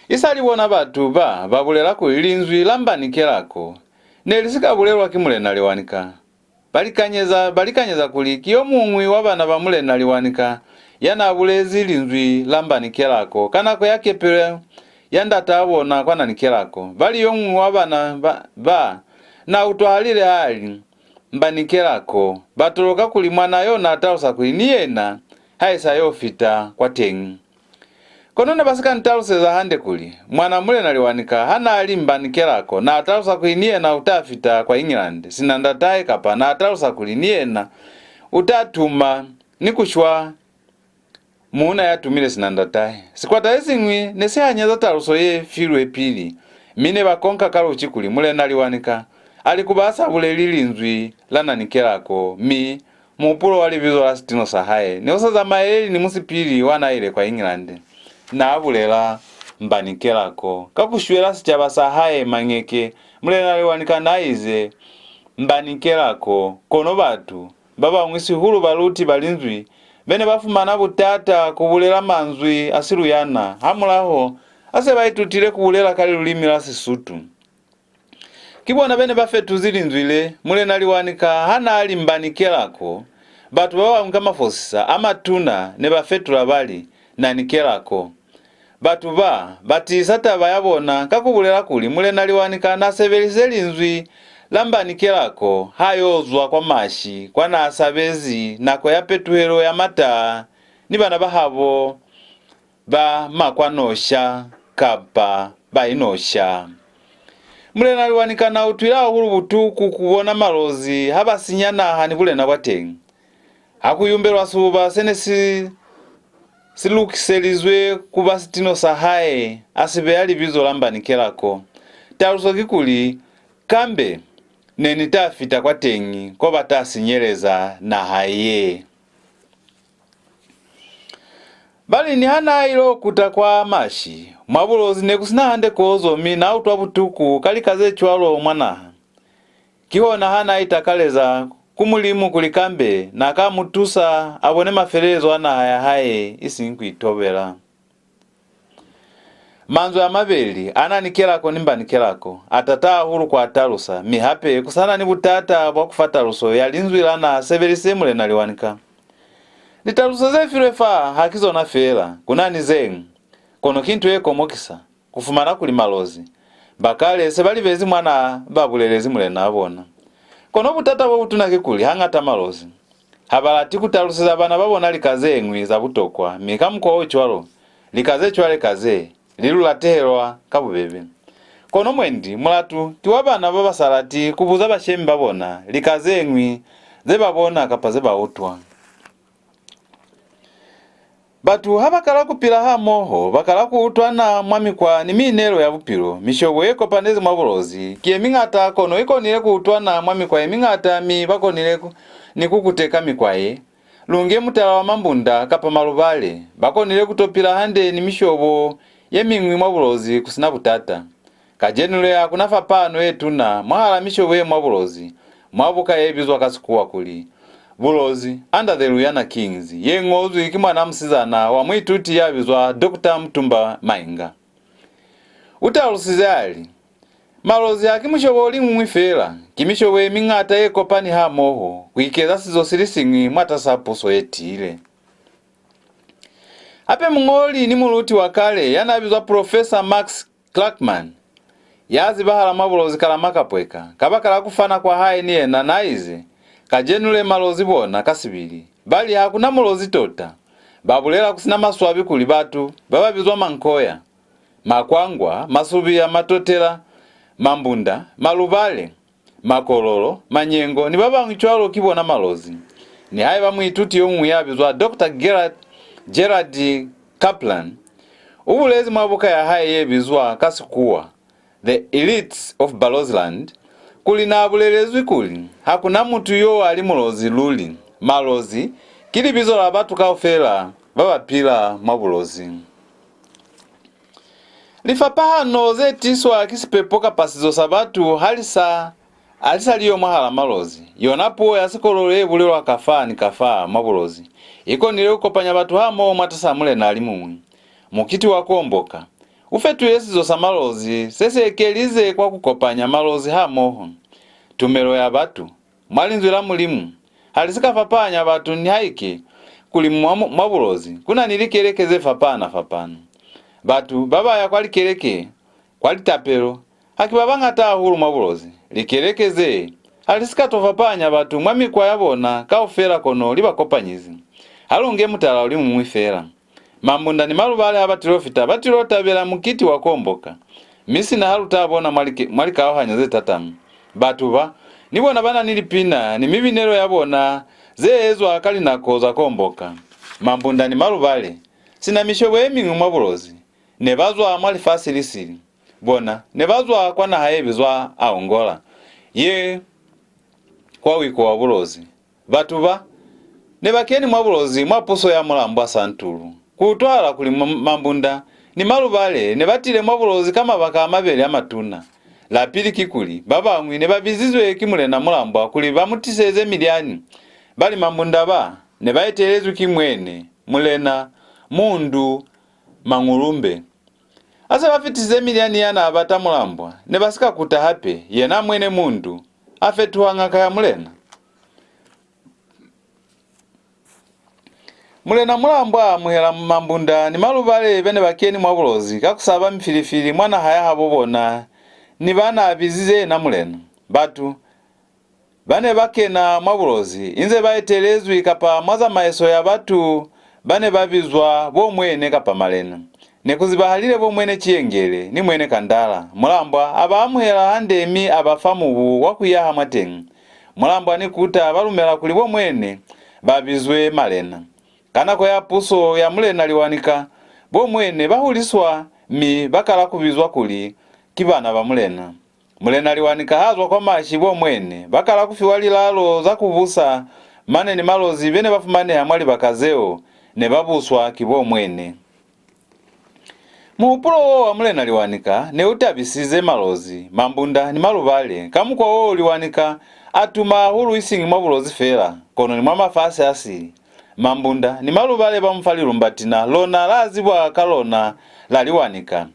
Isali bona batu ba, ba bulela kuli linzwi la Mbanikelako ne li si ka bulelwa ki Mulena Liwanika. Ba likanyeza, ba likanyeza kuli ki yo muñwi wa bana ba Mulena Liwanika ya n'a bulezi linzwi la Mbanikelako ka nako ya kepelo ya ndataa bona kwa Nanikelako. Ba li yo muñwi wa bana ba, ba n'a utwahalile ha li, "Mbanikelako." Ba toloka kuli mwana yo n'a talusa kuli ni yena ha i sa yo fita kwateñi. Kono ne ba si ka ni taluseza hande kuli, mwana Mulena Liwanika ha n'a li Mbanikelako, n'a talusa kuli ni yena u ta fita kwa England sina ndatahe, kapa n'a talusa kuli ni yena u ta tuma ni ku shwa muuna ya tumile sina ndatahe. Sikwata se siñwi ne si hanyeza taluso ye filwe pili, mi ne ba konka ka luci kuli Mulena Liwanika a li ku ba sa buleli linzwi la Nanikelako, mi muhupulo wa libizo la sitino sa hae ne u sa zamaeleli ni musipili wa n'a ile kwa England. N'a bulela Mbanikelako. Ka ku shwela sicaba sa hae mañeke, Mulena Liwanika n'a ize Mbanikelako, kono batu ba bañwi, sihulu baluti ba linzwi, be ne ba fumana butata ku bulela manzwi a Siluyana hamulaho a se ba itutile ku bulela ka lilulimi la Sisutu. Ki bona be ne ba fetuzi linzwi le. Mulena Liwanika ha n'a li Mbanikelako, batu ba bañwi ka mafosisa a matuna ne ba fetula ba li, Nanikelako. Batu ba, ba tiisa taba ya bona ka ku bulela kuli Mulena Liwanika n'a sebelisize linzwi la Mbanikelako ha yo zwa kwa Mashi, kwa n'a sabezi nako ya petuhelo ya mataa ni bana ba habo ba Makwanosha kapa ba Inosha. Mulena Liwanika n'a utwile hahulu butuku ku bona Malozi ha ba sinya naha ni bulena bwa teñi. Ha ku yumbelwa sibuba se ne si, si lukiselizwe ku ba sitino sa hae, a si beya libizo la Mbanikelako. Taluso ki kuli, kambe ne ni ta fita kwateñi ko ba ta sinyeleza naha ye. Ba li niha n'a ilo kuta kwa Mashi, mwa Bulozi ne ku si na hande kozo, mi n'a utwa butuku ka lika ze cwalo mwa naha. Kihona ha n'a itakaleza ku Mulimu kuli kambe n'a ka mu tusa a bone mafelelezo a naha ya hae, isiñi ku itobela. Manzwi a mabeli a Nanikelako ni Mbanikelako a taata hahulu ku a talusa, mi hape ku sa na ni butata bwa ku fa taluso ya linzwi la n'a sebelisize Mulena Liwanika. Litaluso ze filwe fa ha ki zona feela, ku na ni ze ñwi, kono ki nto ye komokisa ku fumana kuli Malozi ba kale se ba libezi mwa n'a ba bulelezi mulenaa bona. Kono butata bo butuna ki kuli hañata Malozi ha ba lati ku taluseza bana ba bona lika ze ñwi za butokwa, mi ka mukwa o cwalo, lika ze cwale ka ze li lu latehelwa ka bubebe. Kono mwendi mulatu ki wa bana ba ba sa lati ku buza bashemi ba bona lika ze ñwi ze ba bona kapa ze ba utwa. Batu ha ba kala ku pila hamoho, ba kala ku utwana mwa mikwa ni miinelo ya bupilo. Mishobo ye kopanezi mwa Bulozi ki ye miñata, kono i konile ku utwana mwa mikwa ye miñata, mi ba konile ku, ni ku kuteka mikwa ye. Lunge mutala wa Mambunda kapa Malubale, ba konile ku to pila hande ni mishobo ye miñwi mwa Bulozi ku si na butata. Kacenu le, ha ku na fapano ye tuna mwahal'a mishobo ye mwa Bulozi, mwa buka ye bizwa ka Sikuwa kuli Bulozi Under the Luyana Kings, ye ñozwi ki mwana musizana wa muituti ya bizwa Doctor Mutumba Mainga. U talusize a li, Malozi ha ki mushobo o li muñwi feela, ki mishobo ye miñata ye kopani hamoho ku ikeza sizo si li siñwi mwatas'a puso ye tiile. Hape muñoli ni muluti wa kale ya n'a bizwa Professor Max Gluckman, ya zibahala mwa Bulozi ka la Makapweka, kabakala ku fana kwa hae ni yena n'a ize, kacenu le Malozi bona ka sibili ba li ha ku na Mulozi tota. Ba bulela ku si na maswabi kuli batu ba ba bizwa Mankoya, Makwangwa, Masubiya, Matotela, Mambunda, Malubale, Makololo, Manyengo ni ba bañwi cwalo ki bona Malozi. Nihaiba muituti yo muñwi ya bizwa Doctor Gerard, Gerard Kaplan u bulezi mwa buka ya hae ye bizwa ka Sikuwa The Elites of Balozland kuli n'a bulelezwi kuli ha ku na mutu yo a li Mulozi luli. Malozi ki libizo la batu kaufela ba ba pila mwa Bulozi. Lifapahano ze tiswa ki sipepo kapa sizo sa batu ha li sa, ha li sa li yo mwahal'a Malozi. Yona puo ya Sikololo ye bulelwa kafa ni kafa mwa Bulozi i konile ku kopanya batu hamoho mwatas'a mulena a li muñwi. Mukiti wa Kuomboka u fetuhile sizo sa Malozi se si ekelize kwa ku kopanya Malozi hamoho. Tumelo ya batu mwa Linzwi la Mulimu ha li si ka fapahanya batu nihaike kuli mwa, mwa Bulozi ku na ni likeleke ze fapana-fapana. Batu ba ba ya kwa likeleke, kwa litapelo, ha ki ba bañata hahulu mwa Bulozi. Likeleke ze ha li si ka to fapahanya batu mwa mikwa ya bona kaufela, kono li ba kopanyize. Ha lu nge mutala u li muñwi fela. Mambunda ni Malubale ha ba tilo fita, ba tilo tabela mukiti wa Kuomboka. Mi sina ha lu ta bona mwa like-, mwa likauhanyo ze tatama, batu ba, ni bona ba na ni lipina ni mibinelo ya bona ze ezwa ka linako za Kuomboka. Mambunda ni Malubale, sina mishobo ye miñwi mwa Bulozi, ne ba zwa mwa lifasi li sili. Bona, ne ba zwa kwa naha ye bizwa Angola, ye kwa wiko wa Bulozi. Batu ba, ne ba keni mwa Bulozi mwa puso ya Mulambwa Santulu. Ku utwahala kuli Ma-, Mambunda ni Malubale ne ba tile mwa Bulozi ka mabaka a mabeli a matuna. La pili kikuli, ba bañwi ne ba bizizwe ki Mulena Mulambwa kuli ba mu tiseze milyani. Bali Mambunda ba, ne ba etelezwi ki Mwene, Mulena, Mundu, Mangulumbe. Ha se ba fitisize milyani ya n'a bata Mulambwa, ne ba si ka kuta hape, yena Mwene Mundu, a fetuha ngaka ya Mulena. Mulena Mulambwa a amuhela Mambunda ni Malubale be ne ba keni mwa Bulozi ka ku saba mifilifili mwa naha ya habo bona ni ba n'a bizize yena Mulena. Batu ba ne ba kena mwa Bulozi inze ba etelezwi kapa mwa zamaiso ya batu ba ne ba bizwa bo Mwene kapa Malena. Ne ku zibahalile bo Mwene Ciyengele ni Mwene Kandala. Mulambwa a ba amuhela hande mi a ba fa mubu wa ku yaha mwateñi. Mulambwa ni kuta ba lumela kuli bo Mwene ba bizwe Malena. Ka nako ya puso ya Mulena Liwanika, bo Mwene ba huliswa mi ba kala ku bizwa kuli ki bana ba Mulena. Mulena Liwanika ha zwa kwa Mashi, bo Mwene ba kala ku fiwa lilalo za ku busa, mane ni Malozi be ne ba fumaneha mwa libaka zeo ne ba buswa ki bo Mwene. Muhupulo wo wa Mulena Liwanika ne u tabisize Malozi, Mambunda ni Malubale. Ka mukwa wo, Liwanika a tuma hahulu isiñi mwa Bulozi fela, kono ni mwa mafasi a sili. Mambunda ni Malubale ba mu fa Lilumbatina, lona la zibwa ka lona la Liwanika.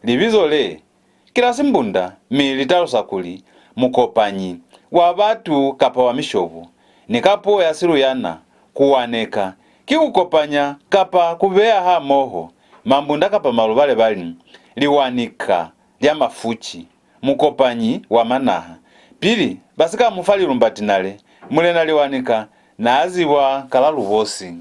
Libizo le ki la Simbunda, mi li talusa kuli mukopanyi wa batu kapa wa mishobo. Ni ka puo ya Siluyana, ku waneka ki ku kopanya kapa ku beya hamoho. Mambunda kapa Malubale ba li, Liwanika lya mafuci, mukopanyi wa manaha. Pili ba si ka mu fa Lilumbatina le, Mulena Liwanika n'a zibwa ka la Lubosi.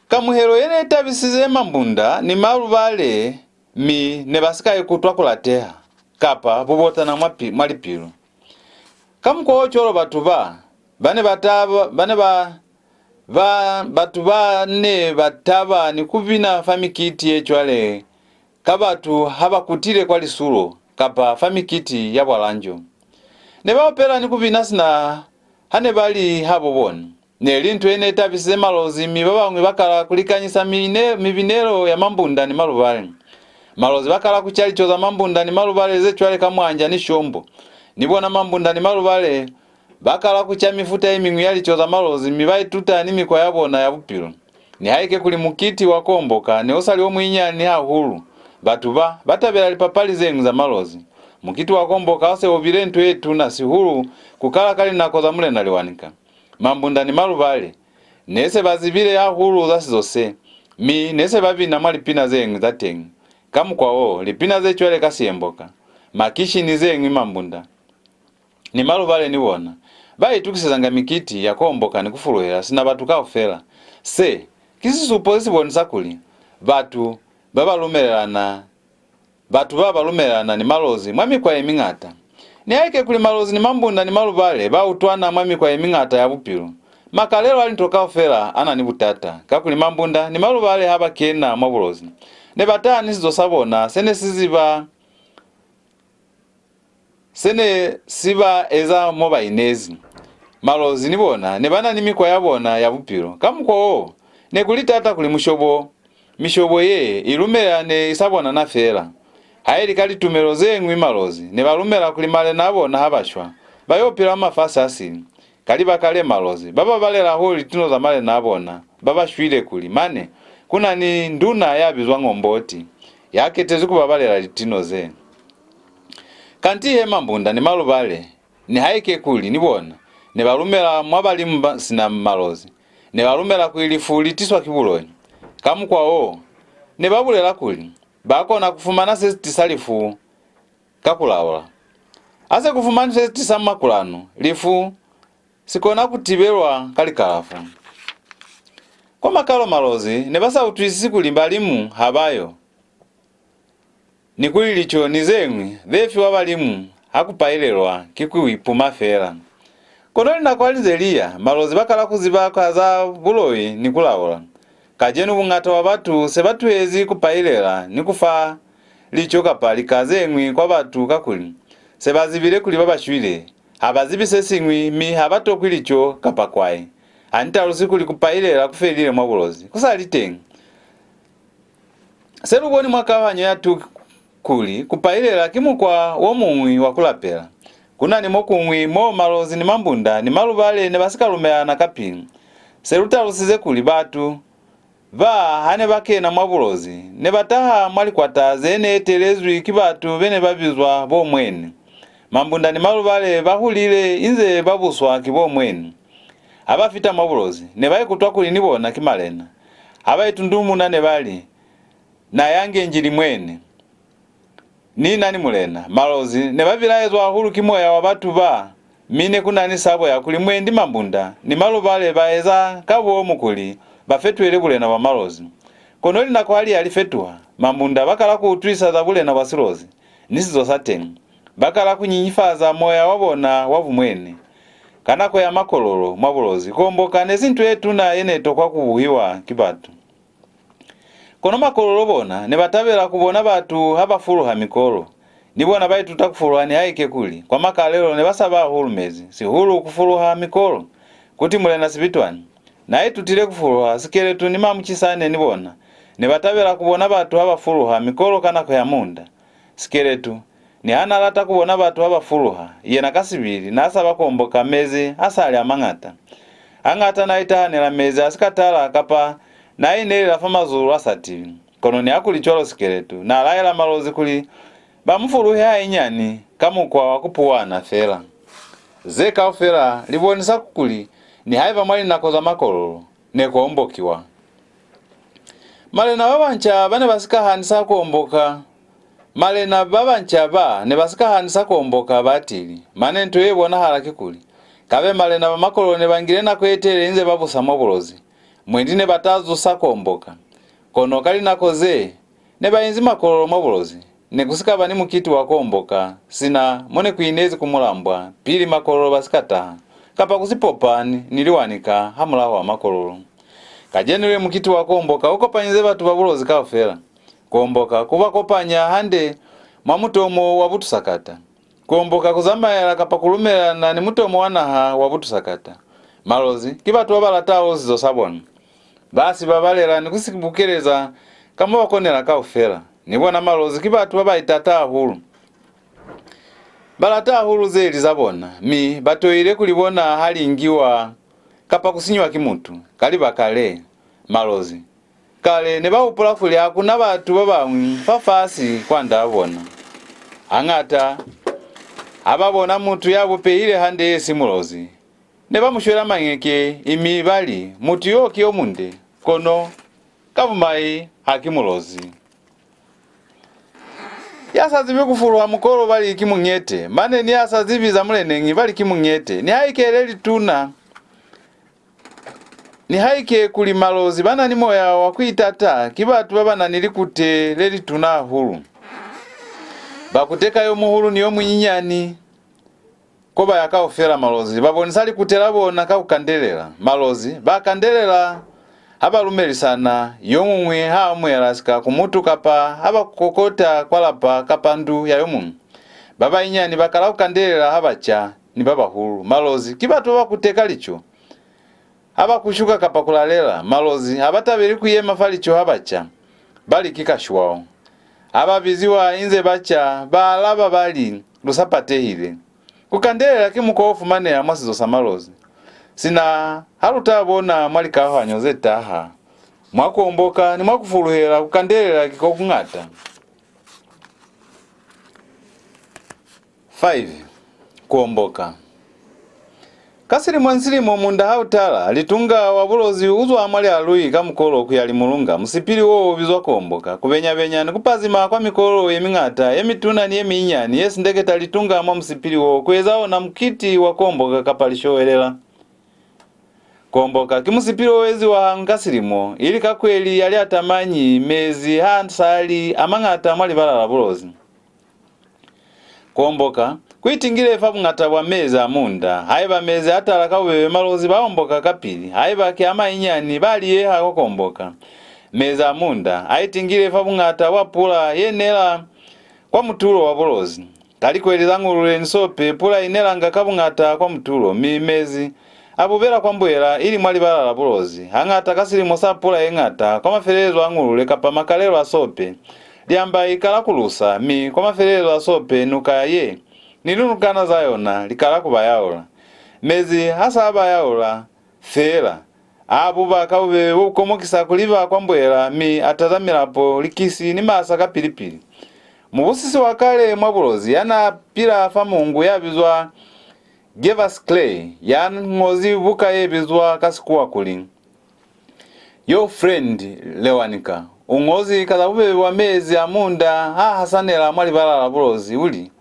Kamuhelo ye ne tabisize Mambunda ni Malubale, mi ne ba si ka ikutwa ku lateha kapa bubotana mwa pi-, mwa lipilu. Ka mukwa o cwalo, batu ba, ba ne ba taba, ba ne ba, ba, batu ba ne ba taba ni ku bina fa mikiti ye cwale ka batu ha ba kutile kwa lisulo kapa fa mikiti ya bwalanjo. Ne ba opela ni ku bina sina ha ne ba li habo bona. Ne li nto ye ne tabisize Malozi, mi ba bañwi ba kala ku likanyisa mine-, mibinelo ya Mambunda ni Malubale. Malozi ba kala ku ca lico za Mambunda ni Malubale ze cwale ka mwanja ni shombo. Ni bona Mambunda ni Malubale ba kala ku ca mifuta ye miñwi ya lico za Malozi, mi ba ituta ni mikwa ya bona ya bupilo. Nihaike kuli mukiti wa Kuomboka ne u sa li o muinyani hahulu, batu ba, ba tabela lipapali ze ñwi za Malozi. Mukiti wa Kuomboka u se u bile nto ye tuna sihulu ku kala ka linako za Mulena Liwanika. Mambunda ni Malubale ne se ba zibile hahulu za sizo se, mi ne se ba bina mwa lipina ze ñwi za teñi. Ka mukwa wo, lipina ze cwale ka Siemboka, Makishi ni ze ñwi Mambunda ni Malubale ni bona ba itukisezanga mikiti ya Kuomboka ni ku fuluhela sina batu kaufela. Se ki sisupo se si bonisa kuli batu ba ba lumelelana, batu ba ba lumelelana ni Malozi mwa mikwa ye miñata. Nihaike kuli Malozi ni Mambunda ni Malubale ba utwana mwa mikwa ye miñata ya bupilo, makalelo a linto kaufela a na ni butata, kakuli Mambunda ni Malubale ha ba kena mwa Bulozi, ne ba taha ni sizo sa bona se ne si ziba se ne si ba eza mo ba inezi. Malozi ni bona ne ba na ni mikwa ya bona ya bupilo. Ka mukwa wo, ne ku li taata kuli mushobo, mishobo ye i lumelelane i sa bonana fela. Haili ka litumelo ze ñwi Malozi ne ba lumela kuli malena a bona ha ba shwa, ba yo pila mwa mafasi a sili. Ka libaka le, Malozi ba babalela hahulu litino za malena a bona ba ba shwile kuli mane ku na ni nduna ya bizwa Ngomboti, ya ketezwi ku babalela litino ze. Kanti he Mambunda ni Malubale, nihaike kuli ni bona ne ba lumela mwa balimu ba sina Malozi, ne ba lumela kuli lifu li tiswa ki buloi. Ka mukwa wo, ne ba bulela kuli ba kona ku fumana se si tisa lifu ka ku laula. Ha se ku fumanwi se si tisa makulanu, lifu si kona ku tibelwa ka likalafo. Kwa makalo Malozi ne ba sa utwisisi kuli balimu ha ba yo, ni kuli lico ni ze ñwi ze fiwa balimu ha ku pailelwa ki ku ipuma fela. Kono linako ha li nze li ya, Malozi ba kala ku ziba ka za buloi ni ku laula. Kacenu buñata bwa batu se ba tuhezi ku pailela ni ku fa lico kapa lika ze ñwi kwa batu, kakuli se ba zibile kuli ba ba shwile ha ba zibi se siñwi, mi ha ba tokwi lico kapa kwai. Ha ni talusi kuli ku pailela ku felile mwa Bulozi. Ku sa li teñi. Se lu boni mwa kauhanyo ya two kuli ku pailela ki mukwa wo muñwi wa ku lapela. Ku na ni mo kuñwi mo Malozi ni Mambunda ni Malubale ne ba si ka lumelana kapili. Se lu talusize kuli batu ba, ha ne ba kena mwa Bulozi, ne ba taha mwa likwata ze ne etelezwi ki batu be ne ba bizwa bo Mwene. Mambunda ni Malubale ba hulile inze ba buswa ki bo Mwene. Ha ba fita mwa Bulozi, ne ba ikutwa kuli ni bona ki malena. Ha ba itundumuna ne ba li, "Na yange njili Mwene. Ni na ni mulena." Malozi ne ba bilaezwa hahulu ki moya wa batu ba, mi ne ku na ni sabo ya kuli mwendi Mambunda ni Malubale ba eza ka bomu kuli ba fetuhele bulena bwa Malozi. Kono linako ha li ya li fetuha, Mambunda ba kala ku utwisa za bulena bwa Silozi ni sizo sa teñi. Ba kala ku nyinyifaza moya wa bona wa bumwene. Ka nako ya Makololo mwa Bulozi, Kuomboka ne si nto ye tuna ye ne tokwa ku buhiwa ki batu. Kono Makololo bona ne ba tabela ku bona batu ha ba fuluha mikolo. Ni bona ba ituta ku fuluha nihaike kuli kwa makalelo ne ba saba hahulu mezi, sihulu ku fuluha mikolo. Kuti Mulena Sibitwani n'a itutile ku fuluha, Sikeletu ni Mamucisane ni bona ne ba tabela ku bona batu ha ba fuluha mikolo ka nako ya munda. Sikeletu, niha n'a lata ku bona batu ha ba fuluha, yena ka sibili n'a saba Kuomboka mezi a sa li a mañata. Hañata n'a itahanela mezi a si ka tala kapa n'a inelela fa mazulu a sa tibi. Kono nihakulicwalo Sikeletu n'a laela Malozi kuli ba mu fuluhe hainyani ka mukwa wa ku puwana fela. Ze kaufela li bonisa kuli nihaiba mwa linako za Makololo ne ku ombokiwa. Malena ba banca ba ne ba si ka hanisa Kuomboka. Malena ba banca ba ne ba si ka hanisa Kuomboka batili. Mane nto ye bonahala kikuli, kabe malena ba Makololo ne ba ngile nako ye telele inze ba busa mwa Bulozi, mwendi ne ba ta zusa Kuomboka. Kono ka linako ze ne ba inzi Makololo mwa Bulozi, ne ku si ka ba ni mukiti wa Kuomboka, sina mo ne ku inezi ku Mulambwa pili Makololo ba si ka taha, kapa ku Sipopa ni, ni Liwanika hamulaho wa Makololo. Kacenu le mukiti wa Kuomboka u kopanyize batu ba Bulozi kaufela. Kuomboka ku ba kopanya hande mwa mutomo wa butusakata. Kuomboka ku zamaela kapa ku lumelelana ni mutomo wa naha wa butusakata. Malozi ki batu ba ba lata hahulu sizo sa bona. Ba si babalela ni ku si bukeleza ka mo ba konela kaufela. Ni bona Malozi ki batu ba ba itata hahulu. Ba lata hahulu ze li za bona, mi ba toile ku li bona ha li ngiwa kapa ku sinyiwa ki mutu. Ka libaka le, Malozi kale ne ba hupula kuli ha ku na batu ba bañwi fafasi kwand'a bona. Hañata, ha ba bona mutu ya bupehile hande ye si Mulozi, ne ba mu shwela mañeke, imi ba li, "Mutu yo ki yo munde, kono ka bumai ha ki Mulozi." Ya sa zibi ku fuluha mukolo ba li ki muñete, mane ni ya sa zibi za muleneñi ba li ki muñete, nihaike le lituna. Nihaike kuli Malozi ba na ni moya wa ku itata, ki batu ba ba na ni likute le lituna hahulu. Ba kuteka yo muhulu ni yo munyinyani. Ko ba ya kaufela Malozi ba bonisa likute la bona ka ku kandelela. Malozi ba kandelela ha ba lumelisana, yo muñwi ha amuhela sika ku mutu kapa ha ba kokota kwa lapa kapa ndu ya yo muñwi. Ba banyinyani ba kala ku kandelela ha ba ca ni ba bahulu. Malozi ki batu ba ba kuteka lico. Ha ba kushuka kapa ku lalela, Malozi ha ba tabeli ku yema fa lico ha ba ca, ba li ki kashwao. Ha ba biziwa inze ba ca, ba alaba ba li, "Lu sa patehile." Ku kandelela ki mukwa o fumaneha mwa sizo sa Malozi. Sina ha lu ta bona mwa likauhanyo ze taha, mwa ku omboka ni mwa ku fuluhela, ku kandelela ki ko kuñata. Five. Ku omboka. Ka silimo ni silimo munda ha u tala, Litunga wa Bulozi u zwa mwa Lialui ka mukolo ku ya Limulunga. Musipili wo u bizwa ku omboka. Ku benya-benya ni ku pazima kwa mikolo ye miñata, ye mituna ni ye minyinyani, ye sindeketa Litunga mwa musipili wo, ku eza ona mukiti wa ku omboka kapa lishowelela. Kuomboka ki musipili o eziwa hañwi ka silimo, ili ka kweli ya Liatamanyi, mezi ha sa li a mañata mwa libala la Bulozi. Kuomboka ku itingile fa buñata bwa mezi a munda. Haiba mezi a tala ka bubebe, Malozi ba omboka kapili. Haiba ki a mainyani, ba liyeha kwa kuomboka. Mezi a munda a itingile fa buñata bwa pula ye nela kwa mutulo wa Bulozi. Ka likweli za Ñulule ni Sope, pula i nelanga ka buñata kwa mutulo, mi mezi a bubela kwa mbuela ili mwa libala la Bulozi. Hañata ka silimo sa pula ye ñata, kwa mafelelezo a Ñulule kapa makalelo a Sope, Liamba i kala ku lusa, mi kwa mafelelezo a Sope, nuka ye ni linukana za yona li kala ku bayaula. Mezi ha sa bayaula feela, a buba ka bubebe bo bu komokisa ku liba kwa mbuela, mi a taza milapo, likisi, ni masa kapili-pili. Mubusisi wa kale mwa Bulozi ya n'a pila fa Mongu ya bizwa Gervas Clay ya ñozi buka ye bizwa ka Sikuwa kuli, Your friend Lewanika u ñozi ka za bubebe bwa mezi a munda ha hasanela mwa libala la Bulozi, u li,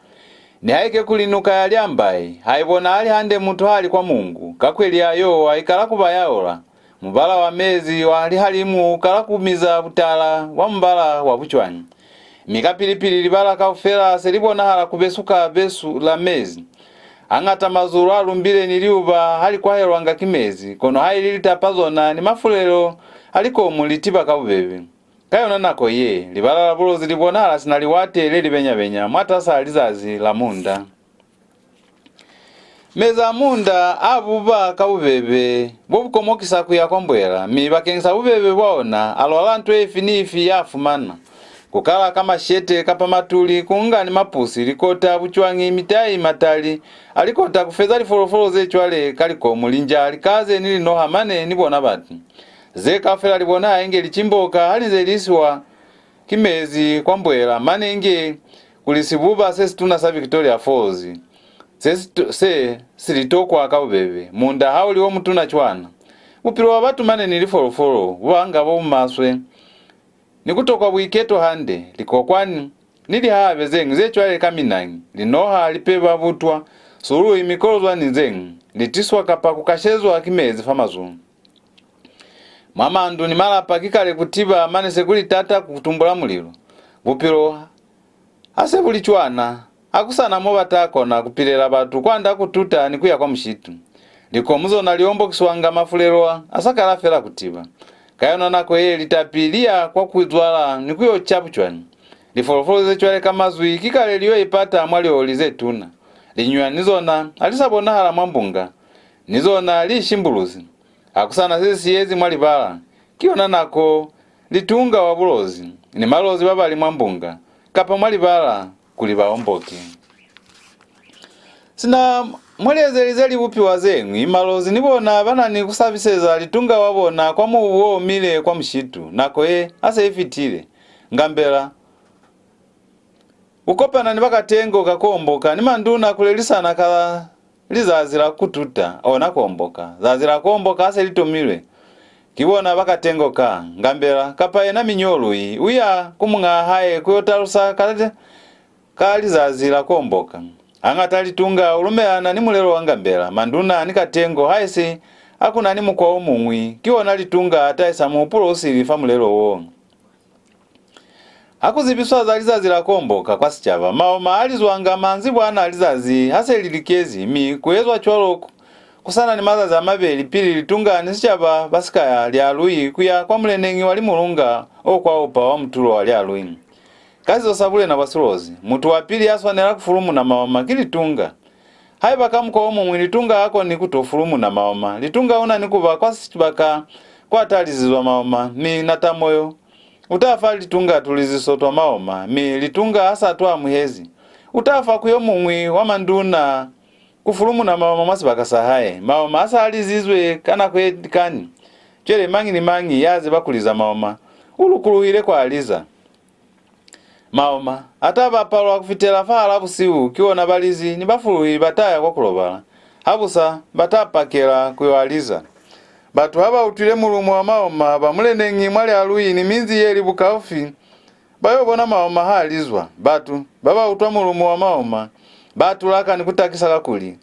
Nihaike kuli nuka ya Liambai ha i bonahali hande mutu ha li kwa Mongu, ka kweli ya Yowa i kala ku bayaula, mubala wa mezi wa lihalimu u kala ku miza butala bwa mubala wa bucwañi. Mi kapili-pili libala kaufela se li bonahala ku besuka besu la mezi. Hañata mazulu a lumbile ni liuba ha li kwahelwanga ki mezi, kono haili litapa zona ni mafulelo a likomu li tiba ka bubebe. Ka yona nako ye, libala la Bulozi li bonahala sina liwate le li benya-benya mwatas'a lizazi la munda. Mezi a munda a buba ka bubebe bo bu komokisa ku ya kwa mbuela, mi bakeñisa bubebe bwa ona, a lwala nto ifi ni ifi ya fumana. Ku kala ka mashete kapa matuli, ku nga ni mapusi, likota, bucwañi, mitai, matali a likota, ku feza lifolofolo ze cwale ka likomu, linja, likaze, ni linoha, mane ni bona batu. Ze kaufela li bonahala inge li cimboka ha li nze li isiwa ki mezi kwa mbuela, mane inge kuli sibuba se situna sa Victoria Falls se si to-, se si li tokwa ka bubebe. Munda ha u li o mutuna cwana, bupilo bwa batu mane ni lifolofolo bu banga bo bu maswe, ni ku tokwa buiketo hande. Likokwani ni lihahabe ze ñwi ze cwale ka minañi, linoha, lipeba, butwa, suluhi, mikolozwa ni ze ñwi, li tiswa kapa ku kashezwa ki mezi fa mazulu. Mwa mandu ni malapa ki kale ku tiba, mane se ku li taata ku tumbula mulilo. Bupilo ha se bu li cwana, ha ku sa na mo ba ta kona ku pilela batu kwand'a ku tuta ni ku ya kwa mushitu. Likomu zona li ombokiswanga mafulelo a sa kala fela ku tiba. Ka yona nako ye, litapi li ya kwa ku zwala ni ku yo ca bucwañi. Lifolofolo ze cwale ka mazwi ki kale li yo ipata mwa lioli ze tuna. Linyunywani zona ha li sa bonahala mwa mbunga, ni zona li ishimbuluzi. Ha ku sa na se si siyezi mwa libala. Ki yona nako Litunga wa Bulozi ni Malozi ba ba li mwa mbunga kapa mwa libala kuli ba omboke. Sina mwa liezelize libupiwa ze ñwi, Malozi ni bona ba na ni ku sabiseza Litunga wa bona kwa mubu o omile kwa mushitu. Nako ye ha se i fitile, Ngambela u kopana ni ba Katengo ka Kuomboka ni manduna ku lelisana ka lizazi la ku tuta, ona Kuomboka. Zazi la Kuomboka ha se li tomilwe, ki bona ba Katengo ka, Ngambela, kapa yena Minyolui, u ya ku muñaa hae ku yo talusa ka, ka lizazi la Kuomboka. Hañata Litunga u lumelana ni mulelo wa Ngambela, manduna ni Katengo, haisi ha ku na ni mukwa o muñwi, ki ona Litunga a tahisa muhupulo o sili fa mulelo wo. Ha ku zibiswa za lizazi la Kuomboka kwa sicaba, maoma a lizwanga manzibwana a lizazi ha se li likezi, mi ku ezwa cwalo ku, ku sa na ni mazazi a mabeli pili Litunga ni sicaba ba si ka ya Lialui ku ya kwa muleneñi wa Limulunga o kwa upa wa mutulo wa Lialui. Ka sizo sa bulena bwa Silozi, mutu wa pili ya swanela ku fulumuna maoma ki Litunga. Haiba ka mukwa o muñwi Litunga ha koni ku to fulumuna maoma, Litunga u na ni ku ba kwa sibaka kwa ta lizizwa maoma, mi Natamoyo u ta fa Litunga tuliziso twa maoma, mi Litunga ha sa tu amuhezi, u ta fa ku yo muñwi wa manduna ku fulumuna maoma mwa sibaka sa hae. Maoma a sa lizizwe ka nako ye likani. Cwale mañi ni mañi ya ziba ku liza maoma u lukuluhile kwa liza. Maoma a ta bapalwa ku fitela fahal'a busihu, ki ona balizi ni bafuluhi ba ta ya kwa ku lobala. Habusa, ba ta pakela ku yo a liza. Batu ha ba utwile mulumo wa maoma, ba muleneñi mwa Lialui ni minzi ye li bukaufi, ba yo bona maoma ha a lizwa. Batu ba ba utwa mulumo wa maoma ba tulaka ni ku takisa kakuli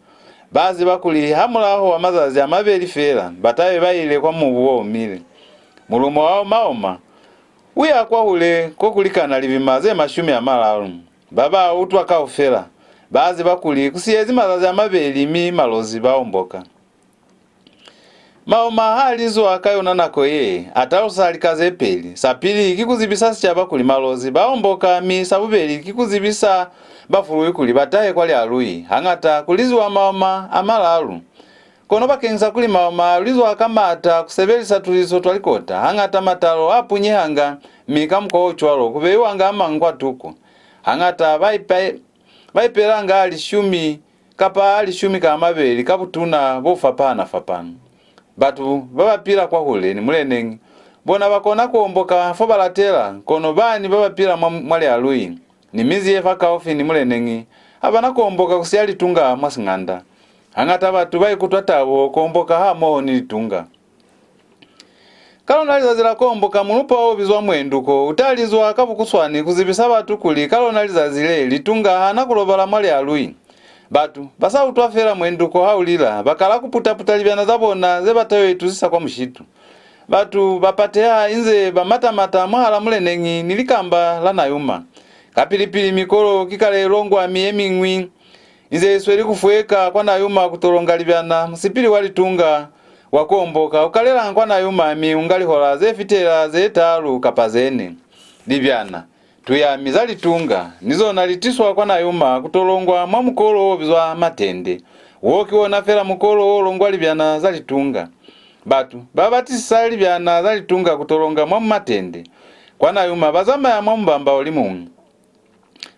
Ba ziba kuli hamulaho wa mazazi a mabeli fela, ba ta be ba ile kwa mubu o omile. Mulumo wa oma-oma u ya kwahule ko ku likana libima ze mashumi a malalu. Ba ba utwa kaufela ba ziba kuli ku siyezi mazazi a mabeli mi Malozi ba omboka. Maoma ha lizwa ka yona nako ye, a talusa lika ze peli. Sa pili ki ku zibisa sicaba kuli Malozi ba omboka, mi sa bubeli ki ku zibisa Bafuluhi kuli ba tahe kwa Lialui. Hañata ku liziwa maoma a malalu. Kono bakeñisa kuli maoma a lizwa ka maata ku sebelisa tuliso twa likota, hañata matalo a punyehanga, mi ka mukwa o cwalo ku beiwanga a mañwi kwa tuko. Hañata ba ipe-, ba ipelanga a lishumi kapa a lishumi ka a mabeli ka butuna bo fapana-fapana. Batu ba ba pila kwahule ni muleneñi bona ba kona ku omboka fo ba latela, kono bani ba ba pila mwa, mwa Lialui ni mizi ye fakaufi ni muleneñi ha ba na ku omboka ku siya Litunga mwa sing'anda. Hañata batu ba ikutwa tabo ku omboka hamoho ni Litunga. Ka lona lizazi la ku omboka, mulupa o bizwa Mwenduko u ta lizwa ka bukuswani ku zibisa batu kuli ka lona lizazi le, Litunga ha na ku lobala mwa Lialui. Batu ba sa utwa fela Mwenduko ha u lila, ba kala ku puta-puta libyana za bona ze ba ta yo itusisa kwa mushitu. Batu ba pateha inze ba mata-mata mwahala muleneñi ni likamba la Nayuma. Kapili-pili mikolo ki kale longwa mi ye miñwi inze i sweli ku fweka kwa Nayuma ku to longa libyana, musipili wa Litunga wa ku omboka u kalelanga kwa Nayuma mi u nga lihola ze fitela ze taalu kapa ze ne. Libyana, tuyami za Litunga, ni zona li tiswa kwa Nayuma ku to longwa mwa mukolo o bizwa Matende. Wo ki ona fela mukolo o longwa libyana za Litunga. Batu ba batisisa libyana za Litunga ku to longa mwa Matende. Kwa Nayuma ba zamaya mwa mubamba o li muñwi.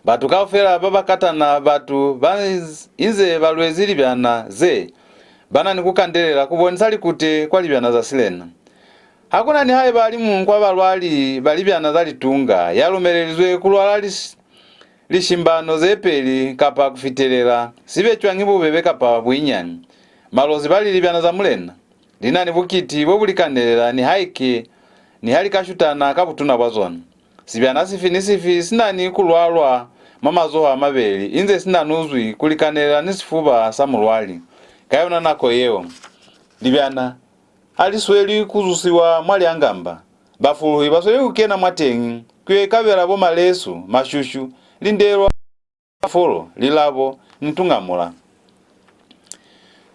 Batu kaufela ba ba katana batu ba inz-, inze ba lwezi libyana ze, ba na ni ku kandelela ku bonisa likute kwa libyana za silena. Ha ku na nihaiba a li muñwi kwa balwali ba libyana za Litunga ya lumelelizwe ku lwala lis-, lishimbano ze peli kapa ku fitelela, si be cwañi bubebe kapa buinyani. Malozi ba li libyana za Mulena li na ni bukiti bo bu likanelela nihaike, niha li ka shutana ka butuna bwa zona. Sibyana sifi ni sifi si na ni ku lwalwa mwa mazoho a mabeli, inze si nanuzwi ku likanelela ni sifuba sa mulwali. Ka yona nako yeo, libyana ha li sweli ku zusiwa mwa Liangamba. Bafuluhi ba sweli ku kena mwateñi, ku yo ikabela bo malesu, mashushu, lindelwa, folo, lilabo, ni tungamula.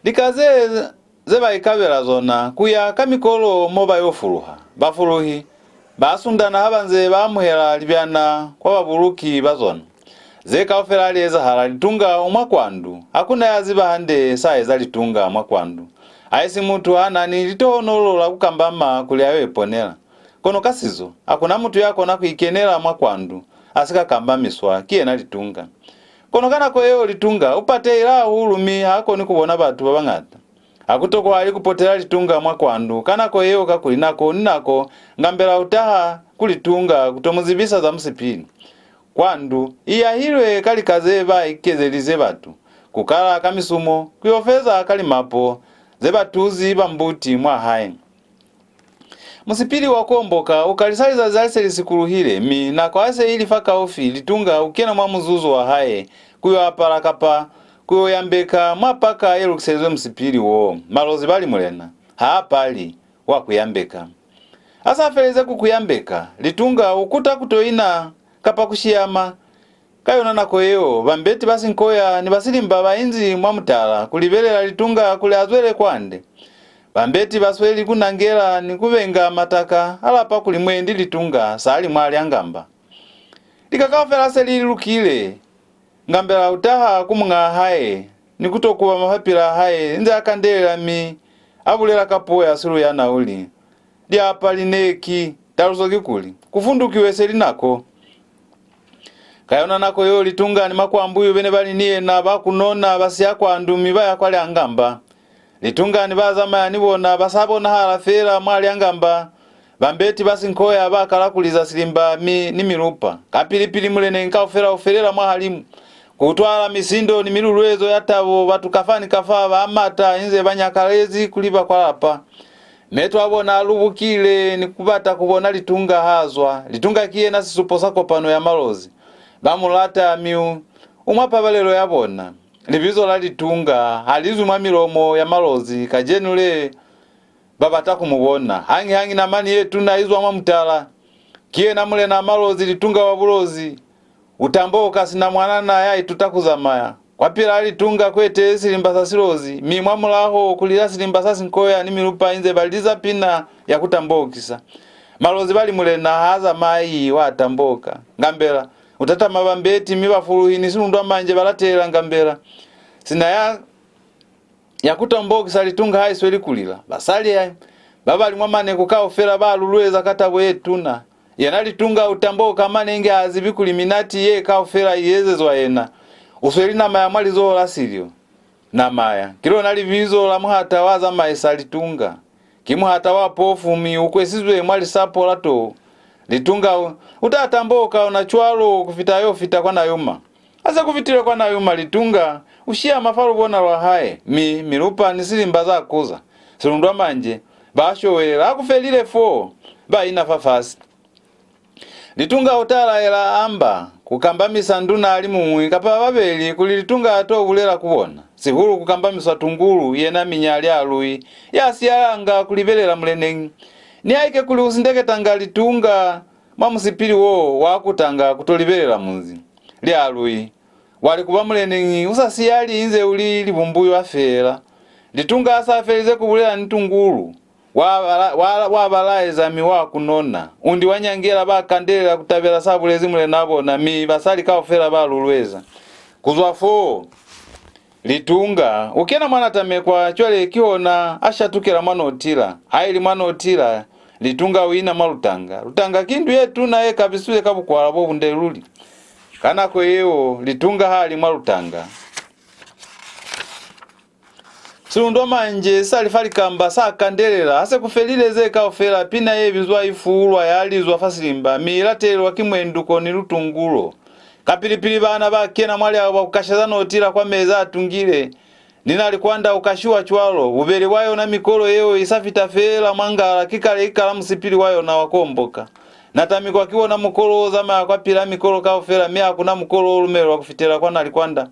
Lika ze, ze ba ikabela zona ku ya ka mikolo mo ba yo fuluha. Bafuluhi ba sundana ha ba nze ba amuhela libyana kwa babuluki ba zona. Ze kaufela li ezahala Litunga u mwa kwandu. Ha ku na ya ziba hande sa eza Litunga mwa kwandu. Haisi mutu ha na ni litohonolo la ku kambama kuli a yo iponela. Kono ka sizo, ha ku na mutu ya kona ku ikenela mwa kwandu a si ka kambamiswa ki yena Litunga. Kono ka nako yeo Litunga u patehile hahulu mi ha koni ku bona batu ba bañata. Ha ku tokwahali ku potela Litunga mwa kwandu ka nako yeo, kakuli nako ni nako Ngambela u taha ku Litunga ku to mu zibisa za musipili. Kwandu i yahilwe ka lika ze ba ikezelize batu, ku kala ka misumo, ku yo feza ka limapo ze ba tuzi ba mbuti mwa hae. Musipili wa ku omboka u kalisa lizazi ha li se li sikuluhile, mi nako ha se i li fakaufi, Litunga u kena mwa muzuzu wa hae ku yo apala kapa ku yo yambeka mwa paka ye lukiselizwe musipili wo. Malozi ba li, Mulena ha apali, wa ku yambeka. A sa felize ku ku yambeka, Litunga u kuta ku to ina kapa ku shiyama. Ka yona nako yeo, bambeti ba Sinkoya ni ba Silimba ba inzi mwa mutala ku libelela Litunga kuli a zwele kwande. Bambeti ba sweli ku nangela ni ku benga mataka a lapa kuli mwendi Litunga sa li mwa Liangamba. Lika kaufela se li lukile, Ngambela u taha ku muñaa hae ni ku to kubama fapilaa hae inze a kandelela mi a bulela ka puo ya Siluyana u li, Liapa lineki, taluso kikuli, ku fundukiwe se li nako. Ka yona nako yeo Litunga ni Makwambuyu be ne ba li ni yena ba ku nona ba siya kwandu mi ba ya kwa Liangamba. Litunga ni ba zamaya ni bona ba sa bonahala feela mwa Liangamba. Bambeti ba Sinkoya ba kala ku liza silimba mi ni milupa. Kapili-pili muleneñi kaufela u felela mwahalimu. Ku utwahala misindo ni miluluezo ya tabo, batu kafa ni kafa ba mata inze ba nyakalezi ku liba kwa lapa. Meto a bona a lubukile ni ku bata ku bona Litunga ha zwa. Litunga ki yena sisupo sa kopano ya Malozi. Ba mu lata mi u, u mwa pabalelo ya bona. Libizo la Litunga ha li zwi mwa milomo ya Malozi kacenu le, ba bata ku mu bona. Hañi-hañi namani ye tuna i zwa mwa mutala. Ki yena Mulena Malozi, Litunga wa Bulozi. U tamboka sina mwanana ya ituta ku zamaya. Kwapilaa Litunga kwete silimba sa Silozi, mi mwa mulaho ku lila silimba sa Sinkoya ni Milupa inze ba liza pina ya ku tambokisa. Malozi ba li, "Mulena ha zamayi, wa tamboka." Ngambela u tatama bambeti, mi Bafuluhi ni Silundwa Manje ba latelela Ngambela. Sina ya ya ku tambokisa Litunga ha i sweli ku lila. Basali ba ba li mwa maneku kaufela ba lulueza ka tabo ye tuna. Yena Litunga u tamboka mane inge ha zibi kuli minati ye kaufela i ezezwa yena. U sweli nama ya mwa lizoho la silyo. Nama ya, ki lona libizo la muhata wa zamaisa Litunga. Ki muhata wa pofu mi u kwesizwe mwa lisapo la tou. Litunga u, u ta tamboka ona cwalo ku fita yo fita kwa Nayuma. Ha se ku fitile kwa Nayuma, Litunga u shiyama fa lubona lwa hae, mi Milupa ni Silimba za kuza. Silundwa Manje ba showelela. Ha ku felile foo, ba ina fafasi. Litunga u ta laela Amba ku kambamisa nduna a li muñwi kapa ba babeli kuli Litunga a to bulela ku bona, sihulu ku kambamiswa Tungulu, yena minya Lialui ya siyalanga ku libelela muleneñi. Nihaike kuli u sindeketanga Litunga mwa musipili wo, wa kutanga ku to libelela munzi. Lialui wa li ku ba muleneñi u sa siyali inze u li libumbuywa feela. Litunga ha sa felize ku bulela ni Tungulu, wa ba la-, wa, wa ba laeza mi wa ku nona. Undi wa nyangela ba kandelela ku tabela sa bulezi mulenaa bona, mi basali kaufela ba lulueza. Ku zwa foo, Litunga u kena mwa Natamekwa, cwale kihona a shatukela mwa Notila. Ha ili mwa Notila, Litunga u ina mwa Lutanga. Lutanga ki ndu ye tuna ye kabisizwe ka bukwala bo bunde luli. Ka nako yeo, Litunga ha li mwa Lutanga, Silundwa Manje sa li fa likamba, sa kandelela. Ha se ku felile ze kaufela, pina ye bizwa Ifuulwa ya lizwa fa silimba, mi i latelelwa ki Mwenduko ni Lutungulo. Kapili-pili baana ba kena mwa liaho ba ku kasheza Notila kwa mezi a tungile. Ni Nalikwanda u kashiwa cwalo. Bubeli bwa yona mikolo yeo i sa fita feela mwa Ngala, ki kale i kala musipili wa yona wa Kuomboka. Natamikwa ki wona mukolo o zamaya kwapilaa mikolo kaufela, mi ha ku na mukolo o lumelelwa ku fitela kwa Nalikwanda.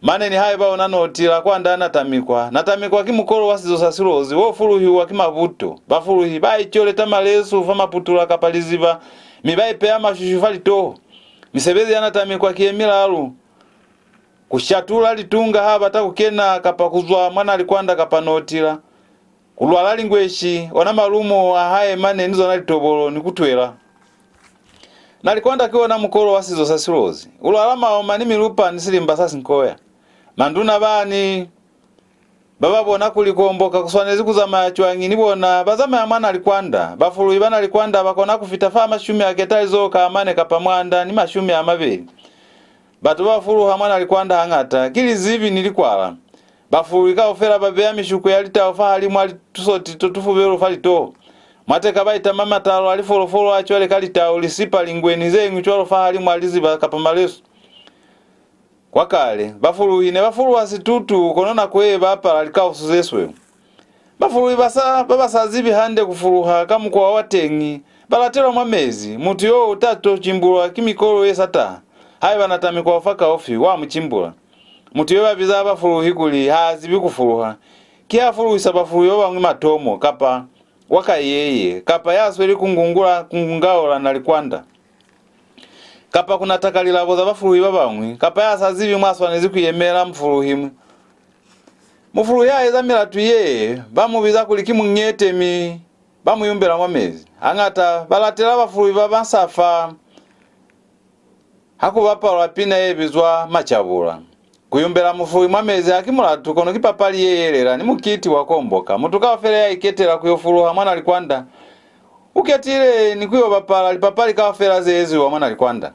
Mane nihaiba ona Notila kwand'a Natamikwa. Natamikwa ki mukolo wa sizo sa Silozi wo fuluhiwa ki mabuto. Bafuluhi ba icoleta malesu fa maputula kapa liziba, mi ba ipeya mashushu fa litoho. Misebezi ya Natamikwa ki ye milalu: ku shatula Litunga ha bata ku kena kapa ku zwa mwa Nalikwanda kapa Notila. Ku lwala lingweshi, ona malumo a hae mane ni zona litobolo ni ku twela. Nalikwanda ki ona mukolo wa sizo sa Silozi. U lwala maoma ni milupa ni silimba sa Sinkoya. Manduna bani ba ba bona kuli Kuomboka ku swanezi ku zamaya cwañi ni bona ba zamaya mwa Nalikwanda. Bafuluhi ba Nalikwanda ba kona ku fita fa mashumi a ketalizoho ka mane kapa mwanda ni mashumi a mabeli. Batu ba fuluha mwa Nalikwanda hañata ki lizibi ni likwala. Bafuluhi kaufela ba beya mishuko ya litau fahalimw'a tusoti to tufubelu fa litoho. Mwateka ba itama matalo a lifolofolo a cwale ka litau, lisipa, lingwe, ni ze ñwi cwalo fahalimw'a liziba kapa malesu. Kwa kale, bafuluhi ne ba fuluha situtu, kono nako ye ba apala likausu ze sweu. Bafuluhi ba sa, ba ba sa zibi hande ku fuluha ka mukwa wa teñi, ba latelwa mwa mezi. Mutu yo u ta to cimbulwa ki mikolo ye sa taha. Haiba Natamikwa u fa kaufi, wa mu cimbula. Mutu yo ba biza bafuluhi kuli ha zibi ku fuluha, ki ha fuluhisa bafuluhi ba bañwi matomo, kapa wa kaiyeye, kapa ya sweli ku ngungula, ku ngungaula Nalikwanda, kapa ku nataka lilabo za bafuluhi ba bañwi, kapa ya sa zibi mwa swanezi ku yemela mufuluhi. Mufuluhi ha eza milatu ye, ba mu biza kuli ki muñete, mi ba mu yumbela mwa mezi. Hañata ba latela bafuluhi ba ba sa fa ha ku bapalwa pina ye bizwa Macabula. Ku yumbela mufuluhi mwa mezi ha ki mulatu, kono ki papali ye yelela ni mukiti wa Kuomboka. Mutu kaufela ya iketela ku yo fuluha mwa Nalikwanda u ketile ni ku yo bapala lipapali kaufela ze eziwa mwa Nalikwanda.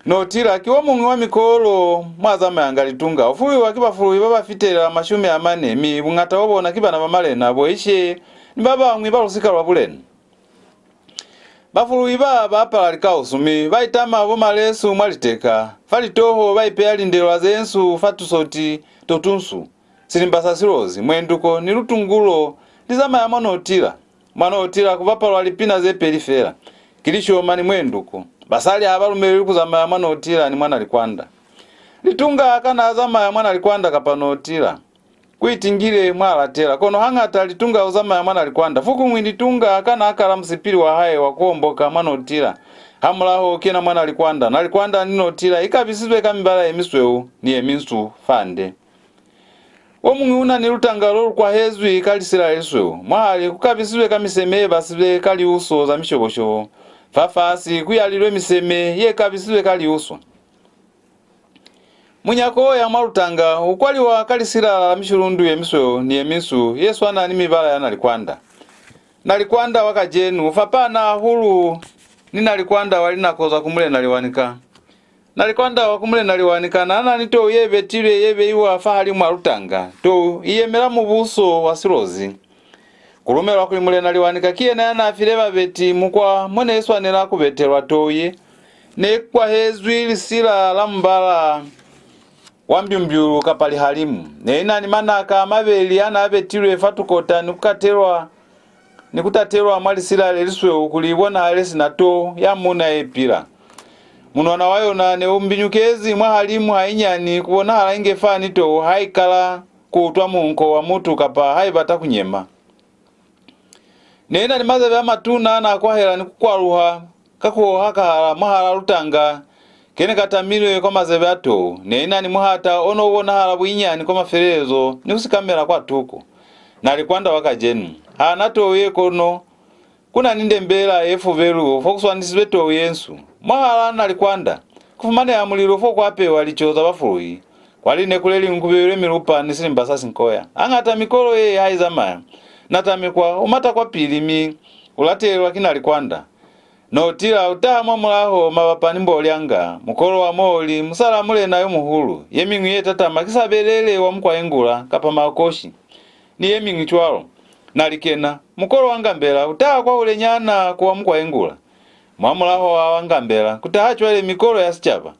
Notila ki o muñwi wa mikolo mwa zamayanga Litunga. U fuluhiwa ki bafuluhi ba ba fitelela mashumi a mane, mi buñata bwa bona ki bana ba malena, bo ishe, ni ba bañwi ba lusika lwa bulena. Bafuluhi ba ba apala likausu, mi ba itama bo malesu mwa liteka. Fa litoho ba ipeya lindelwa ze nsu fa tusoti to tunsu. Silimba sa Silozi, Mwenduko, ni Lutungulo li zamaya mwa Notila. Mwa Notila ku bapalwa lipina ze peli fela. Ki Lishoma ni Mwenduko. Basali ha ba lumelelwi ku zamaya mwa Notila ni mwa Nalikwanda. Litunga a kana a zamaya mwa Nalikwanda kapa Notila, ku itingile mwa a latela, kono hañata Litunga u zamaya mwa Nalikwanda. Fokuñwi Litunga a kana a kala musipili wa hae wa ku omboka mwa Notila, hamulaho u kena mwa Nalikwanda. Nalikwanda ni Notila i kabisizwe ka mibala ye misweu ni ye minsu fande. O muñwi u na ni lutanga lo lu kwahezwi ka lisila le lisweu. Mwahali ku kabisizwe ka miseme ye basizwe ka liuso za mishobo-shobo. Fafasi ku yalilwe miseme ye kabisizwe ka liuso. Munyako o ya mwa lutanga u kwaliwa ka lisila la mishulundu ye misweu ni ye minsu ye swana ni mibala ya Nalikwanda. Nalikwanda wa kacenu u fapana hahulu ni Nalikwanda wa linako za ku Mulena Lewanika. Nalikwanda wa ku Mulena Lewanika n'a na ni tou ye betilwe ye beiwa fahalimu a lutanga. Tou i yemela mubuso wa Silozi. Ku lumelwa kuli Mulena Lewanika ki yena ya n'a file babeti mukwa mo ne i swanela ku betelwa tou ye. Ne i kwahezwi lisila la mubala wa mbyumbyulu kapa lihalimu. Ne i na ni manaka a mabeli a n'a betilwe fa tukota ni ku katelwa ni ku tatelwa mwa lisila le lisweu kuli i bonahale sina tou ya muuna ye pila. Munwana wa yona ne u mbinyukezi mwahalimu hainyani, ku bonahala inge fani tou ha i kala ku utwa munko wa mutu kapa ha i bata ku nyema. Ne i na ni mazebe a matuna a n'a kwahela ni ku kwaluha ka ku hohakahala mwahal'a lutanga ke ne ka tamilwe kwa mazebe a tou. Ne i na ni muhata o n'o bonahala buinyani kwa mafelelezo ni ku sikamela kwa tuko. Nalikwanda wa kacenu ha na tou ye, kono ku na ni ndembela ye fubelu fo ku swanisizwe tou ye nsu. Mwahal'a Nalikwanda ku fumaneha mulilo fo ku apewa lico za bafuluhi. Kwa lineku le liñwi ku beilwe milupa ni silimba sa sinkoya. Hañata mikolo ye ha i zamaya, Natamikwa u mata kwapili mi u latelelwa ki Nalikwanda. Notila u taha mwamulaho mabapa ni Mbolyanga, mukolo wa Mooli, musal'a mulena yo muhulu. Ye miñwi ye tatama ki Sabelele wa Mukwaengula kapa Makoshi, ni ye miñwi cwalo. Nalikena, mukolo wa Ngambela u taha kwahulenyana ku wa Mukwaengula. Mwamulaho wa wa Ngambela ku taha cwale mikolo ya sicaba.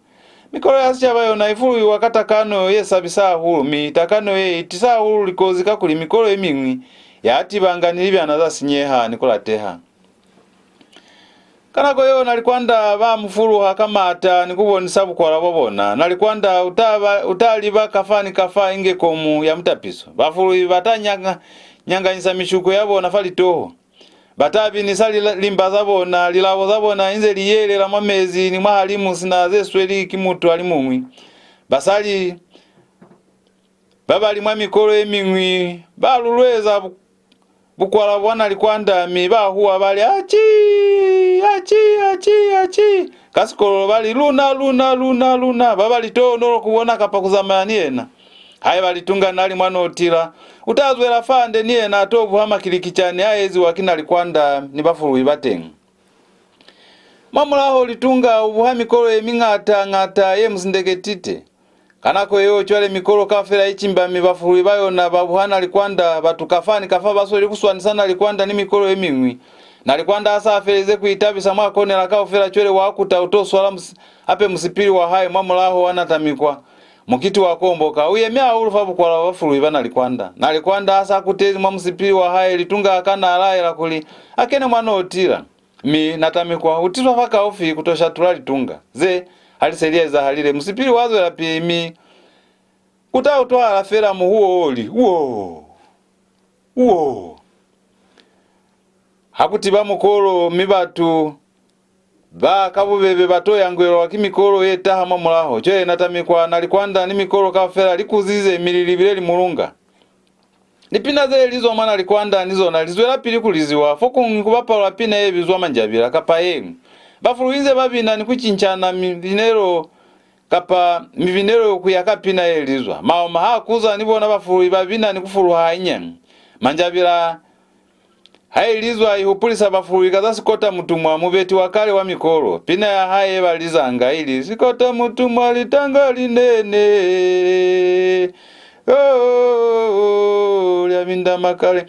Mikolo ya sicaba yona i fuluhiwa ka takano ye sabisa hahulu, mi takano ye i tisa hahulu likozi kakuli mikolo ye miñwi ya tibanga ni libyana za sinyeha ni ku lateha. Ka nako yeo Nalikwanda ba mu fuluha ka maata ni ku bonisa bukwala bwa bona. Nalikwanda u ta ba, u ta liba kafa ni kafa inge komu ya mutapiso. Bafuluhi ba ta nyanga, nyanganyisa mishuko ya bona fa litoho. Ba ta binisa lila, limba za bona, lilabo za bona inze li yelela mwa mezi ni mwahalimu sina ze sweli ki mutu a li muñwi. Basali ba ba li mwa mikolo ye miñwi ba lulweza bu-, bukwala bwa Nalikwanda, mi ba huwa ba li, "Aci! Aci! Aci! Aci!" Ka Sikololo ba li, "Luna, luna, luna, luna!" Ba ba li tohonolo ku bona kapa ku zamaya ni yena. Haiba Litunga n'a li mwa Notila, u ta zwela fande ni yena a to buha makilikicani a eziwa ki Nalikwanda ni bafuluhi ba teñi. Mwamulaho Litunga u buha mikolo ye miñata-ñata ye mu sindeketite. Ka nako yeo cwale mikolo kaufela i cimba mi bafuluhi ba yona ba buha Nalikwanda, batu kafa ni kafa ba sweli ku swanisa Nalikwanda ni mikolo ye miñwi. Nalikwanda ha sa felize ku itabisa mwa konela kaufela, cwale wa kuta u to swala mus-, hape musipili wa hae mwamulaho wa Natamikwa. Mukiti wa komboka u yemi hahulu fa bukwala bwa bafuluhi ba Nalikwanda. Nalikwanda ha sa kutezi mwa musipili wa hae, Litunga a kana a laela kuli a kene mwa Notila. Mi Natamikwa u tiswa fakaufi ku to shatula Litunga. Ze ha li se li ezahalile, musipili wa zwelapili, mi ku ta utwahala fela muhuwo o li, "Wo! Wo!" Ha ku tiba mukolo, mi batu ba ka bubebe ba to yangwelwa ki mikolo ye taha mwamulaho. Cwale Natamikwa, Nalikwanda ni mikolo kaufela li kuzize, mi li libile Limulunga. Lipina ze lizwa mwa Nalikwanda ni zona li zwelapili ku liziwa. Fokuñwi ku bapalwa pina ye bizwa Manjabila kapa ye ñwi. Bafuluhi inze ba bina ni ku cincana mibinelo kapa mibinelo ku ya ka pina ye lizwa. Maoma ha kuza ni bona bafuluhi ba bina ni ku fuluha hainyani. Manjabila ha i lizwa, i hupulisa bafuluhi ka za Sikota Mutumwa, mubeti wa kale wa mikolo. Pina ya hae ye ba lizanga i li, "Sikota Mutumwa, litanga linene, oh, lya bindama kale."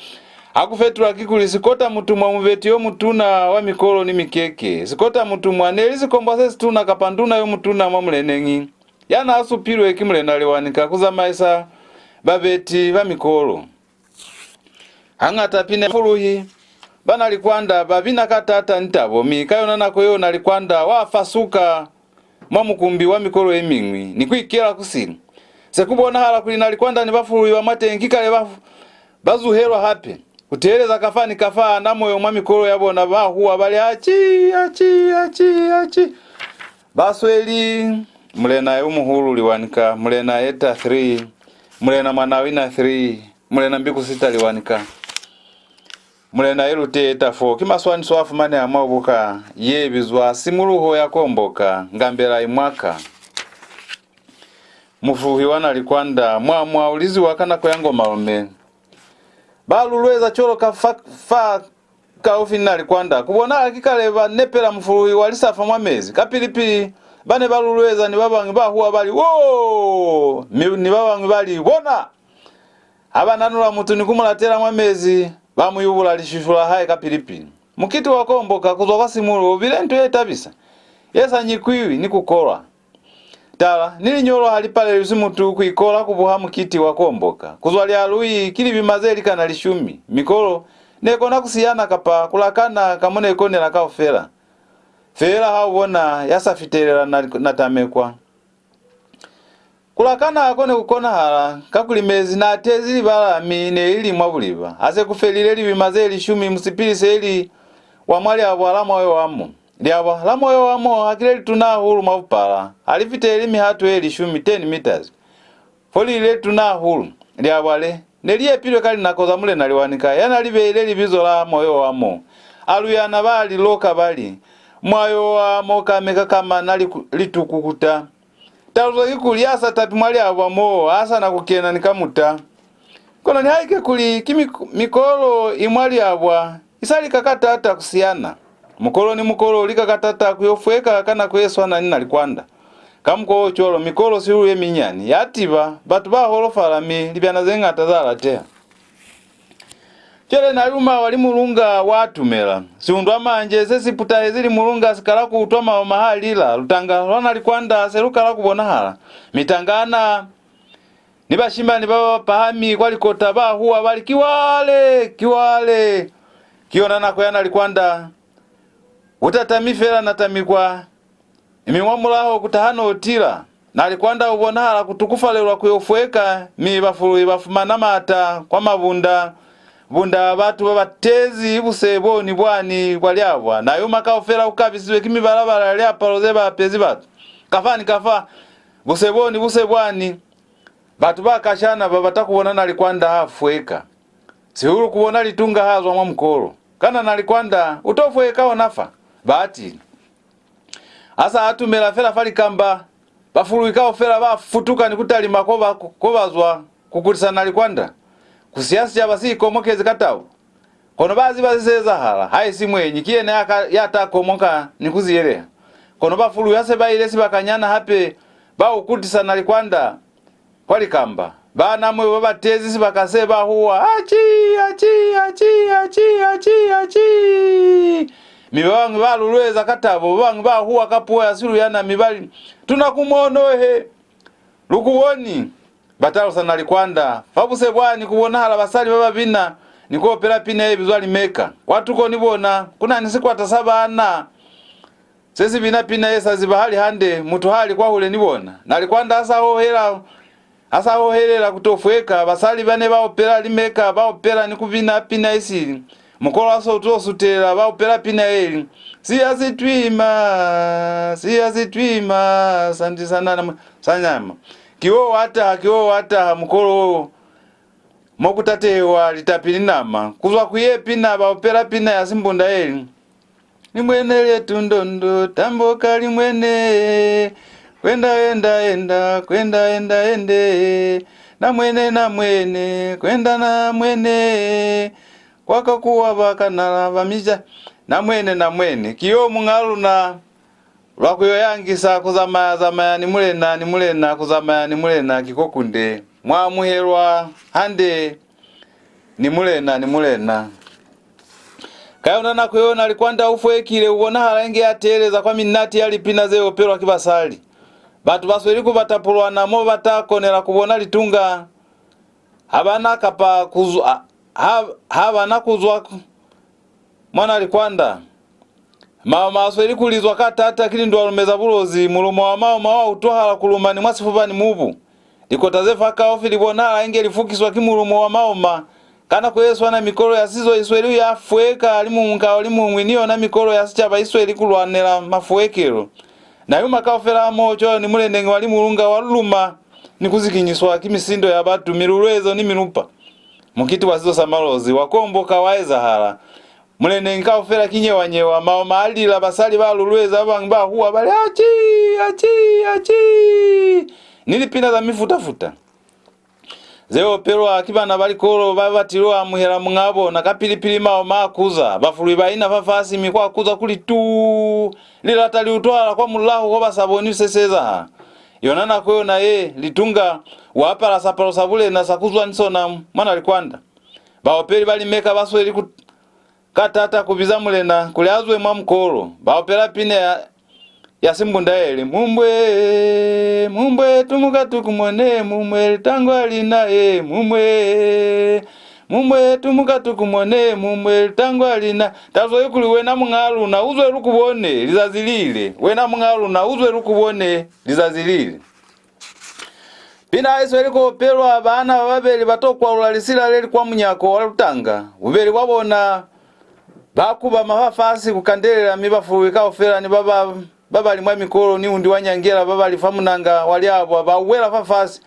Ha ku fetulwa kikuli, "Sikota Mutumwa, mubeti yo mutuna wa mikolo ni mikeke." Sikota Mutumwa ne li sikombwa se situna kapa nduna yo mutuna mwa muleneñi, ya n'a supilwe ki Mulena Lewanika ku zamaisa babeti ba mikolo. Hañata pina ya fuluhi, ba Nalikwanda ba bina ka taata ni tabo, mi ka yona nako yeo Nalikwanda wa fasuka mwa mukumbi wa mikolo ye miñwi ni ku ikela ku sili. Se ku bonahala kuli Nalikwanda ni bafuluhi ba mwateñi ki kale ba, ba zuhelwa hape. Ku teeleza kafa ni kafa, Namoyo mwa mikolo ya bona ba huwa ba li, "Aci, aci, aci, aci!" Ba sweli Mulena yo muhulu Liwanika, Mulena Yeta three, Mulena Mwanawina three, Mulena Mbikusita Liwanika. Mulena Yelute Yeta four ki maswaniso a fumaneha mwa buka ye bizwa Simuluho ya Kuomboka, Ngambela Imwaka. Mufuluhi wa Nalikwanda, mwa, mwa u liziwa ka nako ya Ngomalume. Ba lulweza cwalo ka fa, fa kaufi ni Nalikwanda. Ku bonahala ki kale ba nepela mufuluhi wa lisafa mwa mezi. Kapili-pili, ba ne ba lulweza ni ba bañwi ba huwa ba li, "Woo!" Mi ni ba bañwi ba li, "Bona!" Ha ba nanula mutu ni ku mu latela mwa mezi, ba mu yubula lishushu la hae kapili-pili. Mukiti wa Kuomboka ku zwa kwa Simuluho u bile nto ye tabisa, ye sa nyikwiwi ni ku kolwa. Tala ni linyolo ha li palelwisi mutu ku ikola ku buha mukiti wa Kuomboka. Ku zwa Lialui ki libima ze likana lishumi. Mikolo ne kona ku siyana kapa ku lakana ka mo ne konela kaufela. Feela ha u bona ya sa fitelela na, na tamekwa. Ku lakana ko ne ku konahala, kakuli mezi n'a tezi libala mi ne li li mwa buliba. Ha se ku felile libima ze lishumi, musipili se li wa mwa liabwa la Moyo wa Mo. Liabwa la Moyo wa Mo ha ki le lituna hahulu mwa bupala, ha li fiteli mihato ye lishumi, ten meters. Fo li li le lituna hahulu, liabwa le ne li yepilwe ka linako za Mulena Liwanika, ya n'a li beile libizo la Moyo wa Mo. Aluyana ba li loka ba li, "Mwayo wa mo kame ka kamana liku-, litukukuta." Taluso kikuli, ya sa tapi mwa liabwa moo, ha sa na ku kena ni kamuta. Kono nihaike kuli ki mik-, mikolo i mwa liabwa, i sa lika ka taata ku siyana. Mukolo ni mukolo u lika ka taata ku yo fweka ka nako ye swana ni Nalikwanda. Ka mukwa o cwalo, mikolo sihulu ye minyani ya tiba, batu ba holofala, mi libyana ze ñata za lateha. Cwale Naluma wa Limulunga wa atumela. Siundwa manje se si putahezi Limulunga si kala ku utwa maoma ha lila, lutanga lwa Nalikwanda se lu kala ku bonahala. Mitangana ni bashimani ba ba pahami kwa likota ba huwa ba li, "Ki wale! Ki wale!" Ki yona nako ya Nalikwanda. U tatami fela na tamikwa. Mi mwamulaho ku taha Notila. Nalikwanda u bonahala ku tukufalelwa ku yo fweka, mi bafuluhi ba fumana maata kwa mabunda, bunda batu ba ba tezi buse bo ni bwani bwa liabwa. Nayuma kaufela u kabisizwe ki mibalabala ya liapalo ze ba apezi batu. Kafa ni kafa, buse bo ni buse bwani. Batu ba kashana ba bata ku bona Nalikwanda ha fweka. Sihulu ku bona Litunga ha zwa mwa mukolo. Kana Nalikwanda u to fweka ona fa? Batili. A sa atumela fela fa likamba, bafuluhi kaufela ba futuka ni ku talima ko ba, ko ba zwa ku kutisa Nalikwanda, ku siya sicaba si ikomokezi ka tabo. Kono ba ziba ze si ezahala, haisi mwenyi ki yena ya ka, ya ta komoka ni ku ziyeleha. Kono bafuluhi ha se ba ile sibakanyana hape, ba u kutisa Nalikwanda kwa likamba. Ba Namwe ba ba tezi sibaka se ba huwa, "Aci, aci, aci, aci, aci, aci!" Mi ba bañwi ba lulweza ka tabo, ba bañwi ba huwa ka puo ya Siluyana, mi ba li, "Tuna ku mono he! Lu ku boni!" Ba talusa Nalikwanda. Fa buse bwani ku bonahala basali ba ba bina ni ku opela pina ye bizwa Limeka. Kwatuko ni bona, ku na ni sikwata sa baana se si bina pina ye sa zibahali hande, mutu ha li kwahule ni bona. Nalikwanda a sa hohela, a sa hohelela ku to fweka, basali ba ne ba opela Limeka ba opela ni ku bina pina isili. Mukolo a so to sutelela, ba opela pina ye li, "Siya sitwima, siya sitwima, sandisana na mu-, sa nyama." Ki wo wa taha, ki wo wa taha, mukolo wo, mo ku tatehiwa litapi ni nama. Ku zwa ku ye pina, ba opela pina ya Simbunda ye li, "Limwene lyetu ndondo, tamboka limwene. Kwenda, enda, enda, kwenda, enda, ende. Namwene, namwene, kwenda, namwene. Kwaka kuwa bakanala bamija. Namwene, namwene." Ki yo muñ'a luna lwa ku yo yangisa ku zamaya, zamaya ni Mulena, ni Mulena, ku zamaya ni Mulena, ki ko kunde. Mwa amuhelwa hande ni Mulena, ni Mulena. Ka yona nako yeo Nalikwanda u fwekile, u bonahala inge ya teeleza kwa minati ya lipina ze opelwa ki basali. Batu ba sweli ku bata pulwana mo ba ta konela ku bona Litunga. Ha ba na kapa ku zwa, ha, ha ba na ku zwa ku, mwa Nalikwanda. Maoma a sweli ku lizwa ka taata ki lindwalume za Bulozi, mulumo wa maoma wa utwahala ku luma ni mwa sifuba ni mubu. Likota ze fakaufi li bonahala inge li fukiswa ki mulumo wa maoma. Ka nako ye swana, mikolo ya sizo i sweli ya fweka alimuñwi ka alimuñwi, ni yona mikolo ya sicaba i sweli ku lwanela mafuekelo. Nayuma kaufela hamoho cwalo ni muleneñi wa Limulunga wa luluma ni ku zikinyiswa ki misindo ya batu, miluluezo ni milupa. Mukiti wa sizo sa Malozi wa Kuomboka wa ezahala. Muleneñi kaufela ki nyewa-nyewa, maoma a lila, basali ba lulueza, ba bañwi ba huwa ba li, "Aci! Aci! Aci!" ni lipina za mifuta-futa ze opelwa ki bana ba likolo ba ba til'o amuhela muñaa bona. Kapili-pili maoma a kuza, bafuluhi ba ina fafasi, mi kwa kuza kuli tuu! Lilata li utwahala kwa mulaho ko ba sa boni se si ezahala. Yona nako yona ye, Litunga u apala sapalo sa bulena sa ku zwa ni sona mwa Nalikwanda. Baopeli ba limeka ba sweli ku ka taata ku biza mulena kuli a zwe mwa mukolo. Ba opela pina ya, ya Simbunda ye li, "Mumbwe, mumbwe, tumuka tukumone, mumbwe, litangwa lina, e, mumbwe. Mumbwe, tumuka tukumone, mumbwe, litangwa lina. Tazo i kuli wena muñaa luna, u zwe lu ku bone, lizazi li ile. Wena muñaa luna, u zwe lu ku bone, lizazi li ile." Pina ha i sweli ku opelwa, baana ba babeli ba to kwalula lisila le li kwa munyako wa lutanga. Bubeli bwa bona ba kubama fafasi ku kandelela, mi bafuluhi kaufela ni ba ba, ba ba li mwa mikolo ni undi wa nyangela ba ba li fa munanga wa liabwa ba wela fafasi.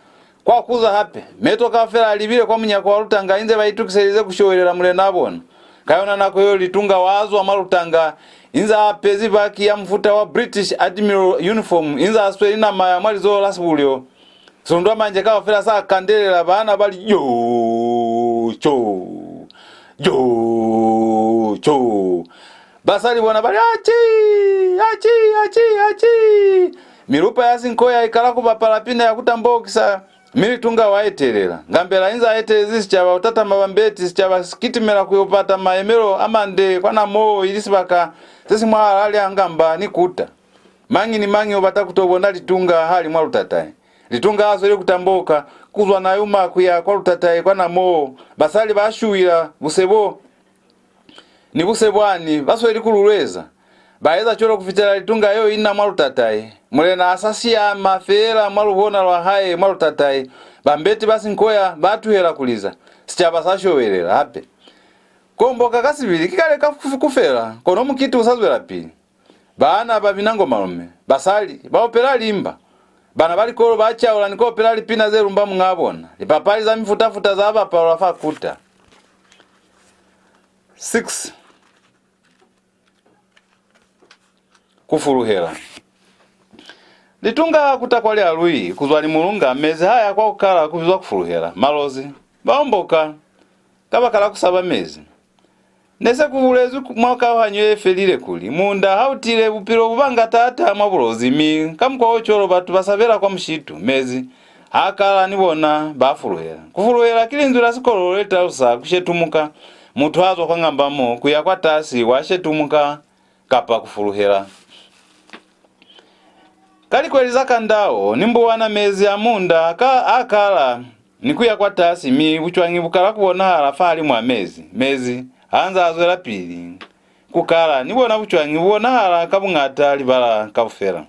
Kwa kuza hape. Meto kaufela a libile kwa munyako wa lutanga inze ba itukiselize ku showelela mulenaa bona. Ka yona nako yeo, Litunga wa zwa mwa lutanga inze a apezi baki ya mufuta wa British Admiral uniform, inze a sweli nama ya mwa lizoho la sibulyo. Silundwa manje kaufela sa kandelela, baana ba li, "Yo, cho, yo, cho." Basali bona ba li, "Aci, aci, aci, aci." Milupa ya sinkoya i kala ku bapala pina ya ku tambokisa, mi Litunga wa etelela. Ngambela inze a etelezi sicaba, u tatama bambeti, sicaba si kitimela ku yo pata mayemelo a mande kwa Namoo, ili sibaka se si mwahalaa lya Ngamba ni Kuta. Mañi ni mañi u bata ku to bona Litunga ha li mwa lutatai. Litunga a sweli ku tamboka, ku zwa Nayuma ku ya kwa lutatai kwa Namoo, basali ba shuwila, busebo ni busebwani ba sweli ku lulweza. Ba eza cwalo ku fitela Litunga yo ina mwa lutatai. Mulena a sa siyama feela mwa lubona lwa hae mwa lutatai, bambeti ba sinkoya ba tuhela ku liza. Sicaba sa showelela hape. Kuomboka ka sibili ki kale ka ku, ku fela, kono mukiti u sa zwelapili. Baana ba bina ngomalume, basali ba opela limba, bana ba likolo ba caula ni ku opela lipina ze lumba muñaa bona, lipapali za mifuta-futa za bapalwa fa Kuta. Six. Ku fuluhela. Litunga ha kuta kwa Lialui ku zwa Limulunga, mezi ha ya kwa ku kala ku bizwa ku fuluhela. Malozi ba omboka kabakala ku saba mezi. Ne se ku bulezwi ku, mwa kauhanyo ye felile kuli, munda ha u tile, bupilo bu banga taata mwa Bulozi, mi ka mukwa o cwalo batu ba sabela kwa mushitu. Mezi ha kala ni bona ba fuluhela. Ku fuluhela ki linzwi la Sikololo le li talusa ku shetumuka. Mutu ha zwa kwa ngamba mo ku ya kwatasi, wa shetumuka kapa ku fuluhela. Ka likweli za Kandao ni Mbuwana, mezi a munda ka, a kala ni ku ya kwatasi, mi bucwañi bu kala ku bonahala fahalimu a mezi. Mezi ha nza a zwelapili ku kala, ni bona bucwañi bu bonahala ka buñata libala kaufela.